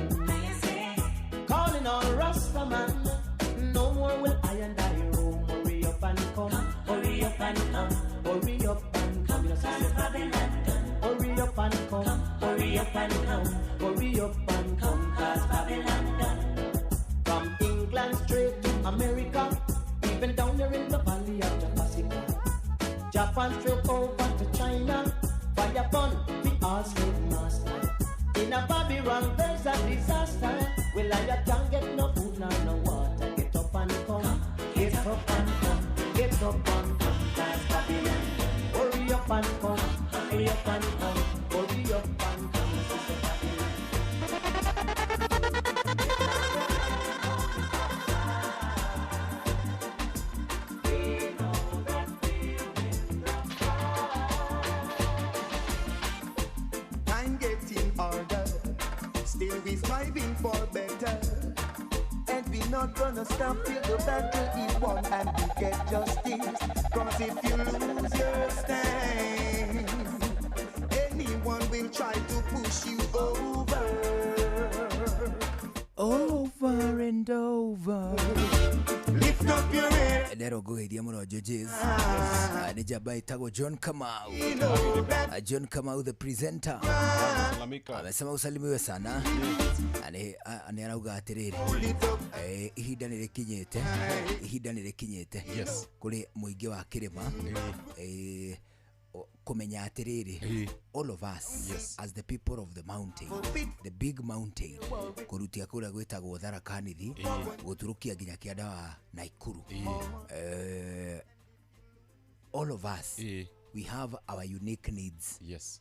Calling all Rasta man, no more will I and I roam. Hurry up and come, hurry up and come, hurry up and come, 'cause Babylon done. Hurry up and come, hurry up and come, hurry up and come, 'cause Babylon done. From England straight to America, even down there in the valley of Jaffa, Japan straight over to China, fire burn the all slave master. In a Babylon there's a disaster. Well, I can't get no food nor no water. Get up and come, get up and come, get up and come, 'cause Babylon. Hurry up and come, hurry up and come, hurry up and come, sister Babylon. Time getting harder, still we striving for better. And we not gonna stop till the battle is won and we get justice. 'Cause if you lose your stand, anyone will try to push you over. Over and over. Lift up your head. Ndero ngugeithia muno Judges. Nĩ njamba ĩtagwo John Kamau. John Kamau the presenter. Amesema usalimiwe sana. Nĩ arauga atĩrĩrĩ, ihinda nĩ rĩkinyĩte, ihinda nĩ rĩkinyĩte kũrĩ mũingĩ wa kĩrĩma kumenya atiriri, all of us, yes, as the people of the mountain, the big mountain, kurutia kuria gwitagwo Tharaka Nithi guturukia nginya kianda wa Naikuru, all of us, we have our unique needs. Yes,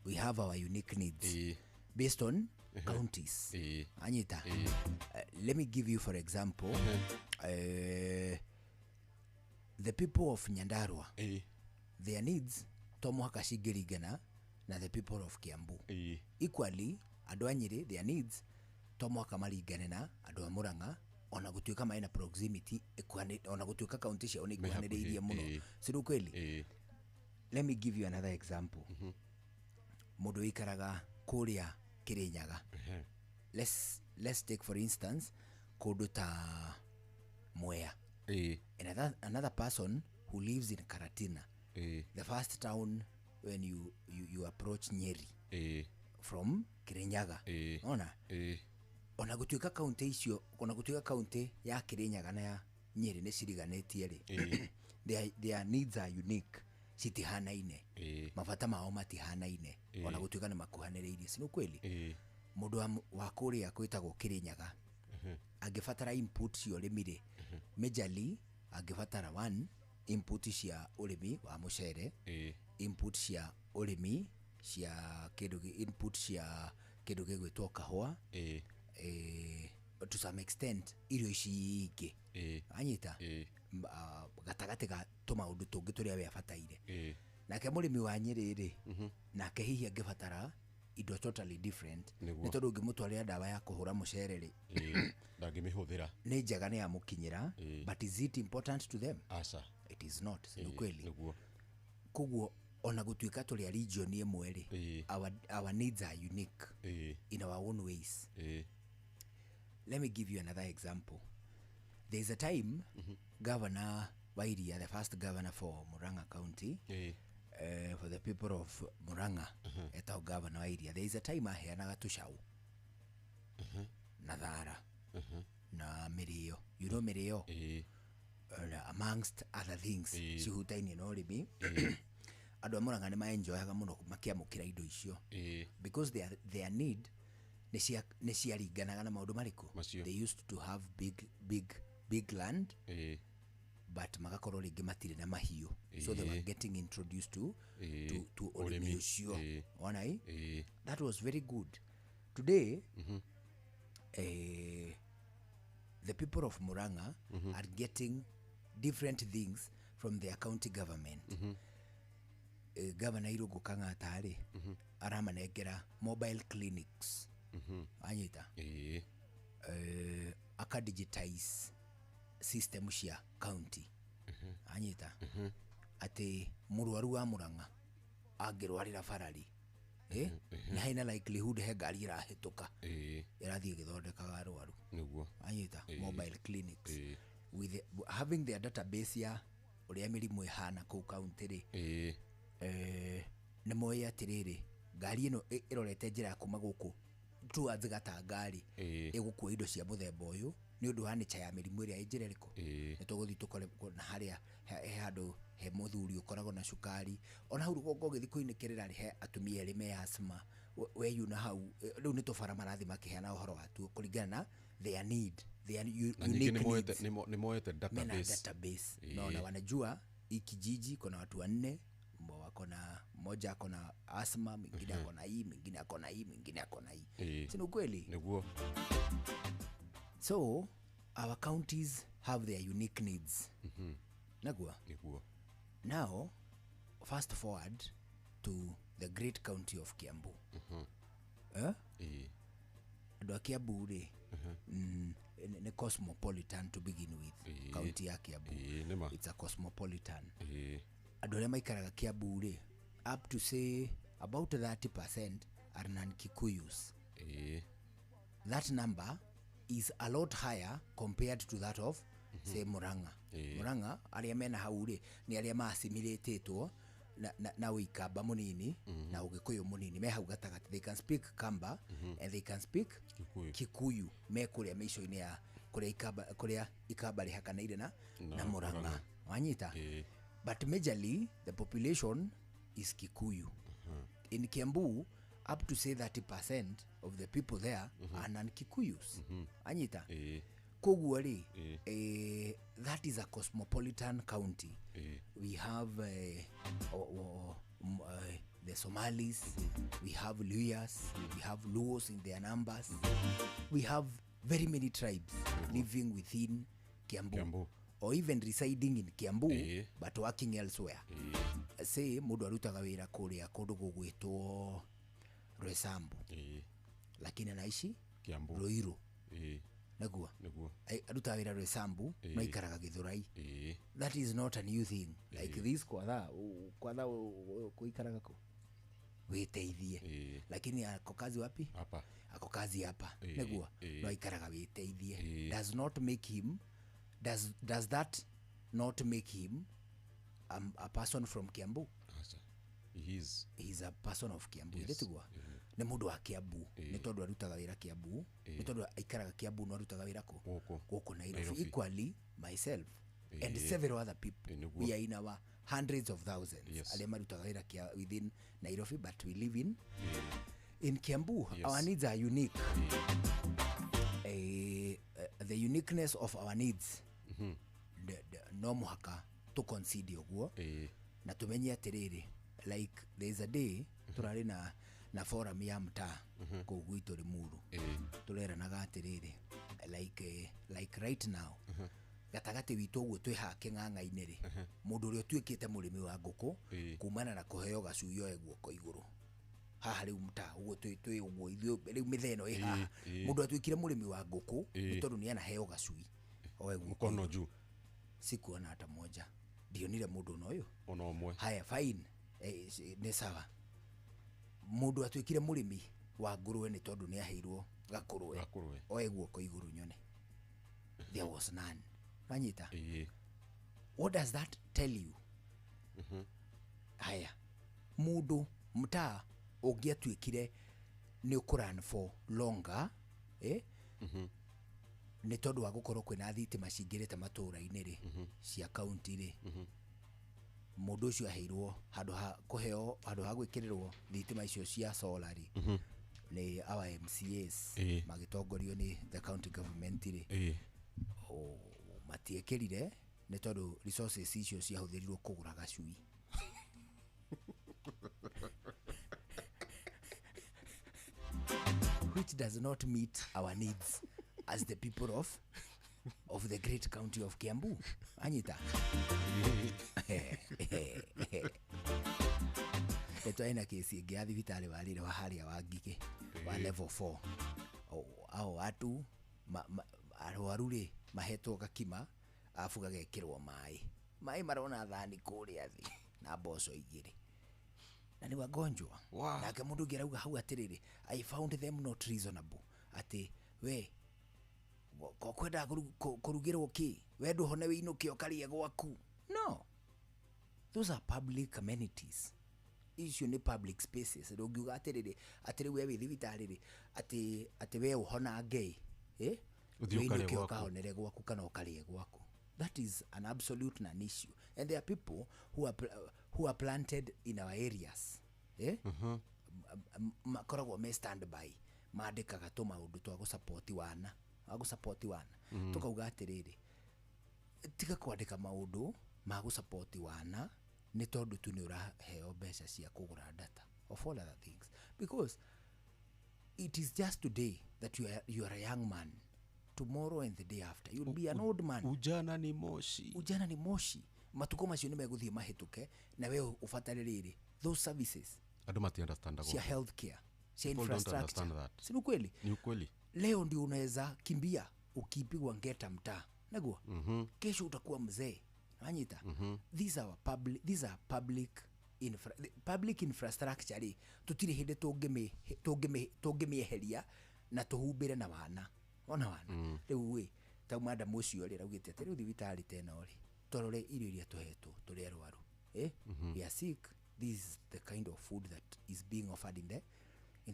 we have our unique needs based on counties. Anyita Let me give you for example, the people of Nyandarua, their needs to mũhaka cingĩringana na the people of Kiambu. Equally, andũ a Nyĩrĩ, their needs to mũhaka maringane na andũ a Murang'a, ona gũtuĩka marĩ na proximity ona gũtuĩka kaunti ciao nĩ Me hakuhĩ, ikuhanĩrĩirie mũno. Si nĩ kweli? Let me give you another example. Mũndũ ũikaraga kũrĩa Kĩrĩnyaga, let's take for instance kũndũ ta Mwea, another person who lives in Karatina, the first town when you approach Nyeri from Kirinyaga. Ona ona gũtuĩka kaunti icio, ona gũtuĩka kaunti ya Kirinyaga na ya Nyeri nĩ ciriganĩtie rĩ, their needs are unique, citihanaine, mabata mao matihanaine, ona gũtuĩka nĩ makuhanĩrĩirie. Si nĩ kweli? Mũndũ wa kũrĩa kwĩtagwo Kirinyaga angĩbatara input cia ũrĩmi rĩ, majorly angĩbatara one, input cia ũrĩmi wa mũcere, input cia ũrĩmi cia kĩndũ input cia kĩndũ gĩgwĩtwo kahũa, to some extent irio ici ingĩ, anyita gatagatĩ ga tũmaũndũ tũngĩ tũrĩa we abataire. Nake mũrĩmi wa Nyĩrĩ rĩ, nake hihi angĩbatara indo totally different, nĩ tondũ ũngĩmũtwarĩra ndawa ya kũhũra mũcere rĩ, Ndangĩmĩhũthĩra. Nĩ njega, nĩ yamũkinyĩra, but is it important to them? Aca. It is not. Si nĩ kweli? Nĩguo. Koguo ona gũtuĩka tũrĩ a region ĩmwe rĩ, our needs are unique in our own ways. Let me give you another example. There is a time Governor Wairia, the first governor for Murang'a County, for the people of Murang'a, etagwo Governor Wairia, there is a time aheanaga tũcaũ na thara na mĩrĩo, you know mĩrĩo, amongst other things cihutainie na ũrĩmi. Andũ a Murang'a nĩ maenjoyaga mũno makĩamũkĩra indo icio because their need nĩ ciaringanaga na maũndũ marĩkũ. Macio. They used to have big big big land, but magakorwo rĩngĩ matirĩ na mahiũ, so they were getting introduced to ũrĩmi Ũrĩmi. ũcio. Wona ĩ? That was very good. Today, the people of Murang'a are getting different things from their county government. Governor Irũngũ Kang'ata rĩ, aramanengera mobile clinics, anyita, aka digitize system cia county, anyita, atĩ mũrwaru wa Murang'a angĩrwarĩra barari, nĩ hena likelihood he ngari ĩrahĩtũka ĩrathiĩ ĩgĩthondekaga arwaru. Anyita, mobile clinics, with having their database ya ũrĩa mĩrimũ ĩhana kũu county rĩ, nĩ moĩ atĩrĩrĩ, ngari ĩno ĩrorete njĩra ya kuma gũkũ towards Gatangari ĩgũkua indo cia mũthemba ũyũ nĩ ũndũ wa nature ya mĩrimũ ĩrĩa ĩ njĩra ĩrĩkũ, nĩ tũgũthiĩ tũkore na harĩa he handũ he mũthuri ũkoragwo na cukari, ona hau rũgongo ũgĩthiĩ kũinĩkĩrĩra rĩ, he atumia erĩ me asthma, weyuna hau, rĩu nĩ tũbara marathiĩ makĩheana ũhoro watuo kũringana na their need, their Na ningĩ unique nĩ moete needs. nĩ moete Mena database. database. Naona wanajua hii kijiji kuna watu wanne wako na, mmoja ako na asthma, mwingine ako na hii, mwingine ako na hii, mwingine ako na hii. Si ni ukweli? Nĩguo. So our counties have their unique needs. Nagua? Nĩguo. Now fast forward to the great county of Kiambu. Eh? Andũ a Kiambu rĩ, nĩ cosmopolitan to begin with. County ya Kiambu, Nĩma. it's a cosmopolitan. Andũ arĩa maikaraga Kiambu rĩ, up to say about 30% are non-Kikuyus. That number is a lot higher compared to that of say Murang'a. Murang'a arĩa mena hau rĩ, nĩ arĩa maasimilatĩtwo na ũikamba mũnini na ũgĩkũyũ mũnini, me hau gatagatĩ. They can speak Kamba and they can speak Kikuyu. Kikuyu, me kũrĩa mĩico-inĩ ya kũrĩa ikamba, kũrĩa ikamba rĩhakanĩire na Na Murang'a. Murang'a. Wanyita? But majorly the population is Kikuyu. In Kiambu, up to say 30% of the people there are non-Kikuyus. Anyita? Koguo rĩ, that is a cosmopolitan county. We have the Somalis, we have Luyas, we have Luos in their numbers, we have very many tribes living within Kiambu, Kiambu. Or even residing in Kiambu but working elsewhere. Say mundu arutaga wira kuria kundu gugwitwo Roysambu, lakini anaishi Kiambu. Ruiru. Naguo Niguo. Arutaga wira Roysambu no ikaraga Githurai. That is not a new thing like this. Kwatha kwatha kuikaraga ku witeithie, lakini ako kazi wapi? Hapa. Ako kazi hapa. Niguo no ikaraga witeithie. Does not make him does that not make him a person from Kiambu? Acha. He is. He's a person of Kiambu. Yes. Yes. Nĩ mũndũ wa Kiambu nĩ tondũ arutaga wĩra Kiambu, nĩ tondũ aikaraga Kiambu no arutaga wĩra kũ? Gũkũ Nairobi. Nairobi. Equally myself and several other people, Nĩguo. we are in our hundreds of thousands Yes. arĩa marutaga wĩra within Nairobi, but we live in Kiambu. Yes. Our needs are unique. The uniqueness of our needs, no mũhaka tũ concede ũguo na tũmenye atĩrĩrĩ, like there is a day tũrarĩ na forum ya mtaa kũu gwitũ Limuru, tũreranaga atĩrĩrĩ, like right now gatagatĩ witũ ũguo twĩ haha kĩng'ang'a-inĩ rĩ, mũndũ ũrĩa ũtuĩkĩte mũrĩmi wa ngũkũ kumana na kũheo gacui oe guoko igũrũ haha rĩu mtaa ũguo twĩ ũguo ithuĩ rĩu mĩthee ĩno ĩ haha, mũndũ atuĩkire mũrĩmi wa ngũkũ nĩ tondũ nĩ anaheo gacui oe guoko Mkono juu. Sikuona hata moja, ndionire mũndũ ona ũyũ ona ũmwe. Haya, fine, nĩ sawa. Mũndũ atuĩkire mũrĩmi wa ngũrwe nĩ tondũ nĩ aheirwo gakũrwe Gakũrwe. Oe guoko igũrũ nyone. There was none. Wanyita? What does that tell you? Haya, mũndũ mtaa ũngĩatuĩkire nĩ ũkũrun for longer, nĩ tondũ wa gũkorwo kwĩna thitima cingĩrĩte matũũra-inĩ rĩ, cia kaunti rĩ, mũndũ ũcio aheirwo handũ ha kũheo handũ ha gwĩkĩrĩrwo thitima icio cia solar rĩ, nĩ our MCAs magĩtongorio nĩ the county government rĩ, matiĩkĩrire nĩ tondũ resources icio ciahũthĩrirwo kũgũra gacui. Which does not meet our needs as the people of the great county of Kiambu. Anyita. Nĩtwarĩ na kesi ĩngĩ ya thibitarĩ warĩre wa harĩa wa Ngigĩ wa level 4. Ao watu arwaru rĩ mahetwo gakima arabu gagekĩrwo maĩ. Maĩ marona thani kũrĩa thĩ na mboco igĩrĩ. Na nĩ wagonjwa. Wow. Nake mũndũ ũngĩ arauga hau atĩrĩrĩ, I found them not reasonable. Atĩ we ko kwenda kũrugĩrwo kĩ we ndũhone wĩinũke ũkarĩe gwaku. No, those are public amenities. Icio nĩ public spaces. Ndũngiuga atĩrĩrĩ atĩ rĩu we wĩ thibitarĩ rĩ atĩ we ũhonange ĩ Ũthiĩ ũkarĩe wĩinũke gwaku. ũkahonere gwaku kana ũkarĩe gwaku. That is an absolute non-issue. And there are people who are planted in our areas. Makoragwo me standby mandĩkaga tũmaũndũ twa gũsupport wana wa gũsupport wana. Tũkauga atĩrĩrĩ, tiga kwandĩka maũndũ ma gũsupport wana nĩ tondũ tu nĩ ũraheo mbeca cia kũgũra data of all other things, because it is just today that you are a young man. Tomorrow and the day after you'll be an old man. Ujana ni moshi. Ujana ni moshi. Matuko macio nĩ megũthiĩ mahĩtũke na we ũbatare rĩrĩ those services Andũ mati understand cia healthcare, cia People don't infrastructure. understand that. Si ni ukweli? Ni ukweli. Leo ndio unaweza kimbia ukipigwa ngeta mtaa naguo, kesho utakuwa mzee. Wanyita? These are public public infrastructure rĩ tutire hĩndĩ tũngĩmĩeheria na tũhumbĩre na wana ona wana. Rĩu ĩ ta madam ũcio rĩ araugĩte atĩ rĩu thibitarĩ ta ĩno rĩ tũrore irio iria tũhetwo tũrĩ arwaru, we are sick, this is the kind of food that is being offered in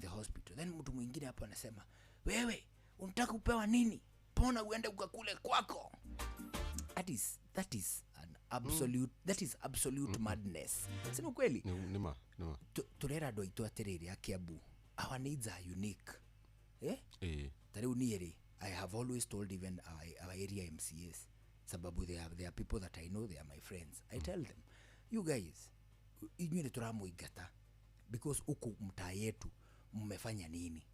the hospital. Then mtu mwingine hapo anasema wewe unataka kupewa nini, pona uende ukakule kwako. That is an absolute, that is absolute madness. Si ni kweli? Ni ma. Turera andũ aitũ atĩrĩrĩ a Kiambu, our needs are unique. Ta rĩu niĩ rĩ, I have always told even our area MCAs, sababu they are people that I know, they are my friends. I tell them, you guys, inyuĩ nĩ tũramũingata because huku mtaa yetu mmefanya nini?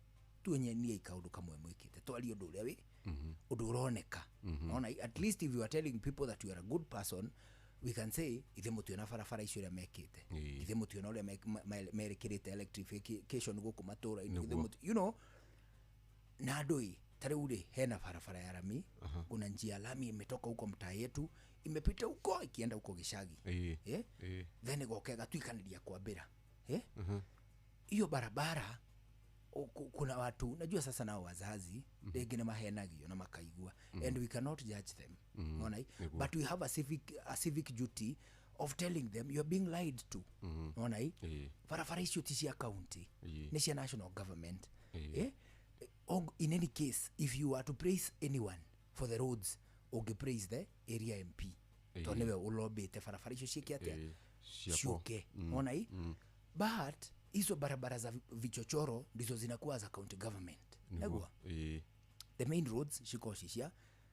Tuonyenie kaũndũ kamwe mwĩkĩte, twarie ũndũ ũrĩa Ũndũ ũroneka. Ona at least if you are telling people that you are a good person, we can say ithe mũtiona barabara icio ũrĩa mekĩte, ithe mũtiona ũrĩa merekĩrĩte electrification gũkũ matũra-inĩ, ithe Nĩguo. mũti, you know, na andũ ĩ ta rĩu rĩ hena barabara ya rami. Kuna njia ya lami imetoka huko mtaa yetu, imepita huko ikienda huko Gicagi. Eh? Then ĩgoka ĩgatuĩkanĩria kwambĩra, eh? Hiyo barabara kuna watu, najua sasa nao wazazi rĩngĩ nĩ mahenagio na makaigua, and we cannot judge them. Unaona hii? Nĩguo. But we have a civic duty of telling them you are being lied to. Unaona hii? Barabara icio ti cia county, nĩ cia national government. Eh? In any case, if you are to praise anyone for the roads, ũngĩ praise the area MP, tondũ nĩwe ũlombĩte barabara icio ciĩke atĩa? Ciakwo. Ciũke. Ona hii? But hizo barabara za vichochoro ndizo zinakuwa za county government. Nĩguo. Nĩguo the main roads cikorwo ci cia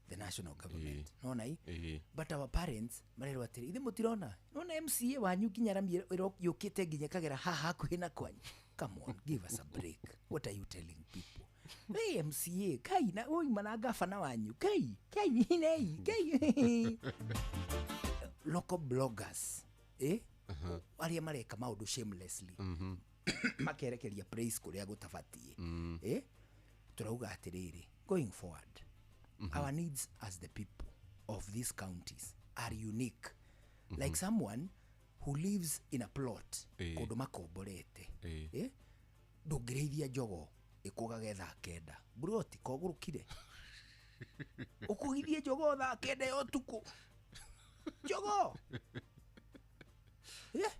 the national government. Nona hii? But our parents marerwo atĩrĩ, ithe mũtirona, nona MCA wanyu nginya rami yũkĩte nginya kagera haha hakuhĩ na kwanyu. Come on, give us a break. What are you telling people? Hey, MCA kai na uima na gabana wanyu kai kai nei kai local bloggers, eh, arĩa mareka maũndũ shamelessly, makerekeria praise kũrĩa gũtabatiĩ. Eh, tũrauga atĩrĩrĩ, going forward, our needs as the people of these counties are unique. Like someone who lives in a plot kũndũ makomborete, eh, ndũngĩrĩithia njogo ĩkũgage thaa 9 mburoti kogũrũkire, ũkũgithie njogo thaa 9 ya ũtukũ, njogo. Eh?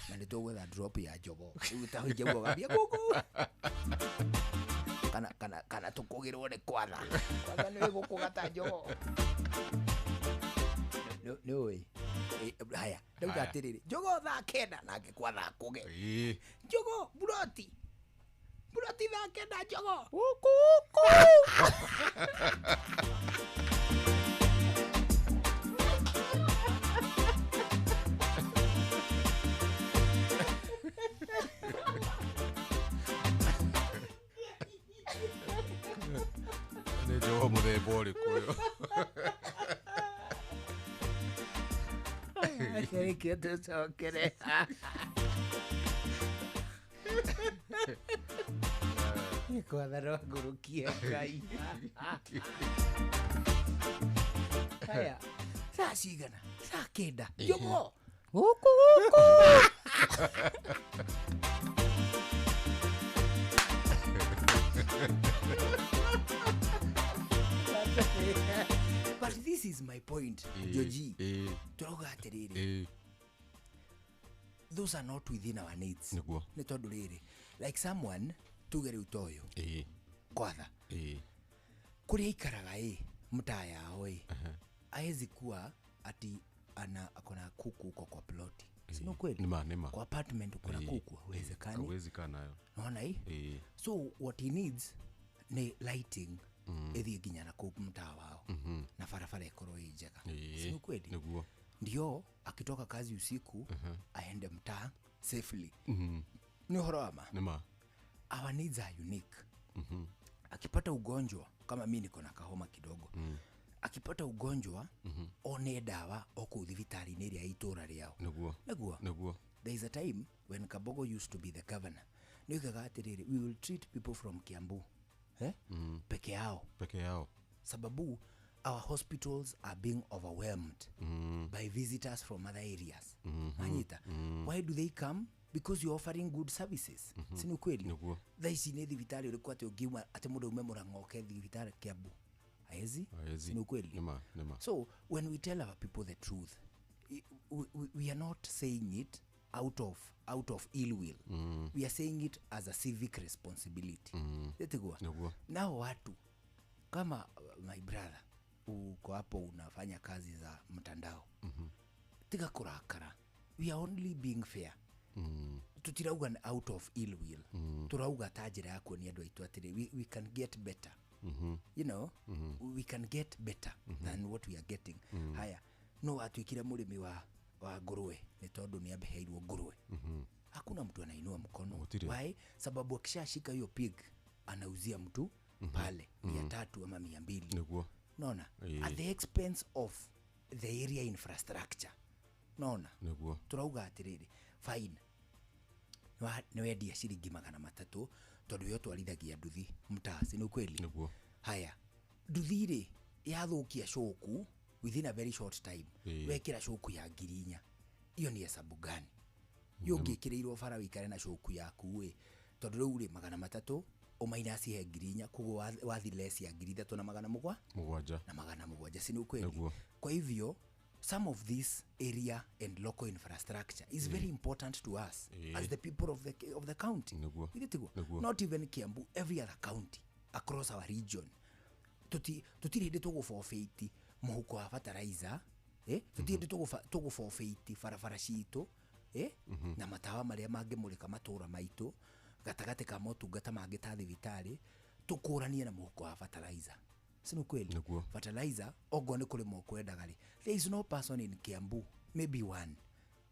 Na nĩ tũgwetha drop ya njogo rĩu tahũinja gambia gũkũ kana tũkũgĩrwo nĩ kwatha kwatha nĩ gũkũgata njogo nĩ ũĩ. Haya, ndauga Haya. atĩrĩrĩ, njogo thaa 9 nake kwatha akũge njogo buroti buroti thaa 9 njogo gũkũ gũkũ. Nĩ njogo mũthemba ũrĩkũ ũyũ? Reke tũcokere. Kwatha no ngũrũkie Ngai. Haya, saa cigana? Thaa 9 njogo gũkũ gũkũ. But this is my point, Joji. Tũrauga atĩrĩrĩ, those are not within our needs. Nĩguo. Nĩ tondũ rĩrĩ, like someone tuge rĩu ta ũyũ kwatha kũrĩa aikaraga ĩ mtaa yao ĩ aezi kuwa ati ana akona kuku huko kwa ploti, sino kweli? Nĩma nĩma. Kwa apartment kuna kuku? Hauwezekani. Hauwezi kaa nayo. Naona hii? So what he needs ni lighting ĩthiĩ nginya na kũu mtaa wao na barabara ĩkorwo ĩ njega, sio kweli? Nĩguo. Ndio akitoka kazi usiku aende mtaa safely. Nĩ ũhoro wa ma. Nĩma. Our needs are unique. Akipata ugonjwa, kama mi niko na kahoma kidogo, akipata ugonjwa one dawa o kũu thibitarĩ-inĩ ĩrĩa ya itũũra rĩao. Nĩguo. Nĩguo. Nĩguo. There is a time when Kabogo used to be the governor, nĩoigaga atĩrĩrĩ, we will treat people from Kiambu, eh? Peke yao. Peke yao. Sababu our hospitals are being overwhelmed by visitors from other areas. Anyita? Why do they come? Because you're offering good services. Si ni kweli? Nĩguo. Thaa ici nĩ thibitarĩ ũrĩkũ atĩ ũngiuma atĩ mũndũ aume Mũrang'a oke thibitarĩ Kiambu? Haezi. Haezi. Si ni kweli? Nĩma nĩma. So when we tell our people the truth, we are not saying it out of ill will. We are saying it as a civic responsibility. Ĩtiguo? Nĩguo. Nao watu kama my brother uko hapo unafanya kazi za mtandao, tiga kurakara. We are only being fair. Tutirauga nĩ out of ill will. Turauga ta njĩra ya kuonia andũ aitũ atĩrĩ, we can get better. We can get better than what we are getting. Haya, no atuĩkire mũrĩmi wa ngũrũwe nĩ tondũ nĩ aheirwo ngũrũwe? Hakuna mtu anainua mkono. Gũtirĩ. Why? Sababu akishashika hiyo pig anauzia mtu Pale 300 ama 200. Nĩguo. Naona Ĩĩ. at the expense of the area infrastructure. Naona Nĩguo. Turauga atiriri, fine, nĩwendia ciringi 300 tondũ we ũtwarithagia nduthi mtaa, si nĩ kweli? Nĩguo. Haya, nduthi rĩ yathũkia coku within a very short time. Ĩĩ. Wekĩra coku ya 4,000, iyo ni hesabu gani iyo? Ũngĩkĩrĩirwo bara wĩikare na coku yaku ĩ, tondũ rĩu rĩ 300 ũmainasi he 4,000, koguo wathi less ya 3,700 na 7. Na 700, si ni ukweli? Nĩguo. Kwa hivyo some of this area and local infrastructure is very important to us as the people of the county. Nĩguo. Githĩ tiguo? Nĩguo. Not even Kiambu, every other county across our region. Tutirĩ hĩndĩ tũgũ forfeit mũhuko wa fertilizer, eh? Tutirĩ hĩndĩ tũgũ forfeit barabara citũ, eh? Na matawa marĩa mangĩmũrĩka matũũra maitũ gatagatĩ ka motungata mangĩ ta thibitarĩ, tũkũranie na mũhuko wa fertilizer, si nĩ kweli? Nĩguo. Fertilizer ongorwo nĩ kũrĩma ũkwendaga rĩ, there is no person in Kiambu, maybe one,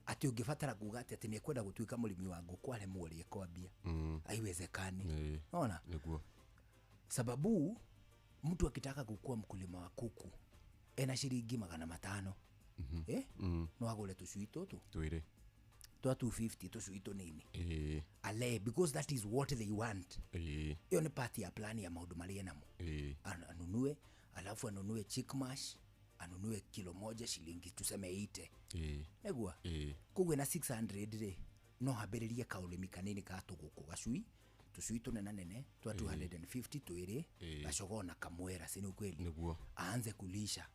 atĩ ũngĩbatara kuga atĩ nĩ ekwenda gũtuĩka mũrĩmi wa ngũkũ aremwo ũrĩa ekwambia. Haiwezekani. Ona Nĩguo. Sababu mtu akitaka kukua mkulima wa kuku ena shilingi 500, eh? No agũre tũcui tũtũ 2 twa 250, tũcui tũnini, ale, because that is what they want. Ĩyo nĩ part ya plan ya maũndũ marĩa enamo. Anunue, alafu anunue chick mash, anunue kilo moja shilingi tuseme 80. Nĩguo? Koguo ena 600 rĩ, no ambĩrĩrie kaũrĩmi kanini ka tũgũkũ, gacui, tũcui tũnenanene twa 250 twĩrĩ, gacogoo na kamwera, si ni ukweli? Nĩguo. Aanze kulisha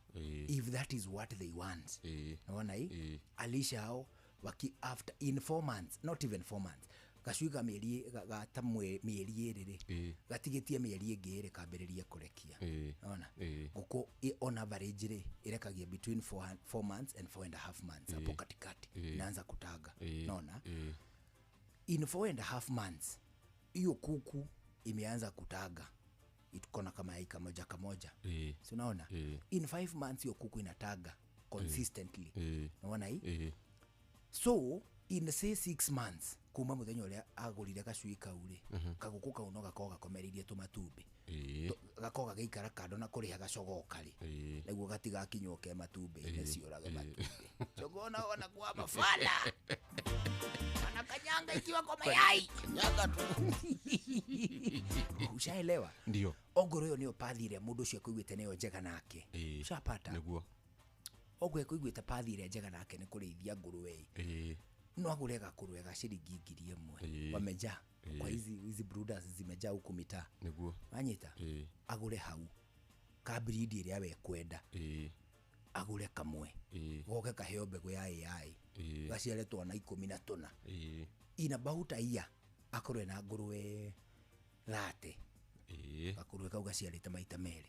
if that is what they want. Naona hii alisha hao waki after in 4 months, not even 4 months, gacui ga mĩeri ga ta mĩeri 2 rĩ, gatigĩtie mĩeri ĩngĩ 2 kambĩrĩrie kũrekia. Naona ngũkũ on average rĩ ĩrekagia between 4 months and 4.5 months, hapo katikati inaanza kutaga. Naona in 4.5 months hiyo kuku imeanza kutaga, iko na kama kamoja kamoja. Si unaona? In 5 months hiyo kuku inataga consistently. Naona hii? So in say 6 months kuma muthenya ũrĩa agũrire gacui kau rĩ, kagũkũ kau no gakorwo gakomereirie tũmatumbĩ. Gakorwo gagĩikara kando na kũrĩha gacogoo karĩ nĩguo gatigakinywo ke matumbĩ-inĩ, ciũrage matumbĩ. Jogoo nao wanakuwa mafala, wanakanyanga ikiwa kwa mayai. Kanyaga tu. Ushaelewa? Ndio. Ongorwo ĩyo nĩyo pathi ĩrĩa mũndũ ũcio akũiguĩte nĩyo njega nake. Ushapata? Nĩguo. Oguo ekũiguĩte pathi ĩrĩa njega nake nĩ kũrĩithia ngũrwe, no agũre gakũrwe ga ciringi 1,000. Wamejaa kwa hizi hizi brooders zimejaa huku mitaa. Nĩguo. Wanyita? Agũre hau ka breed ĩrĩa we kwenda, agũre kamwe, goke kaheo mbegũ ya AI, gaciare twana 14. In about a year akorwe na ngũrwe 30. Gakũrwe kau gaciarĩte maita 2.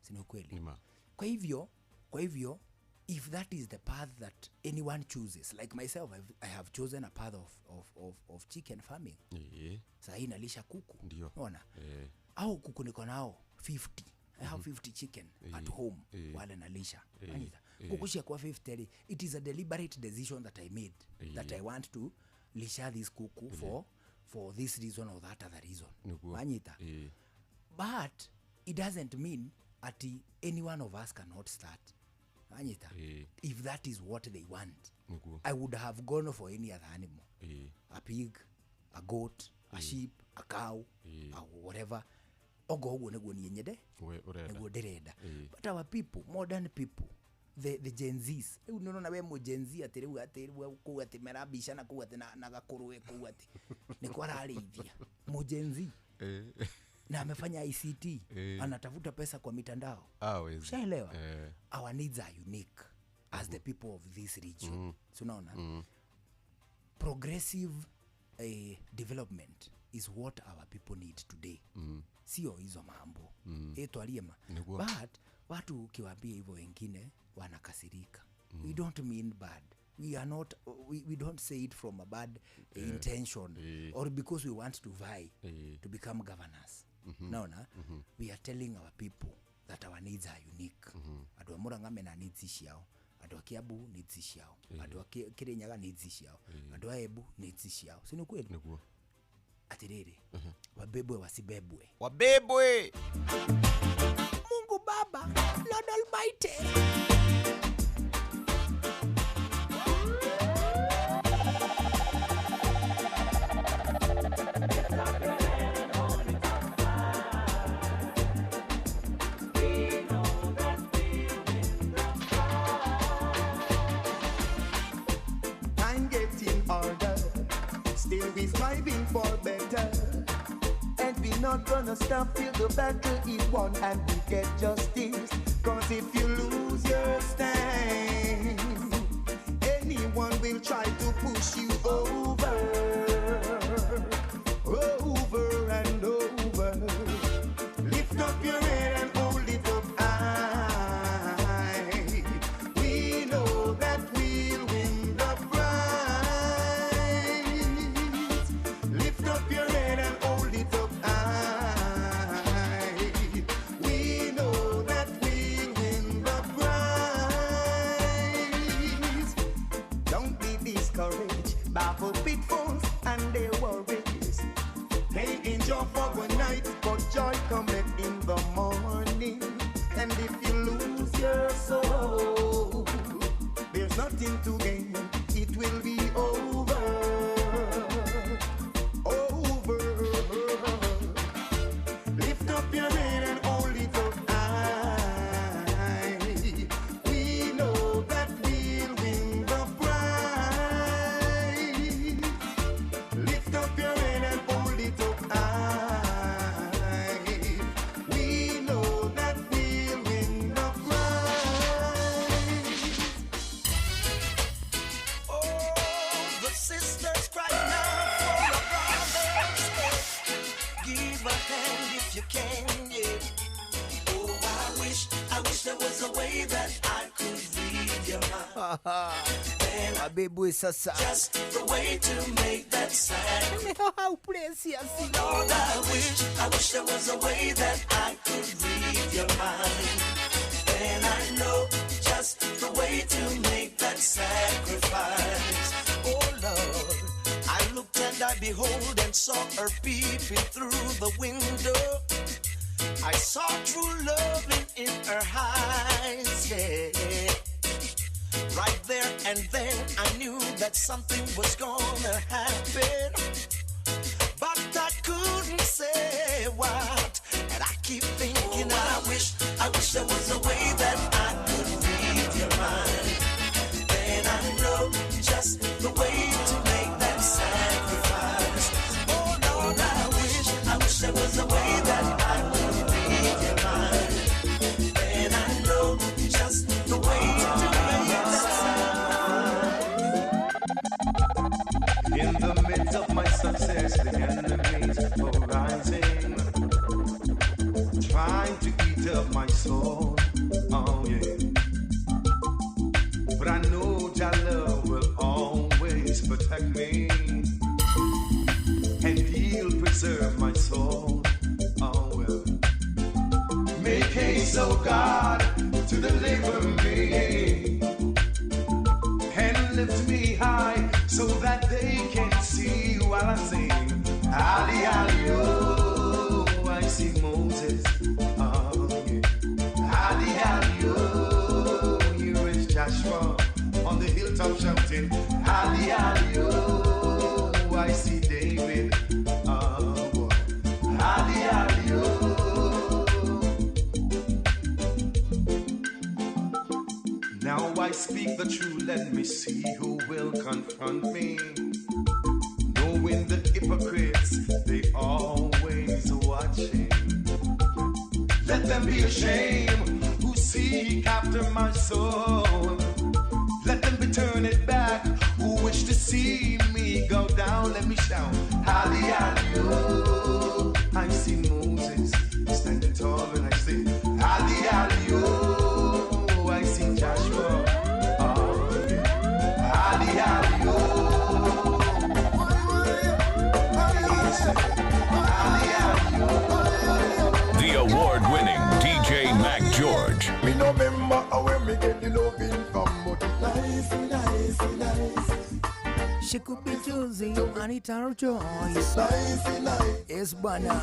Si ni kweli? Nĩma. Kwa hivyo if that is the path that anyone chooses, like myself, I have chosen a path of chicken farming. Sahii nalisha kuku. Ndio. Unaona? Au kuku niko nao 50. I have 50 chicken at home. Wale nalisha. Wanyita? Kuku ciakwa 50 rĩ, it is a deliberate decision that I made that I want to lisha this kuku for this reason or that other reason. Nĩguo. Wanyita? But it doesn't mean ati any one of us cannot start. Wanyita? If that is what they want. Nĩguo. I would have gone for any other animal. A pig, a goat, a sheep, a cow, a whatever. Ogo ũguo nĩguo niĩ nyende. We ũrenda. Nĩguo ndĩrenda. But our people, modern people, the Gen Zs, rĩu nĩũrona we mũ Gen Z atĩ rĩu atĩ rĩu kũu atĩ merabicana kũu atĩ na gakũrũwe kũu atĩ nĩko ararĩithia mũ Gen Z na amefanya ICT, anatafuta pesa kwa mitandao. Hawezi. Ushaelewa? Our needs are unique as the people of this region. So unaona? Progressive development is what our people need today. Sio hizo mambo. Twarie ma. Nĩguo. But watu ukiwaambia hivyo wengine wanakasirika. We don't mean bad. We are not we don't say it from a bad intention or because we want to vie to become governors. Naona? We are telling our people that our needs are unique. Andũ a Murang'a mena needs ciao, andũ a Kiambu needs ciao, andũ a Kirinyaga needs ciao, andũ a Embu needs ciao, si ni kweli? Nĩguo. Atiriri, wabebwe wasibebwe. Wabebwe. Mungu Baba, Lord Almighty. Time getting harder, still we striving for better. And we not gonna stop till the battle is won and we get justice. Cause if you lose your stand, anyone will try to push you over, over and over. Lift up your head and hold it up high. We know that we'll win the prize. Lift up your head and hold it up high. We know that we'll win the prize. Don't be discouraged by the pitfalls and their worries. They endure for one night, but joy cometh in the morning. And if you lose your soul, there's nothing to gain. It will be over, over. Lift up your head and hold it up high. We know that we'll win the prize. Lift up your head and hold it up high. We know that we'll win the prize. Oh, the sisters cry now for the brothers. Give a hand if you can, yeah. Oh, I wish there was a way that I could read your mind. Wabebwe sasa. Just the way to make that sacrifice. How precious. Lord, I wish there was a way that I could read your mind. Then I know just the way to make that sacrifice. Oh Lord, I looked and I behold and saw her peeping through the window. I saw true loving in her eyes, yeah. Right there and then I knew that something was gonna happen. But I couldn't say what. And I keep thinking, I wish there was a way that I could read your mind. Then I know just the way to make that sacrifice. Oh Lord, I wish there was a way that I could read your mind. Then I know just the way to make that sacrifice. In the midst of my success, the enemies are rising, trying to eat up my soul. Oh yeah. But I know Jah love will always protect me, and He'll preserve my soul. Oh well. Make haste, oh God, to deliver me and lift me high so that they can see while I sing. Ali, Ali, oh, I see Moses. Oh, yeah. Ali, Ali, oh, here is Joshua on the hilltop shouting. Ali, Ali, oh, I see David. Oh, boy. Ali, Ali, oh. Now I speak the truth, let me see who will confront me. Knowing the hypocrites, they always watching. Let them be ashamed who seek after my soul. Let them be turned back who wish to see me go down. Let me shout, Ali, Ali, oh. I see Moses standing tall and I say, Ali, Ali, oh. I see Joshua. Oh, yeah. Ali, Ali, oh. The award-winning DJ Mac George. Me no remember where me get the loving from, but it nice, nice, nice. She could be choosing Anita Joyce. Yes bwana.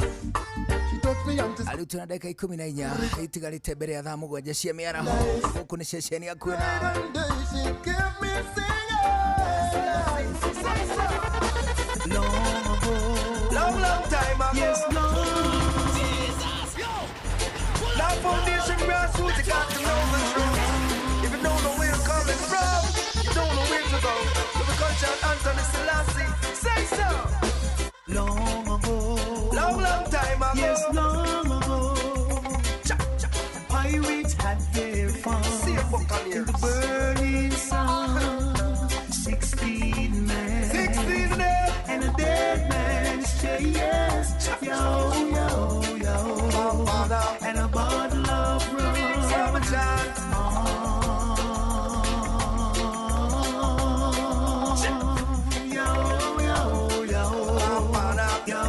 Rĩu tũna ndagĩka 14 itigarĩte mbere ya thaa 7 cia mĩaraho. Gũkũ nĩ ceceni ya kwĩna. Long, long time ago. Yes, long. Jesus, yo. Now foundation grassroots, you got to know the truth. If you don't know where you're coming from, you don't know where to go. To the culture, Anthony Selassie, say so. Long ago. Long, long time ago. Yes, long ago. Cha, cha. Pirates had their fun. See a buccaneers. In the burning sun. 16 men. 16 men. And a dead man's chest. Yo, yo, yo. And a bottle of rum. Yo, yo, yo. Yo.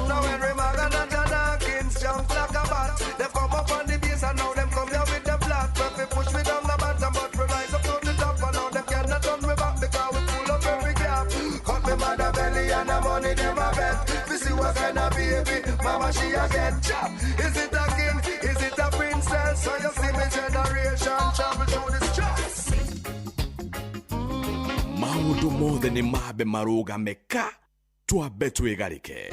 Now Henry Morgan and John Hawkins jump like a bat. They've come up on the base and now them come here with the flat. When we push me down the bottom, but we rise up to the top. And now them cannot turn me back because we pull up every gap. Cut me mother belly and the money them a bet. We see what kind of baby mama she a get. Chop. Is it a king? Is it a princess? So you see me generation travel through the stress. Maũndũ mothe nĩ mambe marũgame ka twambe twĩgarĩke.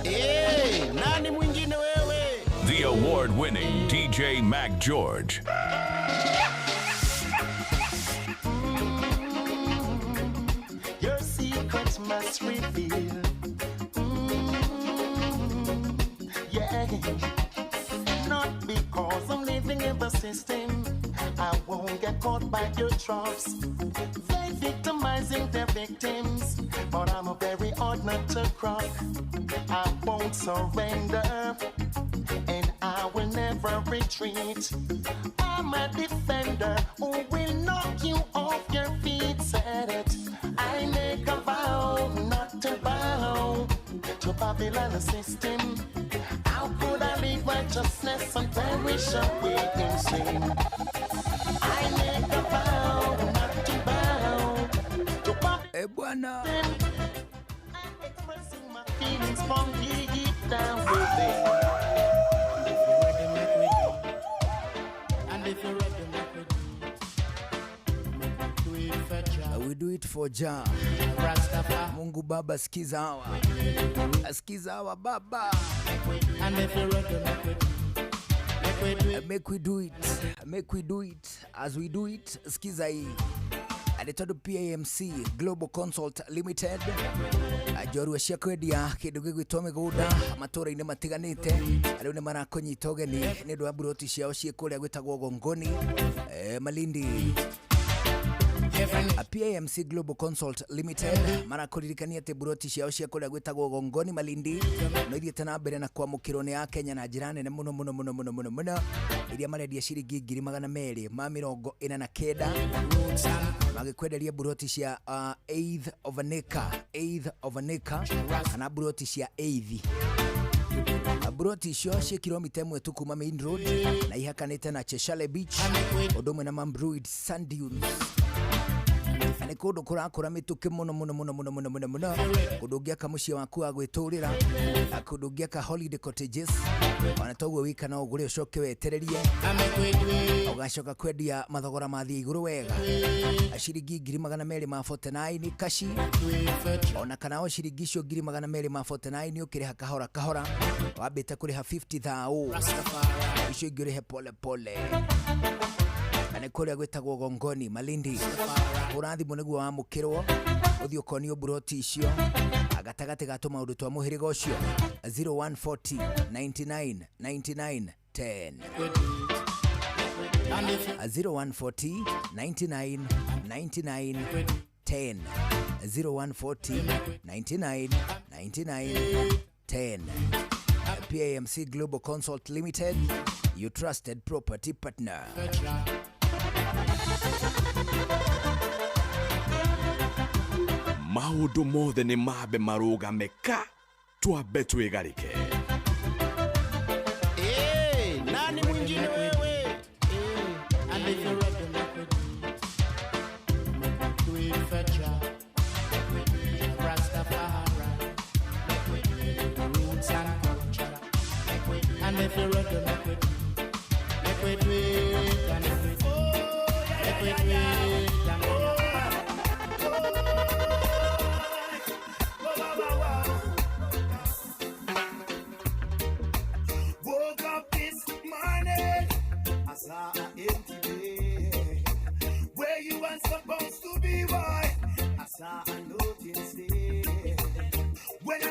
Hey, nani mwingine wewe? The award-winning DJ Mac George. Your secrets must reveal. Yeah. Not because I'm living in the system. I won't get caught by your traps. They victimizing their victims, but I'm a very hard nut to crack. I won't surrender, and I will never retreat. I'm a defender who will knock you off your feet. Said it. I make a vow not to bow to Babylon system. How could I leave righteousness and perish away in sin? I make a vow not to bow to Babylon. I'm expressing my feelings from deep down within. If you're ready, make we do it. And if you're ready, make we do it. Make we do it for Jah. We do it for Jah. Mungu Baba, sikiza hawa. Sikiza hawa Baba. And if you're ready, make we do it. Make we do it. Make we do it. As we do it, sikiza hii. Alitado PAMC Global Consult Limited. Njorua cia kwendia kindu gigwitwo migunda matura-ini matiganite riu ni marakũnyita ũgeni nĩ ũndũ wa mburoti ciao ciĩ kũrĩa gwĩtagwo Gongoni, Malindi. PAMC Global Consult Limited marakũririkania atĩ mburoti ciao cia kũrĩa gwĩtagwo Gongoni Malindi no ithiĩte na mbere na kwamũkĩrwo nĩ Akenya na njĩra nene mũno mũno mũno mũno mũno mũno, iria marendia ciringi 249,000 magĩkwenderia mburoti cia eighth of an acre, eighth of an acre kana mburoti cia eighth. Mburoti icio ciĩ kilomita 1 tu kuma main road na ihakanĩte na Cheshale Beach ũndũ ũmwe na Mambrui Sand Dunes. Na nĩ kũndũ kũrakũra mĩtũkĩ mũno mũno mũno mũno mũno mũno mũno, kũndũ ũngĩaka mũciĩ waku wa gwĩtũrĩra, kũndũ ũngĩaka holiday cottages, ona toguo wika no ũgũre ũcoke wetererie ũgacoka kwendia mathogora mathiĩ igũrũ wega, ciringi 249,000 kashi, ona kana o ciringi icio 249,000 ũkĩrĩha kahora kahora, wambĩte kũrĩha 50,000 icio ingĩ ũrĩhe pole pole. Na kũrĩa gwĩtagwo Gongoni Malindi. Hũra thimũ nĩguo wamũkĩrwo ũthiĩ ũkonio mburoti icio gatagatĩ ga tũmaũndũ twa mũhĩrĩga ũcio 0140 99 99 10 0140 99 99 10 0140 99 99 10. PAMC Global Consult Limited, your trusted property partner. Maũndũ mothe nĩ mambe marũgame ka twambe twĩgarĩke. Hey, And if you're ready, make we do. Make we do it, and if we do it, make we do it, and Woke up this morning, I saw an empty bed. Where you were supposed to be, boy, I saw a note instead. When I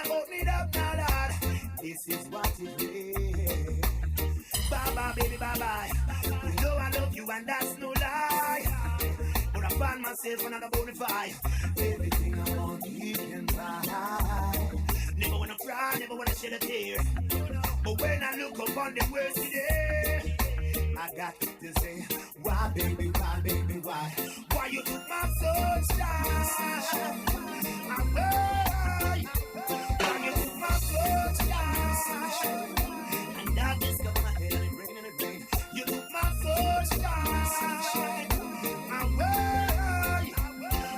open it up now, Lord, this is what it read. Bye bye, baby, bye bye. You know I love you and that's no lie. But I found myself another bonafide. Everything I want, you can buy. Never wanna cry, never wanna shed a tear. But when I look upon the world today, I got to say, why, baby, why, baby, why? Why you took my sunshine away? Why you took my sunshine? And I discovered my head and it rain and it rain. You took my sunshine away.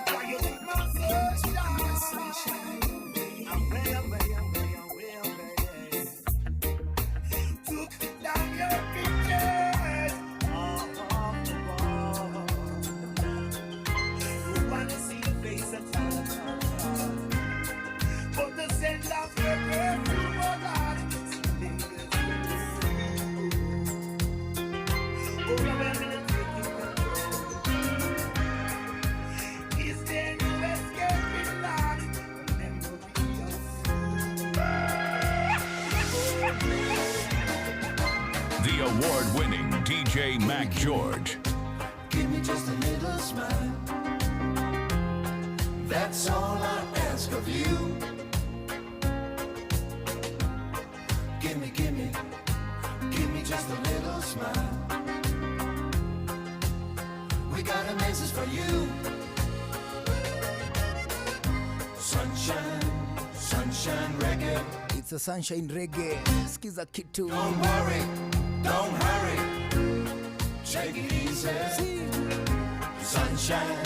Why you took my sunshine away, away, away, away, away. Took down your pictures off the wall. Who wanna see your face at all? But the scent of your perfume, oh God, lingers in the room. Oh, I'm gonna take you control. Is there no escaping, Lord? The memory of The award winning DJ Mac George. Give me just a little smile. That's all I ask of you. Give me, give me, give me just a little smile. We got a message for you. Sunshine, sunshine reggae. It's a sunshine reggae. Skiza kitu. Don't worry, don't hurry. Take it easy. Sunshine,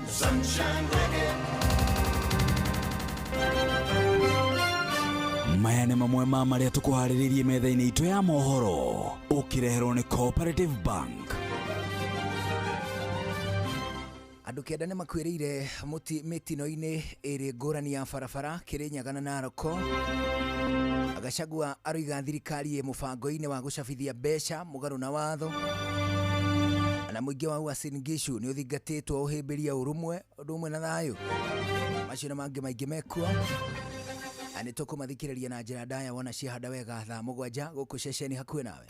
sunshine reggae. Maya nĩ mamwe ma marĩa tũkũharĩrĩirie metha-inĩ itũ ya mohoro ũkĩreherwo nĩ Cooperative Bank. Andũ kenda nĩ makuĩrĩire mĩtino-inĩ ĩrĩ ngũrani ya barabara Kĩrĩnyaga na Naroko. Gachagua aroiga thirikari ĩ mũbango-inĩ wa gũcabithia mbeca mũgarũ na watho. Na mũingĩ wa Uasin Gishu nĩ ũthingatĩtwo ũhĩmbĩria ũrũmwe ũndũ ũmwe na thayũ. Macio na mangĩ maingĩ mekuo. Na nĩ tũkũmathikĩrĩria na njĩra ndaya wona ciahanda wega thaa 7 gũkũ ceceni hakuhĩ nawe.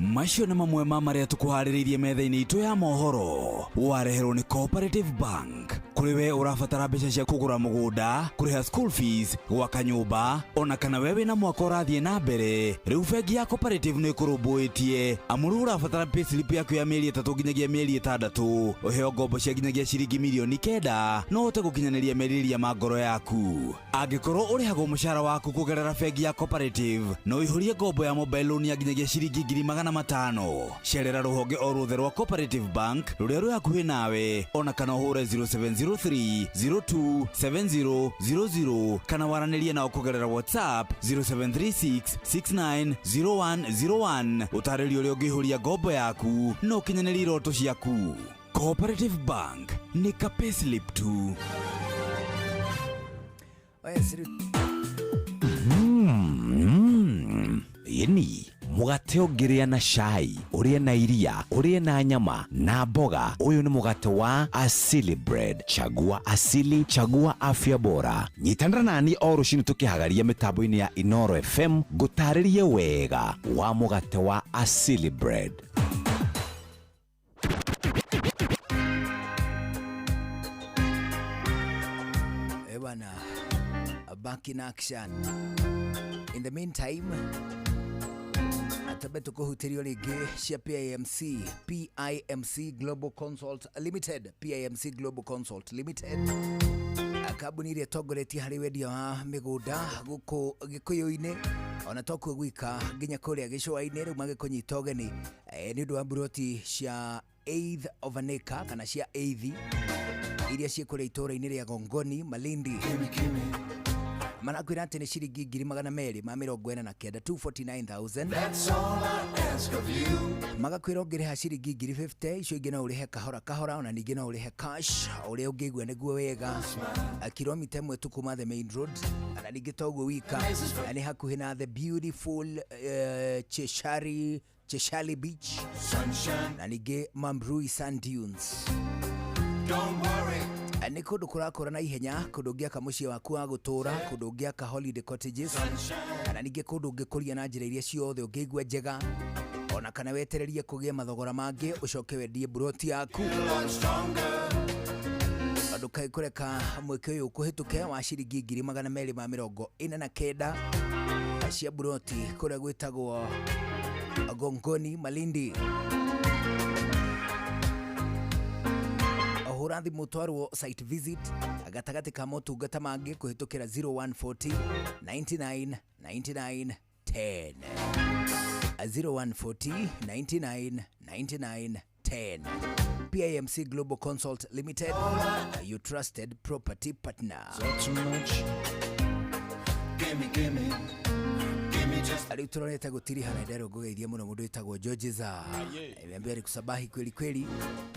Macio nĩ mamwe ma marĩa tũkũharĩrĩirie metha-inĩ itũ ya mohoro wareherwo nĩ Cooperative Bank. Kũrĩ we ũrabatara mbeca cia kũgũra mũgũnda, kũrĩha school fees, gwaka nyũmba, ona kana we wĩna mwaka ũrathiĩ na mbere, rĩu bengi ya Cooperative nĩ ĩkũrũmbũĩtie. Amu rĩu ũrabatara payslip yaku ya mĩeri 3 nginyagia mĩeri 6, ũheo ngombo cia nginyagia ciringi mirioni 9 no ũhote gũkinyanĩria merirĩria ma ngoro yaku. Angĩkorwo ũrĩhagwo mũcara waku kũgerera bengi ya Cooperative, no ũihũrie ngombo ya mobile loan ya nginyagia ciringi 500,000. Cerera rũhonge o ruothe rwa Cooperative Bank rũrĩa rwĩ hakuhĩ nawe, ona kana ũhũre 0703 027000 kana waranĩrie nao kũgerera WhatsApp 0736 690101 ũtarĩrio ũrĩa ũngĩihũria ngombo yaku na ũkinyanĩrie iroto ciaku. Cooperative Bank nĩ ka payslip tu. Yeni mugate ũngĩrĩa na cai, ũrĩe na iria, ũrĩe na nyama na mboga. Ũyũ nĩ mũgate wa Asili Bread. Chagua Asili, chagua afya bora. Nyitanĩra nani o rũcinĩ tũkĩhagaria mĩtambo-inĩ ya Inoro FM ngũtarĩrie wega wa mũgate wa Asili Bread. Bwana, back in action. In the meantime, atabe tukuhutirio rĩngĩ cia PIMC, PIMC Global Consult Limited, PIMC Global Consult Limited, kambuni ĩrĩa ĩtongoretie harĩ wendia wa mĩgũnda gũkũ Gĩkũyũ-inĩ ona to kuo gwika nginya kũrĩa gĩcũa-inĩ. Rĩu magĩkũnyita ũgeni nĩ ũndũ wa mburoti cia eighth of an acre kana cia eighth iria ciĩ kũrĩa itũũra-inĩ rĩa Gongoni, Malindi. Marakwĩra atĩ nĩ ciringi 249,000, 249,000. That's all I ask of you. Magakwĩra ũngĩrĩha ciringi 50,000, icio ingĩ no ũrĩhe kahora kahora, ona ningĩ no ũrĩhe cash ũrĩa ũngĩigua nĩguo wega. Kilomita 1 tu kuma the main road, na ningĩ toguo wika nĩ hakuhĩ na the beautiful Cheshali Beach. Sunshine. Na ningĩ Mambrui Sand Dunes. Don't worry. Nĩ kũndũ kũrakũra na ihenya, kũndũ ũngĩaka mũciĩ waku wa gũtũũra, kũndũ ũngĩaka holiday cottages, na ningĩ kũndũ ũngĩkũria na njĩra iria ciothe ũngĩigua njega, ona kana wetererie kũgĩe mathogora mangĩ ũcoke wendie buroti yaku. Ndũkae kũreka mweke ũyũ ũkũhĩtũke wa ciringi 249,000 cia buroti kũrĩa gwĩtagwo Gongoni Malindi. Hũra thimũ twarwo site visit gatagatĩ ka motungata mangĩ kũhĩtũkĩra 0140 99 99 10, 0140 99 99 10. PIMC Global Consult Limited, your trusted property partner. So too much. Gimme, gimme. Gimme just Rĩu tũrorete gũtiriha na nderwo ngũgeithie mũno mũndũ wĩtagwo George Niambia alikusabahi kweli kweli.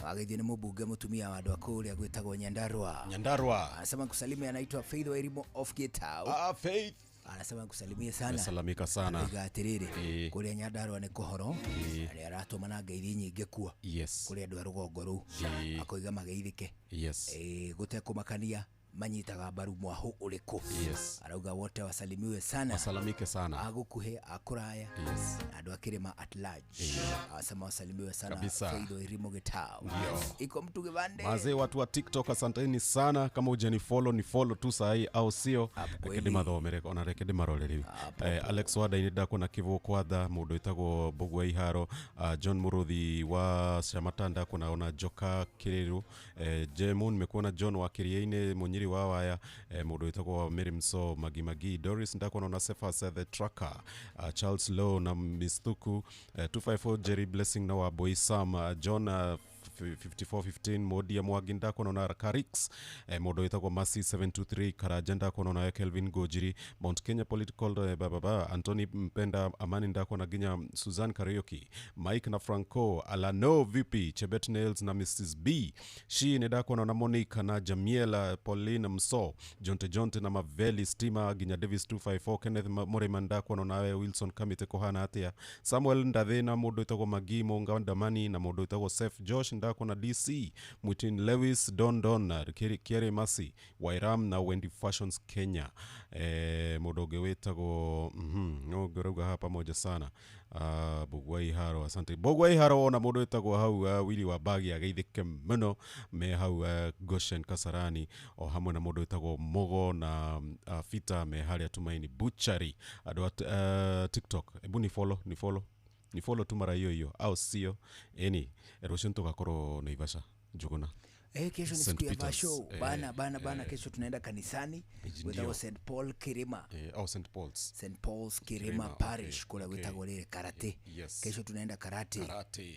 Wageithio nĩ mũmbunge mũtumia wa andũ a kũrĩa gwĩtagwo Nyandarua. Nyandarua. Anasema kusalimia, anaitwa Faith Wairimu of Gitau. Ah, Faith. Anasema kusalimia sana. Amesalamika sana. Aiga atĩrĩrĩ, kũrĩa Nyandarua nĩ kũhoro, na nĩ aratũmana ngeithi nyingĩ kuo. Yes. Kũrĩ andũ a rũgongo rũu. Akoiga mageithĩke. Yes. Gũtekũmakania manyitaga mbaru mwahu ũrĩkũ. Yes. Arauga wote wasalimiwe sana. Wasalamike sana. Agũkuhĩ, akũraya. Yes. Na andũ a kĩrĩma at large. Anasema wasalimiwe sana. Kabisa. Faith Wairimu Gitau. Ndio. Iko mtu kibande. Mazee watu wa TikTok asanteni sana, kama hujani follow ni follow tu sahi au sio? Rekedi mathomere ona rekedi maroreri. Alex Wada ini ndakona Kivu kwatha mundu witagwo Mbugua Iharo, John Muruthi wa Shamatanda kuna ona Joka Kiriru, Jemon nimekuona John wa Kiriaini Munyiri wa Waya, mundu witagwo Mary Mso Magimagi, Doris ndakona ona Cephas the Trucker, Charles Low na Misthuku, 254 Jerry Blessing na wa Boy Sam, John 5415 Modia Mwangi ndakona ona Karix, mundu witagwo Masi 723 Karanja ndakona ona Kelvin Gojiri, Mount Kenya Political, bababa Anthony Mpenda Amani ndakona Ginya, Susan Karaoke, Mike na Franco Alano VP Chebet Nails na Mrs B Shi ndakona na Monica na Jamiela Pauline Mso Jonte Jonte na Maveli Stima Ginya Davis 254 Kenneth Morema ndakona na Wilson Kamite Kohana atia Samuel Ndathe na mundu witagwo Magi Monga Ndamani na mundu witagwo Seth Josh ndakona DC Mutin Lewis Don Don Kiere Masi Wairam na Wendy Fashions Kenya, mundu ũngĩ wĩtagwo no ngĩrauga haha pamoja sana, Mbugua Iharo, asante Mbugua Iharo ona mundu wĩtagwo hau Willy wa Bagi ageithĩke mũno me hau Goshen Kasarani, o hamwe na mundu wĩtagwo Mogo na Fita me harĩa Tumaini Butchery. Andũ a TikTok ebu ni follow ni follow ni follow tu mara hiyo hiyo au sio? Eni rũciũ tũgakorwo Naivasha Njuguna. Kesho ni siku ya Vasho. Bana bana bana, kesho tunaenda kanisani without St Paul Kirima. St Paul's. St Paul's Kirima Parish kula witagwo rĩrĩ karate. Yes. Kesho tunaenda karate.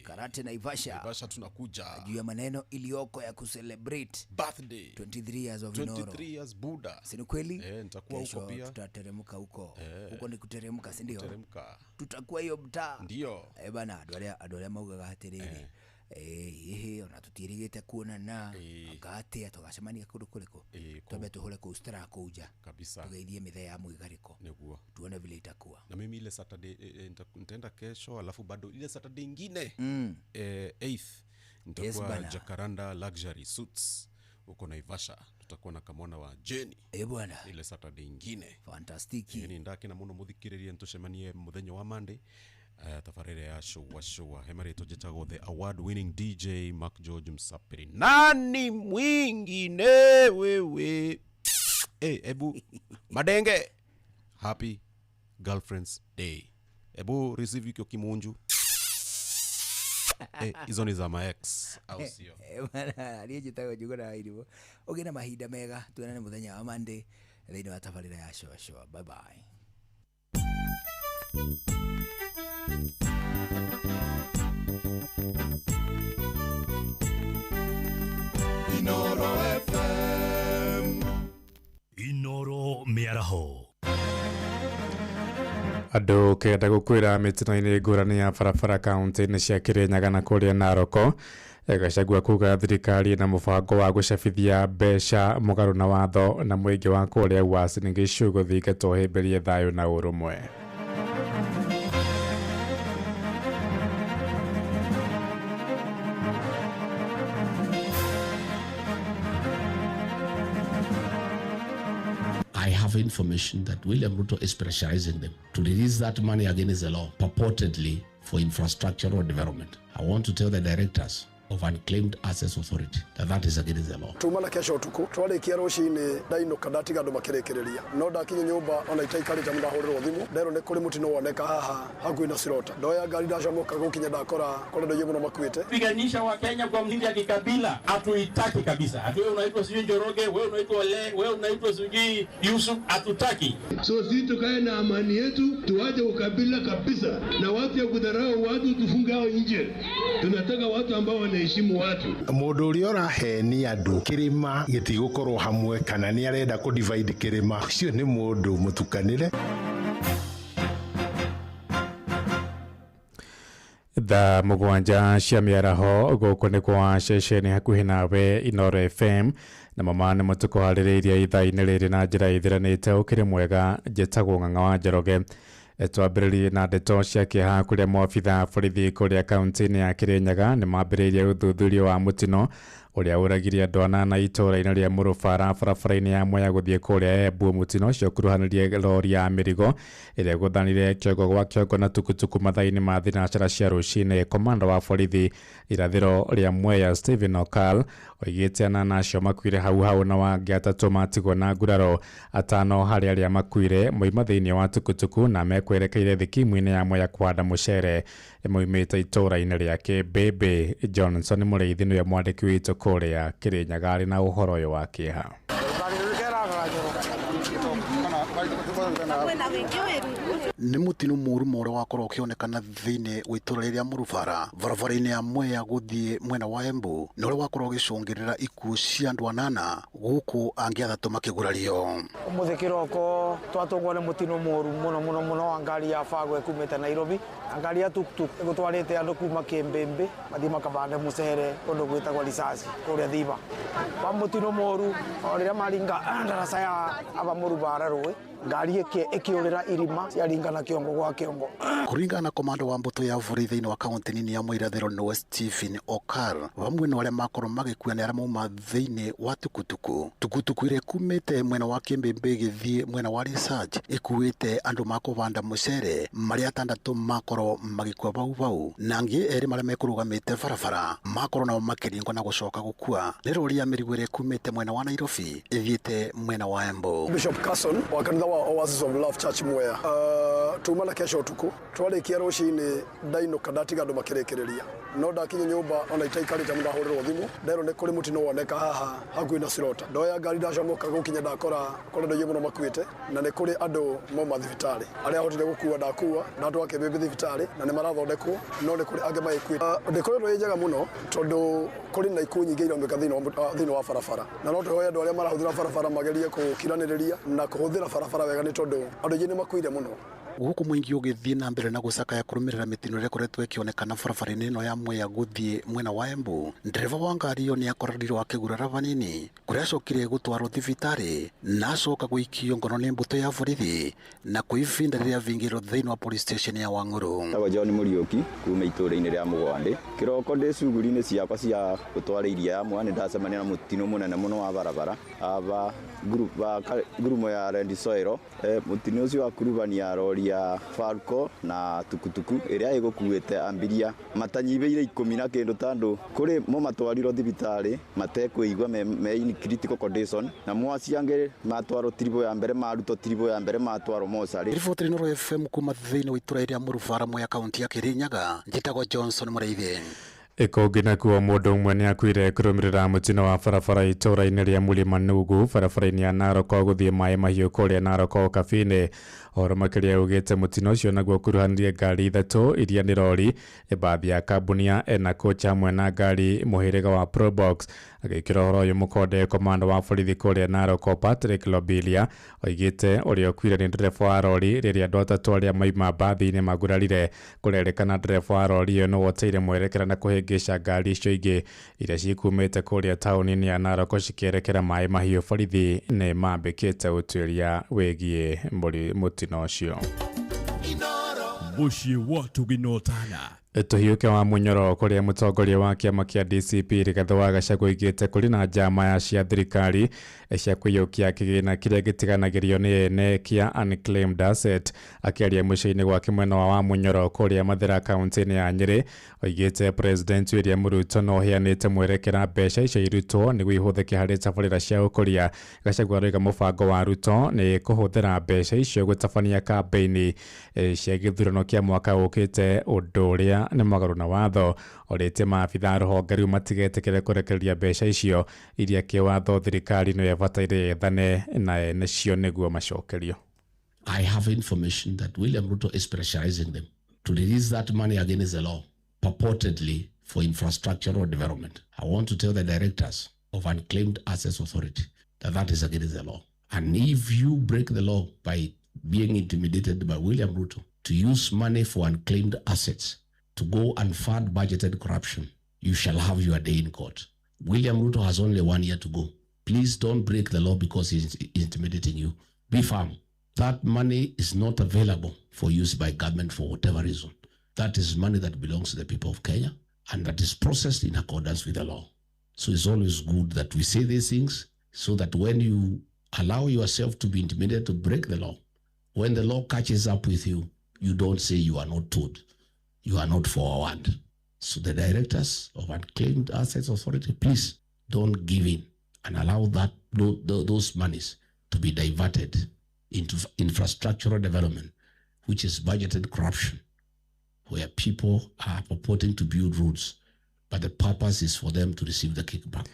Karate Naivasha. Naivasha tunakuja. Juu ya maneno iliyoko ya kucelebrate birthday 23 years of Inoro. 23 years Buddha. Si ni kweli? Nitakuwa huko pia. Tutateremka huko. Huko ni kuteremka, si ndio? Kuteremka. Tutakuwa hiyo mtaa. Ndio. Bana andũ arĩa maugaga atĩrĩrĩ, ona tũtiĩrĩgĩte kuonana anga atĩa tũgacemania kũndũ kũrĩkũ, twambe tũhũre kũu Star kũu nja kabisa, tũgeithie mĩthee ya mwĩgarĩko nĩguo tuone vile itakuwa. Na mimi ile Saturday nitaenda kesho, alafu bado ile Saturday ingine 8th nitakuwa Jacaranda Luxury Suites huko Naivasha, tutakuwa na kamwana wa Jenny bwana ile Saturday ingine fantastiki. Ni ndake na muno muthikiririe ntucemanie muthenya wa Monday tabarĩra ya showa showa hemarĩtwo njĩtagwo the award winning DJ Mark George Msapiri, nani mwingine wewe ebu madenge, happy girlfriends day, ebu receive ikyo kimunju. Hizo ni za my ex au sio? Bana niĩ njĩtagwo Njuguna wa Irimũ. Ũgĩe na mahinda mega, tuonane mũthenya wa Monday thĩinĩ wa tabarĩra ya showa showa. Bye bye. Inoro FM. Inoro Mĩaraho. Andũ kenda gũkuĩra mĩtino-inĩ ngũrani ya barabara kaunti-inĩ cia Kirinyaga na kũrĩa Narok. Gachagua kuga thirikari na mũbango wa gũcabithia mbeca mũgarũ na watho na mũingĩ wa kũrĩa Uasin Gishu gũthingatwo hĩmbĩrie thayũ na ũrũmwe. I have information that William Ruto is pressurizing them to release that money against the law, purportedly for infrastructural development. I want to tell the directors of Unclaimed Assets Authority that that is against the law. Tuma na kesho utuku twarikia rucini ndainuka ndatiga andu makirikiria no ndakinya nyumba ona itaikarite ndahurirwo thimu nderwo ni kuri mutino woneka haha hakuhi na Sirota ndoya ngari ndacomoka gukinya ndakora kuri andu aingĩ muno makuite. Piganisha Wakenya kwa msingi ya kikabila hatuitaki kabisa. Ati wewe unaitwa sijui Njoroge, wewe unaitwa Le, wewe unaitwa sijui Yusuf, hatutaki. So sisi tukae na amani yetu, tuache ukabila kabisa, na watu ya kudharau watu tufunge hao nje. Tunataka watu ambao wanaheshimu watu. Mundu uria urahenia andu kirima gitigukorwo hamwe kana ni arenda ku divide kirima ucio ni mundu mutukanire. Thaa mũgwanja cia mĩaraho gũkũ nĩ kwa ceceni hakuhĩ nawe Inoro FM na mama nĩ mũtũkũharĩrĩirie ithaa-inĩ rĩrĩ na njĩra ĩthiranĩte ũkĩrĩ mwega. Njĩtagwo Ng'ang'a wa Njoroge. Twambĩrĩrie na ndeto cia kĩeha kũrĩa maobitha borithi kũrĩa kaunti-inĩ ya Kirinyaga nĩ mambĩrĩirie ũthuthuria wa mũtino ũrĩa ũragirie andũ anana itũũra-inĩ rĩa Mũrũbara barabara-inĩ ya Mwea gũthiĩ kũrĩa Embu. Mũtino ũcio ũkuruhanirie rori ya mĩrigo ĩrĩa ĩgũthanire kĩongo gwa kĩongo na tukutuku mathaa-inĩ ma thinacara cia rũcinĩ. Komanda wa borithi irathĩro rĩa Mwea Stephen Okal oigĩte anana acio makuire hau hau na wangĩ atatũ matigwo na nguraro. Atano harĩ arĩa makuire moima thĩinĩ wa tukutuku na mekwerekeire thikimu-inĩ ya Mwea kũhanda mũcere moimĩte itũũra-inĩ rĩa Kĩmbĩmbĩ. Johnson Mũrĩithi nĩwe mwandĩki witũ kũrĩa Kirinyaga arĩ na ũhoro ũyũ wa kĩeha. Nĩ mũtino mũru mũrĩa wakorwo ũkĩonekana thĩinĩ wa itũũra rĩrĩa Mũrũbara barabara-inĩ ya Mwea gũthiĩ mwena wa Embu na ũrĩa wakorwo ũgĩcũngĩrĩra ikuũ cia andũ anana gũkũ angĩ atatũ makĩgurario. Ũmũthĩ kĩroko twatũngwo nĩ mũtino mũru mũno mũno mũno wa ngari ya Fago ĩkumĩte Nairobi na ngari ya tuktuk ĩgũtwarĩte andũ kuma Kĩmbĩmbĩ mathiĩ makabande mũcere kũndũ gwĩtagwo Risasi kũrĩa Thiba. Wa mũtino mũru o rĩrĩa maringa ndaraca ya aba Mũrubara rũĩ ngari ĩkĩũrĩra irima ciaringa na kĩongo gwa kĩongo. Kũringana na komando wa mbũtũ ya borithi thĩinĩ wa kaunti nini ya Mũirathĩro nĩwe Stephen Okar vamwe na arĩa makorwo magĩkua nĩ arĩa mauma thĩinĩ wa tukutuku. Tukutuku ĩrĩa ĩkumĩte mwena wa Kĩmbĩmbĩ ĩgĩthiĩ mwena wa Research ĩkuĩte andũ makũbanda mũcere marĩa atandatũ makorwo magĩkua bau bau na angĩ erĩ marĩa mekũrũgamĩte barabara makorwo nao makĩringwo na gũcoka gũkua. Nĩ rori ya mĩrigo ĩrĩa ĩkumĩte mwena wa Nairobi ĩthiĩte mwena wa Embu. Bishop Carson wa kanitha wa Oasis of Love Church Mwea. Tuma na kesho utuku twarikia rucini ndainuka ndatiga andu makirikiria no ndakinya nyumba ona itaikarite ndahurirwo thimu nderwo ni kuri mutino woneka haha hakuhi na Sirota ndoya ngari ndacomoka gukinya ndakora kuri andu aingĩ muno makuite na ni kuri andu mauma thibitari aria ahotire gukua ndakua ndatwa Kĩmbĩmbĩ thibitari na ni marathondekwo no ni kuri angĩ magĩkuĩte. Ndĩkoretwo ĩ njega muno tondu kuri na ikuũ nyingĩ iraumĩka thĩinĩ wa barabara na no tũhoe andũ arĩa marahũthĩra barabara magerie gũkiranĩrĩria na kũhũthĩra barabara wega nĩ tondũ andũ aingĩ nĩ makuire mũno. Gũkũ mũingĩ ũgĩthiĩ na mbere na gũcakaya kũrũmĩrĩra mĩtino ĩrĩa ĩkoretwo ĩkĩonekana barabara-inĩ ĩno ya Mwea gũthiĩ mwena wa Embu. Ndereba wa ngari ĩyo nĩ akorerirwo akĩgurara vanini kũrĩa acokire gũtwarwo thibitarĩ na acoka gũikio ngono nĩ mbũtũ ya borithi na kwa ihinda rĩrĩa avingĩirwo thĩinĩ wa police station ya Wang'ũrũ. Njĩtagwo John Mũriũki kuma itũũra-inĩ rĩa Mũgwandĩ. Kĩroko ndĩ cuguri-inĩ ciakwa cia gũtwara iria ya Mwea nĩ ndacemania na mũtino mũnene mũno wa barabara aba ngurumo ya Red Soil. Mũtino ũcio wakurubania rori ya Falco na tukutuku ĩrĩa ĩgũkuĩte ambiria matanyihĩire 10 na kĩndũ tandũ kũrĩ mo matwarirwo thibitarĩ matekũigua me in critical condition na mwaci angĩ matwarwo tiribũ ya mbere marutwo tiribũ ya mbere matwarwo mocarĩ. Riboti Inooro FM kuma thĩinĩ wa itũũra rĩa Mũrubara Mwea kaunti ya Kirinyaga. Njĩtagwo Johnson Mũrĩithi. Ĩkũngĩ nakuo mũndũ ũmwe nĩ akuire kũrũmĩrĩra mũtino wa barabara itũũra-inĩ rĩa Mũrĩma Nungu barabara-inĩ ya Narok gũthiĩ Maĩ Mahiũ kũrĩa Narok Kabini. Ũhoro makĩria ugĩte mũtino ũcio naguo ũkuruhanirie ngari 3 iria nĩ rori, bathi ya kambuni ya Ena Coach hamwe na ngari mũhĩrĩga wa Probox. Agĩkĩra ũhoro ũyũ mũkonde, komanda wa borithi kũrĩa Narok Patrick Lobilia oigĩte ũrĩa ũkuire nĩ ndereba wa rori rĩrĩa andũ 3 arĩa maima mbathi-inĩ magurarire. Kũrerĩkana ndereba wa rori ĩyo nĩwe ũteire mwerekera na kũhĩngĩca ngari icio ingĩ iria cikumĩte kũrĩa taũni-inĩ ya Narok cikĩerekera Maĩ Mahiũ. Borithi nĩ mambĩkĩte ũtuĩria wĩgiĩ mũtino ũcio. Mũciĩ wa Tũginotana. Tũhiũke wa Munyoro kũrĩa mũtongoria wa kĩama kĩa DCP Rigathĩ wa Gachagua oigĩte kũrĩ na njama ya cia thirikari cia kũiyũkia kĩgĩna kĩrĩa gĩtiganagĩrio nĩ ene kĩa unclaimed asset. Akĩaria mũciĩ-inĩ gwake mwena wa Munyoro kũrĩa Mathĩra kaunti-inĩ ya Nyĩrĩ, oigĩte President William Ruto no ũheanĩte mwerekera mbeca icio irutwo nĩguo ihũthĩke harĩ tabarĩra cia ũkũria. Gachagua aroiga mũbango wa Ruto nĩ kũhũthĩra mbeca icio gũtabania kambĩini cia gĩthurano kĩa mwaka ũkĩte, ũndũ ũrĩa nĩ mũgarũ na watho. Orĩtie maabitha a rũhonge rũu matigetĩkĩre kũrekereria mbeca icio iria kĩwatho thirikari nĩyo ĩbataire yethane na ene cio nĩguo macokerio. I have information that William Ruto is pressurizing them to release that money against the law, purportedly for infrastructural development. I want to tell the directors of Unclaimed Assets Authority that that is against the law. And if you break the law by being intimidated by William Ruto to use money for unclaimed assets to go and fund budgeted corruption, you shall have your day in court. William Ruto has only 1 year to go. Please don't break the law because he's intimidating you. Be firm. That money is not available for use by government for whatever reason. That is money that belongs to the people of Kenya and that is processed in accordance with the law. So it's always good that we say these things so that when you allow yourself to be intimidated to break the law, when the law catches up with you, you don't say you are not told. You are not forewarned. So the directors of Unclaimed Assets Authority, please don't give in and allow that those monies to be diverted into infrastructural development, which is budgeted corruption, where people are purporting to build roads, but the purpose is for them to receive the kickback.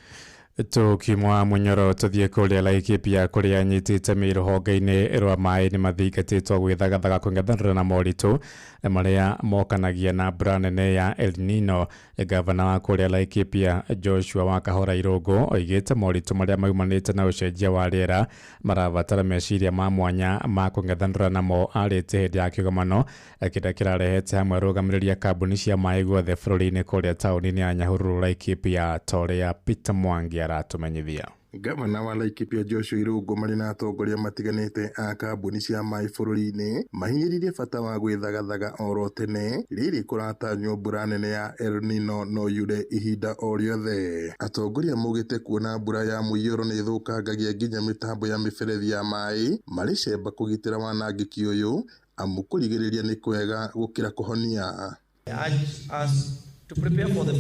Tukimwa Munyoro tuthie kuria Laikipia kuria nyitite mi rũhonge-inĩ rwa maĩ nĩ mathingatĩtwo gwĩthagathaga kũng'ethanĩra na moritũ marĩa mokanagia na mbura nene ya El Nino. Gavana wa kũrĩa Laikipia Joshua wa Kahora Irũngũ oigĩte moritũ marĩa maumanĩte na ũcenjia wa rĩera marabatara meciria ma mwanya ma kũng'ethanĩra namo. Arĩtie hĩndĩ ya kĩgomano kĩrĩa kĩrarehete hamwe arũgamĩrĩri a kambuni cia maĩ guothe bũrũri-inĩ kũrĩa taũni-inĩ ya Nyahururu Laikipia, ta ũrĩa Peter Mwangi aratumenyithia. Gavana wa Laikipia Joshua Irũngũ marĩ na atongoria matiganĩte a kambuni cia maĩ bũrũri-inĩ mahinyĩrĩirie bata wa gwĩthagathaga oro tene rĩrĩ kũratanywo mbura nene ya El Nino no yure ihinda o rĩothe. Atongoria maugĩte kuona mbura ya mũiyũro nĩ ĩthũkangagia nginya mĩtambo ya mĩberethi ya maĩ, marĩ cemba kũgitĩra wanangĩki ũyũ amu kũrigĩrĩria nĩ kwega gũkĩra kũhonia. I urge us to prepare for the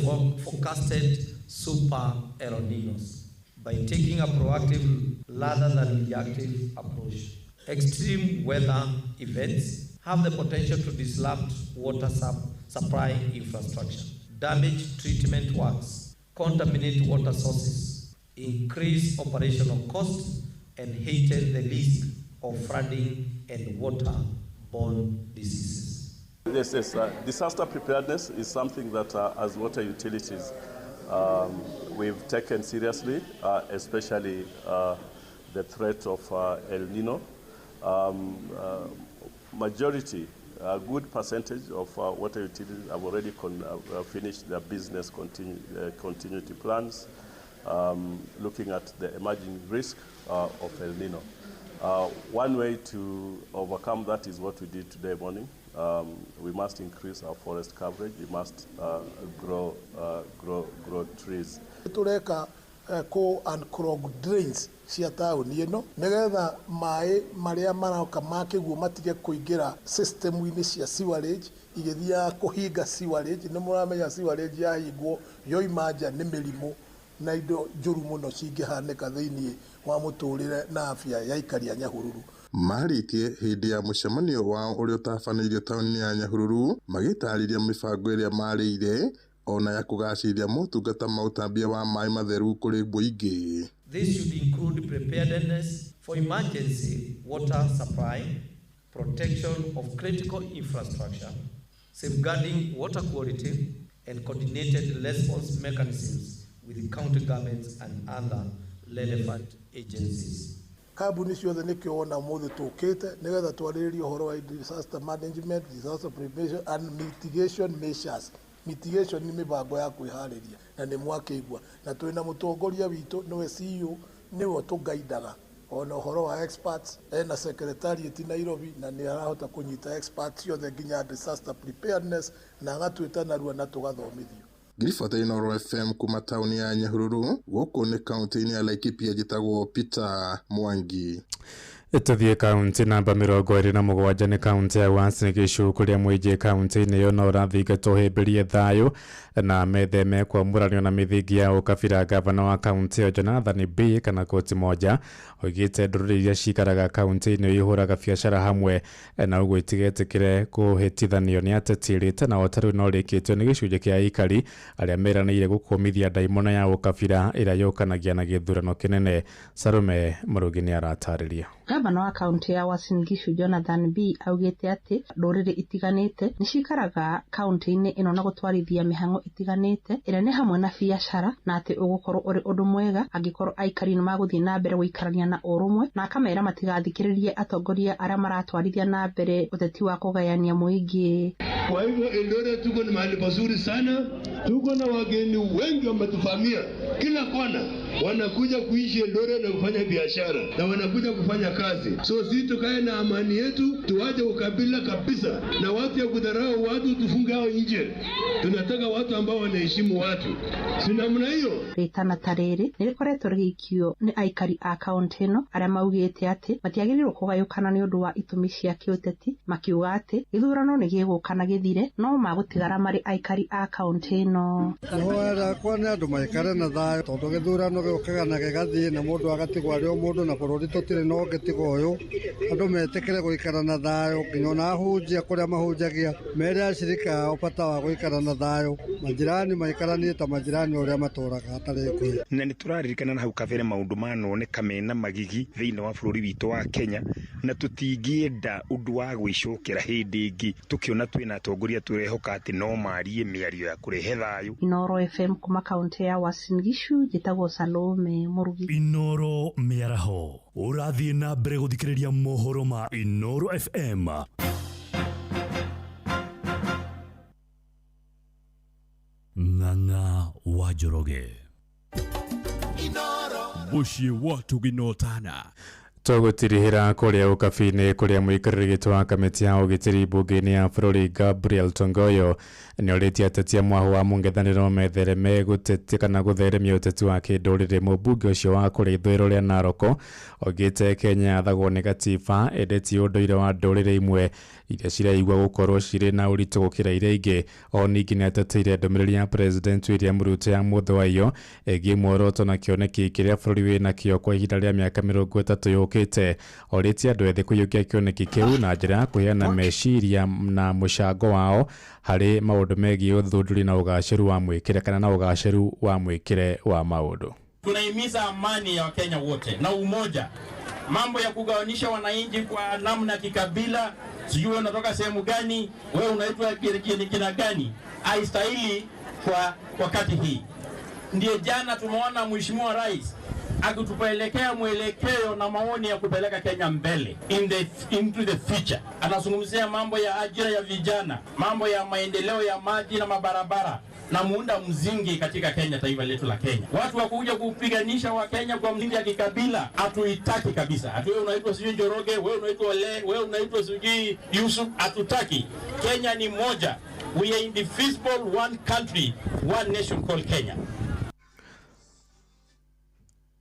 forecasted super El Ninos by taking a proactive rather than reactive approach. Extreme weather events have the potential to disrupt water supply infrastructure, damage treatment works, contaminate water sources, increase operational costs, and heighten the risk of flooding and waterborne diseases. Yes. Disaster preparedness is something that as water utilities we've taken seriously, especially the threat of El Nino. Majority, a good percentage of water utilities have already finished their business continuity plans, looking at the emerging risk of El Nino. One way to overcome that is what we did today morning. We must increase our forest coverage. We must grow trees. Tureka co and clog drains cia taũni ĩno nĩgetha maĩ marĩa maroka ma kĩguũ matige kũingĩra system-inĩ cia sewerage igĩthiaga kũhinga sewerage. Nĩ mũramenya sewerage yahingwo yoima nja nĩ mĩrimũ na indo njũru mũno cingĩhanĩka thĩinĩ wa mũtũrĩre na afya ya aikari a Nyahururu. Marĩtie hĩndĩ ya mũcemanio wao ũrĩa ũtabanĩirio taũni ya Nyahururu magĩtarĩria mĩbango ĩrĩa marĩire ona ya kũgacĩria motungata ma ũtambia wa maĩ matheru kũrĩ mũingĩ. This should include preparedness for emergency water supply, protection of critical infrastructure, safeguarding water quality, and coordinated response mechanisms with county governments and other relevant agencies. Kambuni ciothe nĩkĩo wona ũmũthĩ tũkĩte nĩgetha twarĩrĩrie ũhoro wa disaster management, disaster prevention and mitigation measures. Mitigation nĩ mĩbango ya kwĩharĩria na nĩ mwakĩigua, na twĩna mũtongoria witũ nĩwe CEO, nĩwe ũtũgaidaga ona ũhoro wa experts, ena secretariat Nairobi na nĩ arahota kũnyita experts ciothe nginya disaster preparedness na agatwĩta narua na tũgathomithio. Ngiribota Inooro FM kuma taũni ya Nyahururu gũkũ nĩ kaunti-inĩ ya Laikipia, njĩtagwo Peter Mwangi. Tũthiĩ kaunti namba 27 nĩ kaunti ya Uasin Gishu kũrĩa mũingĩ kaunti-inĩ ĩyo no ũrathingatwo hĩmbĩrie thayũ na metheme kwamũranio na mĩthingi ya ũkabira. Gavana wa kaunti ĩyo Jonathan B kana koti moja oigĩte ndũrĩrĩ iria cikaraga kaunti-inĩ ĩyo ihũraga biacara hamwe na ũguo itigetĩkĩre kũhĩtithanio nĩ ateti rĩte na ota rĩu no rĩkĩtio nĩ gĩcunjĩ kĩa aikari arĩa meranĩire gũkũmithia ndaimono ya ũkabira ĩrĩa yũkanagia na gĩthurano kĩnene. Salome Mũrũgi nĩ aratarĩria. Gavana wa kaunti ya Uasin Gishu Jonathan B augĩte atĩ ndũrĩrĩ itiganĩte nĩ cikaraga kaunti-inĩ ĩno na gũtwarithia mĩhang'o itiganĩte ĩrĩa nĩ hamwe na biacara, na atĩ ũgũkorwo ũrĩ ũndũ mwega angĩkorwo aikari nĩ magũthiĩ na mbere gũikarania na ũrũmwe, na akamera matigathikĩrĩrie atongoria arĩa maratwarithia na mbere ũteti wa kũgayania mũingĩ. Kwa hivyo Eldoret tuko ni mahali pazuri sana, tuko na wageni wengi wametuvamia kila kona, wanakuja kuishi Eldoret na kufanya biashara na wanakuja kufanya kazi. So sisi tukae na amani yetu, tuache ukabila kabisa na watu ya kudharau watu tufunge hao nje. Tunataka watu ambao wanaheshimu watu, si namna hiyo. Rĩtana ta rĩrĩ nĩ rĩkoretwo rĩgĩikio nĩ aikari a kaunti ĩno arĩa maugĩte atĩ matiagĩrĩirwo kũgayũkana nĩ ũndũ wa itũmi cia kĩũteti, makiuga atĩ gĩthurano nĩ gĩgũka na gĩthire no magũtigara marĩ aikari a kaunti ĩno. Ihoya rĩakwa nĩ andũ maikare na thayũ tondũ gĩthurano gĩũkaga na gĩgathiĩ na mũndũ agatigwo arĩ o mũndũ, na bũrũri tũtirĩ na ũngĩ tiga ũyũ. Andũ metĩkĩre gũikara na thayũ, nginya ona ahunjia kũrĩa mahunjagia mere acirika ao bata wa gũikara na thayũ, majirani maikaranie ta majirani ũrĩa matũraga hatarĩ ngũĩ. Na nĩ tũraririkana na hau kabere maũndũ manoneka mena magigi thĩinĩ wa bũrũri witũ wa Kenya, na tũtingĩenda ũndũ wa gwĩcokera hĩndĩ ĩngĩ tũkĩona twĩna atongoria tũrehoka atĩ no marie mĩario ya kũrehe thayũ. Inooro FM kuma kaunti ya Uasin Gishu, njĩtagwo Salome Mũrugi. Inooro mĩaraho ũrathiĩ na mbere gũthikĩrĩria mohoro ma Inooro FM. Ng'ang'a wa Njoroge. Mũciĩ wa tũginotana. Tũgũtirihĩra kũrĩa ũkabi-inĩ kũrĩa mũikarĩri gĩtĩ wa kamĩtĩ ya ũgitĩri mbunge-inĩ ya bũrũri Gabriel Tongoyo nĩorĩtie ateti a mwahũ wa mũng'ethanĩro methereme gũteti kana gũtheremia ũteti wa kĩndũrĩrĩ. Mũmbunge ũcio wa kũrĩa ithũĩro rĩa Naroko oigĩte Kenya yathagwo nĩ gatiba ĩndĩ ti ũndũire wa ndũrĩrĩ imwe iria ciraigua gũkorwo cirĩ na ũritũ gũkĩra iria ingĩ. O ningĩ nĩateteire ndũmĩrĩri ya President William Ruto ya mũthwaio ĩgiĩ muoroto na kĩoneki kĩrĩa bũrũri wĩnakĩo kwa ihinda rĩa mĩaka 30 yũkĩte. Orĩtie andũ ethĩ kũiyũkia kĩoneki kĩu na njĩra ya kũheana meciria na mũcango wao harĩ maũndũ megiĩ ũthundũri na ũgacĩru wa mwĩkĩre kana na ũgacĩru wa mwĩkĩre wa maũndũ. Tunahimiza amani ya Wakenya wote na umoja. Mambo ya kugawanisha wananchi kwa namna kikabila, sijui unatoka sehemu gani, wewe unaitwa kina gani, haistahili kwa wakati hii. Ndiye jana tumeona Mheshimiwa Rais akitupelekea mwelekeo na maoni ya kupeleka Kenya mbele into the future. Anazungumzia mambo ya ajira ya vijana, mambo ya maendeleo ya maji na mabarabara na muunda mzingi katika Kenya, taifa letu la Kenya. Watu wa kuja kupiganisha wa Kenya kwa msingi ya kikabila hatuitaki kabisa. Hatu wewe unaitwa sijui Njoroge, wewe unaitwa Le, wewe unaitwa sijui Yusuf, hatutaki. Kenya ni moja. We are indivisible, one country, one nation called Kenya.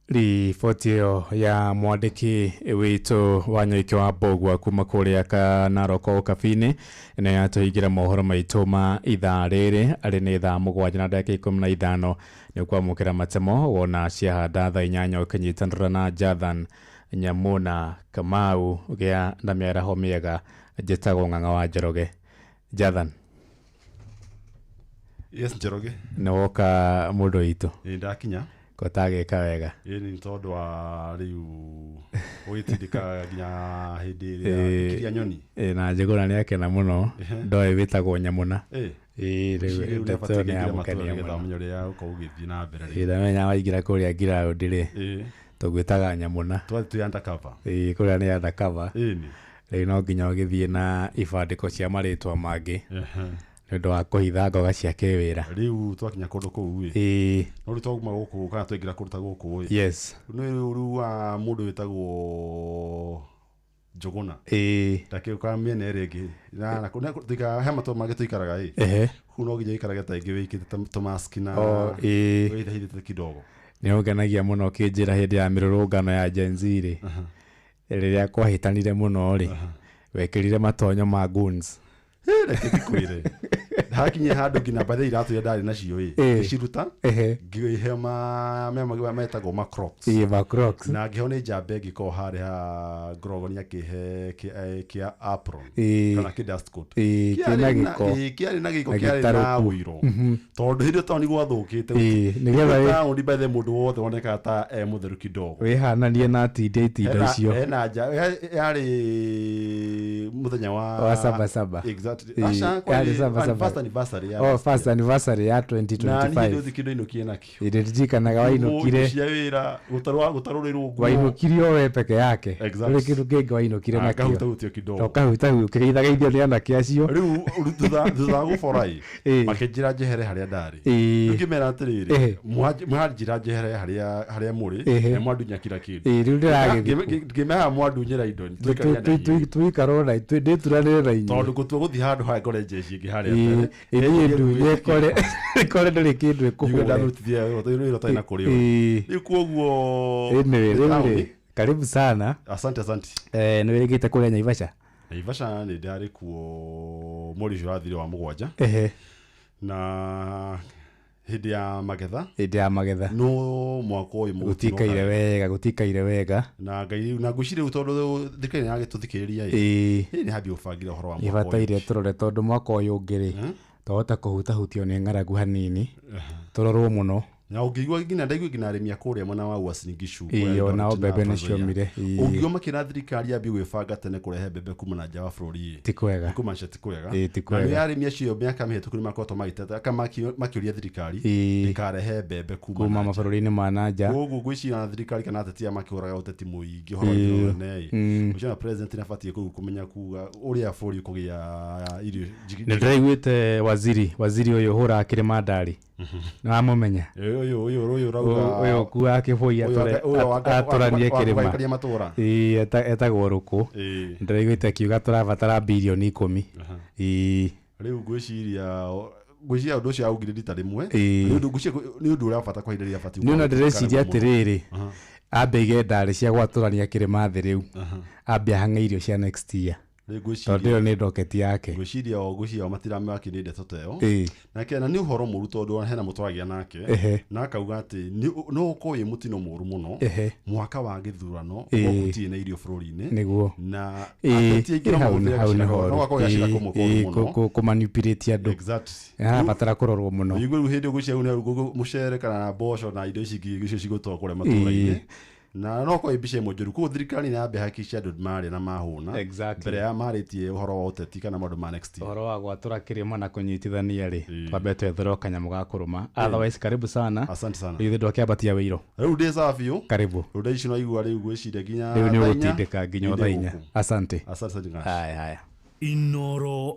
Riboti ĩyo ya mwandĩki witũ wa Nyoike wa Mbũgua kuma kũrĩa Naroko Ũkabi-inĩ nĩ yatũhingĩra mohoro maitũ ma ithaa rĩrĩ arĩ nĩ thaa 7:15. Nĩ ũkwamũkĩra matemo wona ciahanda thaa 8 ũkĩnyitanĩra na Jathan Nyamuna Kamau gĩa na mĩaraho mĩega. Njĩtagwo Ng'ang'a wa Njoroge. Jathan. Yes, Njoroge. Nĩ woka mũndũ witũ. Nĩ ndakinya. Kotageka wega. Ĩĩ nĩ tondũ wa rĩu ũgĩtindĩka nginya hĩndĩ ĩrĩa ikiria nyoni. Ĩĩ na Njũgũna nĩ akena mũno ndoĩ wĩtagwo Nyamũna. Ĩĩ rĩu ndeto nĩ yamũkenia mũno. Ũmenye ũrĩa ũkorwo ũgĩthiĩ na mbere rĩu. Ĩĩ ndamenya waingĩra kũrĩa ground rĩ tũgwĩtaga Nyamũna. Twathiĩ twĩ undercover. Ĩĩ kũrĩa nĩ undercover. Ĩni. Rĩu no nginya ũgĩthiĩ na ibandĩko cia marĩtwa mangĩ nĩ ũndũ wa kũhitha ngoga cia kĩwĩra. Rĩu twakinya kũndũ kũu ĩ. Ĩĩ. No rĩu twauma gũkũ kana twaingĩra kũndũ ta gũkũ ĩ. Yes. Nĩ rĩu wa mũndũ wĩtagwo Njũgũna. Ĩĩ. Ndakĩũka mĩena ĩrĩa ĩngĩ. Na tuika he matũra mangĩ tũikaraga ĩ. Ehe. Kũu no nginya ũikarage ta ĩngĩ wĩkĩrĩte tũmaski na ĩĩ. wĩhithahithĩte kidogo. Nĩ ũngenagia mũno ũkĩnjĩra hĩndĩ ya mĩrũrũngano ya Gen Z rĩ. Rĩrĩa kwahĩtanire mũno rĩ. Wekĩrire matonyo ma goons. Reke ndikwĩre. Hakinyie handũ nginya bathe iratũ iria ndarĩ nacio ĩ. Ngĩciruta. Ngĩhe ma metagwo ma Crocs. Ĩĩ ma Crocs. Na ngĩheo nĩ njamba ĩngĩ korwo harĩa ha Grogon akĩhe kĩa apron. Kana kĩ dust coat. Ĩĩ kĩna gĩko. Kĩarĩ na gĩko kĩarĩ na ũiro. Tondũ hĩndĩ ĩyo taũni gwathũkĩte. Ĩĩ nĩgetha taũni bathe mũndũ wothe wonekaga ta e mũtheru kidogo. Wĩhananie na atindia itinda icio. Hena nja yarĩ mũthenya wa saba saba. Exactly. Aca kwarĩ first anniversary ya. Oh, first anniversary ya 2025. Na niĩ ndũthi kĩndũ inũkie nakĩo. Ĩĩ ndirikanaga wainũkire. Cia wĩra gũtarũrĩrwo nguo. Wainũkire o we peke yake. Ndũrĩ kĩndũ kĩngĩ wainũkire nakĩo. Ngahutahutio kidogo. Ũkahutahutia ũkĩgeithagaithio nĩ anake acio. Rĩu thutha wa gũbora ĩ makĩnjĩra njehere harĩa ndarĩ. Rĩu ngĩmera atĩrĩrĩ mwanjĩra njehere harĩa mũrĩ na mwandunya kila kĩndũ. Ĩĩ rĩu ndĩragĩthiĩ. Ngĩmehaga mwandunyĩra indo. Tũikarwo na ndĩturanĩre na inyuĩ. Tondũ ngũtua gũthiĩ handũ harĩa ngore jeshi ĩngĩ harĩa mbere. Ĩthiĩ ndunye ĩkore ndũrĩ kĩndũ ĩkũhũre. Ndarutithia wĩra ũtarĩ na kũrĩo. Rĩu kuoguo anyway rĩu rĩ karibu sana. Asante asante. Nĩ wĩrĩgĩte kũrĩa Naivasha? Naivasha nĩ ndarĩ kuo mweri ũcio ũrathire wa 7. Na hĩndĩ ya magetha. Hĩndĩ ya magetha. No mwaka ũyũ gũtikaire wega, gũtikaire wega. Na Ngai na ngwĩciria rĩu tondũ thirikari nĩ yagĩtũthikĩrĩria ĩ. Ĩĩ nĩ hambia gũbangĩra ũhoro wa mwaka ũyũ. Ĩbataire tũrore tondũ mwaka ũyũ ũngĩ rĩ twahota kũhutahutio nĩ ng'aragu hanini. Tũrorwo mũno. Na ũngĩigua nginya ndaigua nginya arĩmi a kũrĩa mwena wa Uasin Gishu. Ĩĩ onao mbembe nĩ ciomire. Ũngĩigua makĩra thirikari yambie gwĩbanga tene kũrehe mbembe kuma na nja wa bũrũri ĩ. Ti kwega. Kũmaanisha ti kwega. Ĩĩ ti kwega. Na nĩ arĩmi acio mĩaka mĩhĩtũku nĩ makoretwo magĩteta kana makĩũria thirikari ndĩkarehe mbembe kuma mabũrũri-inĩ ma na nja. Koguo ngwĩciria na thirikari kana ateti aya makĩhũraga ũteti mũingĩ ũhoro wa ithurano ĩ. Ngwĩciria na president nĩ abatiĩ kũu kũmenya kuga ũrĩa bũrũri ũkũgĩa irio. Nĩ ndĩraiguĩte waziri ũyũ ũhũraga kĩrĩma ndari. Nĩ wamũmenya? Ũyũ ũrauga ũyũ ũkuaga kĩbũi atũranie kĩrĩma. Ĩĩ etagwo Rũkũ. Ndĩraiguĩte akiuga tũrabatara birioni 10. Ĩĩ. Rĩu ngwĩciria ũndũ ũcio augire rita rĩmwe. Nĩ ũndũ ũrĩa wa bata kwa ihinda rĩrĩa abatiĩ. Niĩ ona ndĩreciria atĩrĩrĩ ambe aige ndarĩ cia gwatũrania kĩrĩma thĩ rĩu. Ambe ahang'e irio cia next year. Tondũ ĩyo nĩ ndoketi yake. Ngwĩciria o matiramaki nĩ ndeto ta ĩyo. Nake na nĩ ũhoro mũru tondũ hena mũtwaragia nake na akauga atĩ no ũkorwo wĩ mũtino mũru mũno mwaka wa gĩthurano gũtirĩ na irio bũrũri-inĩ. Nĩguo. Na ateti aingĩ no mahũthĩre no gakorwo gacĩra kũmwe koru mũno. Kũmanipulate andũ. Exactly. Harabatara kũrorwo mũno. Ũigue rĩu hĩndĩ ũgwĩciria mũcere kana mboco na indo ici ingĩ icio cigũtwarwo kũrĩa matũra-inĩ. Na no kwa mbica ĩmwe njũru koguo thirikari nĩ yambe hakikisha andũ marĩa na mahũna mbere ya marĩtie ũhoro wa ũteti kana maũndũ ma next year. Ũhoro wa gwatũra kĩrĩma na kũnyitithania rĩ twambe twetherwo kanyamũ ga kũrũma. Otherwise karibu sana. Asante sana. Rĩu ithuĩ ndwakĩambatia wĩiro. Rĩu ndĩ sawa biũ. Karibu. Rĩu ici no igua rĩu ngwĩciria nginya rĩu nĩ ũgũtindĩka nginya thaa 4. Asante. Asante sana. Haya haya. Inoro.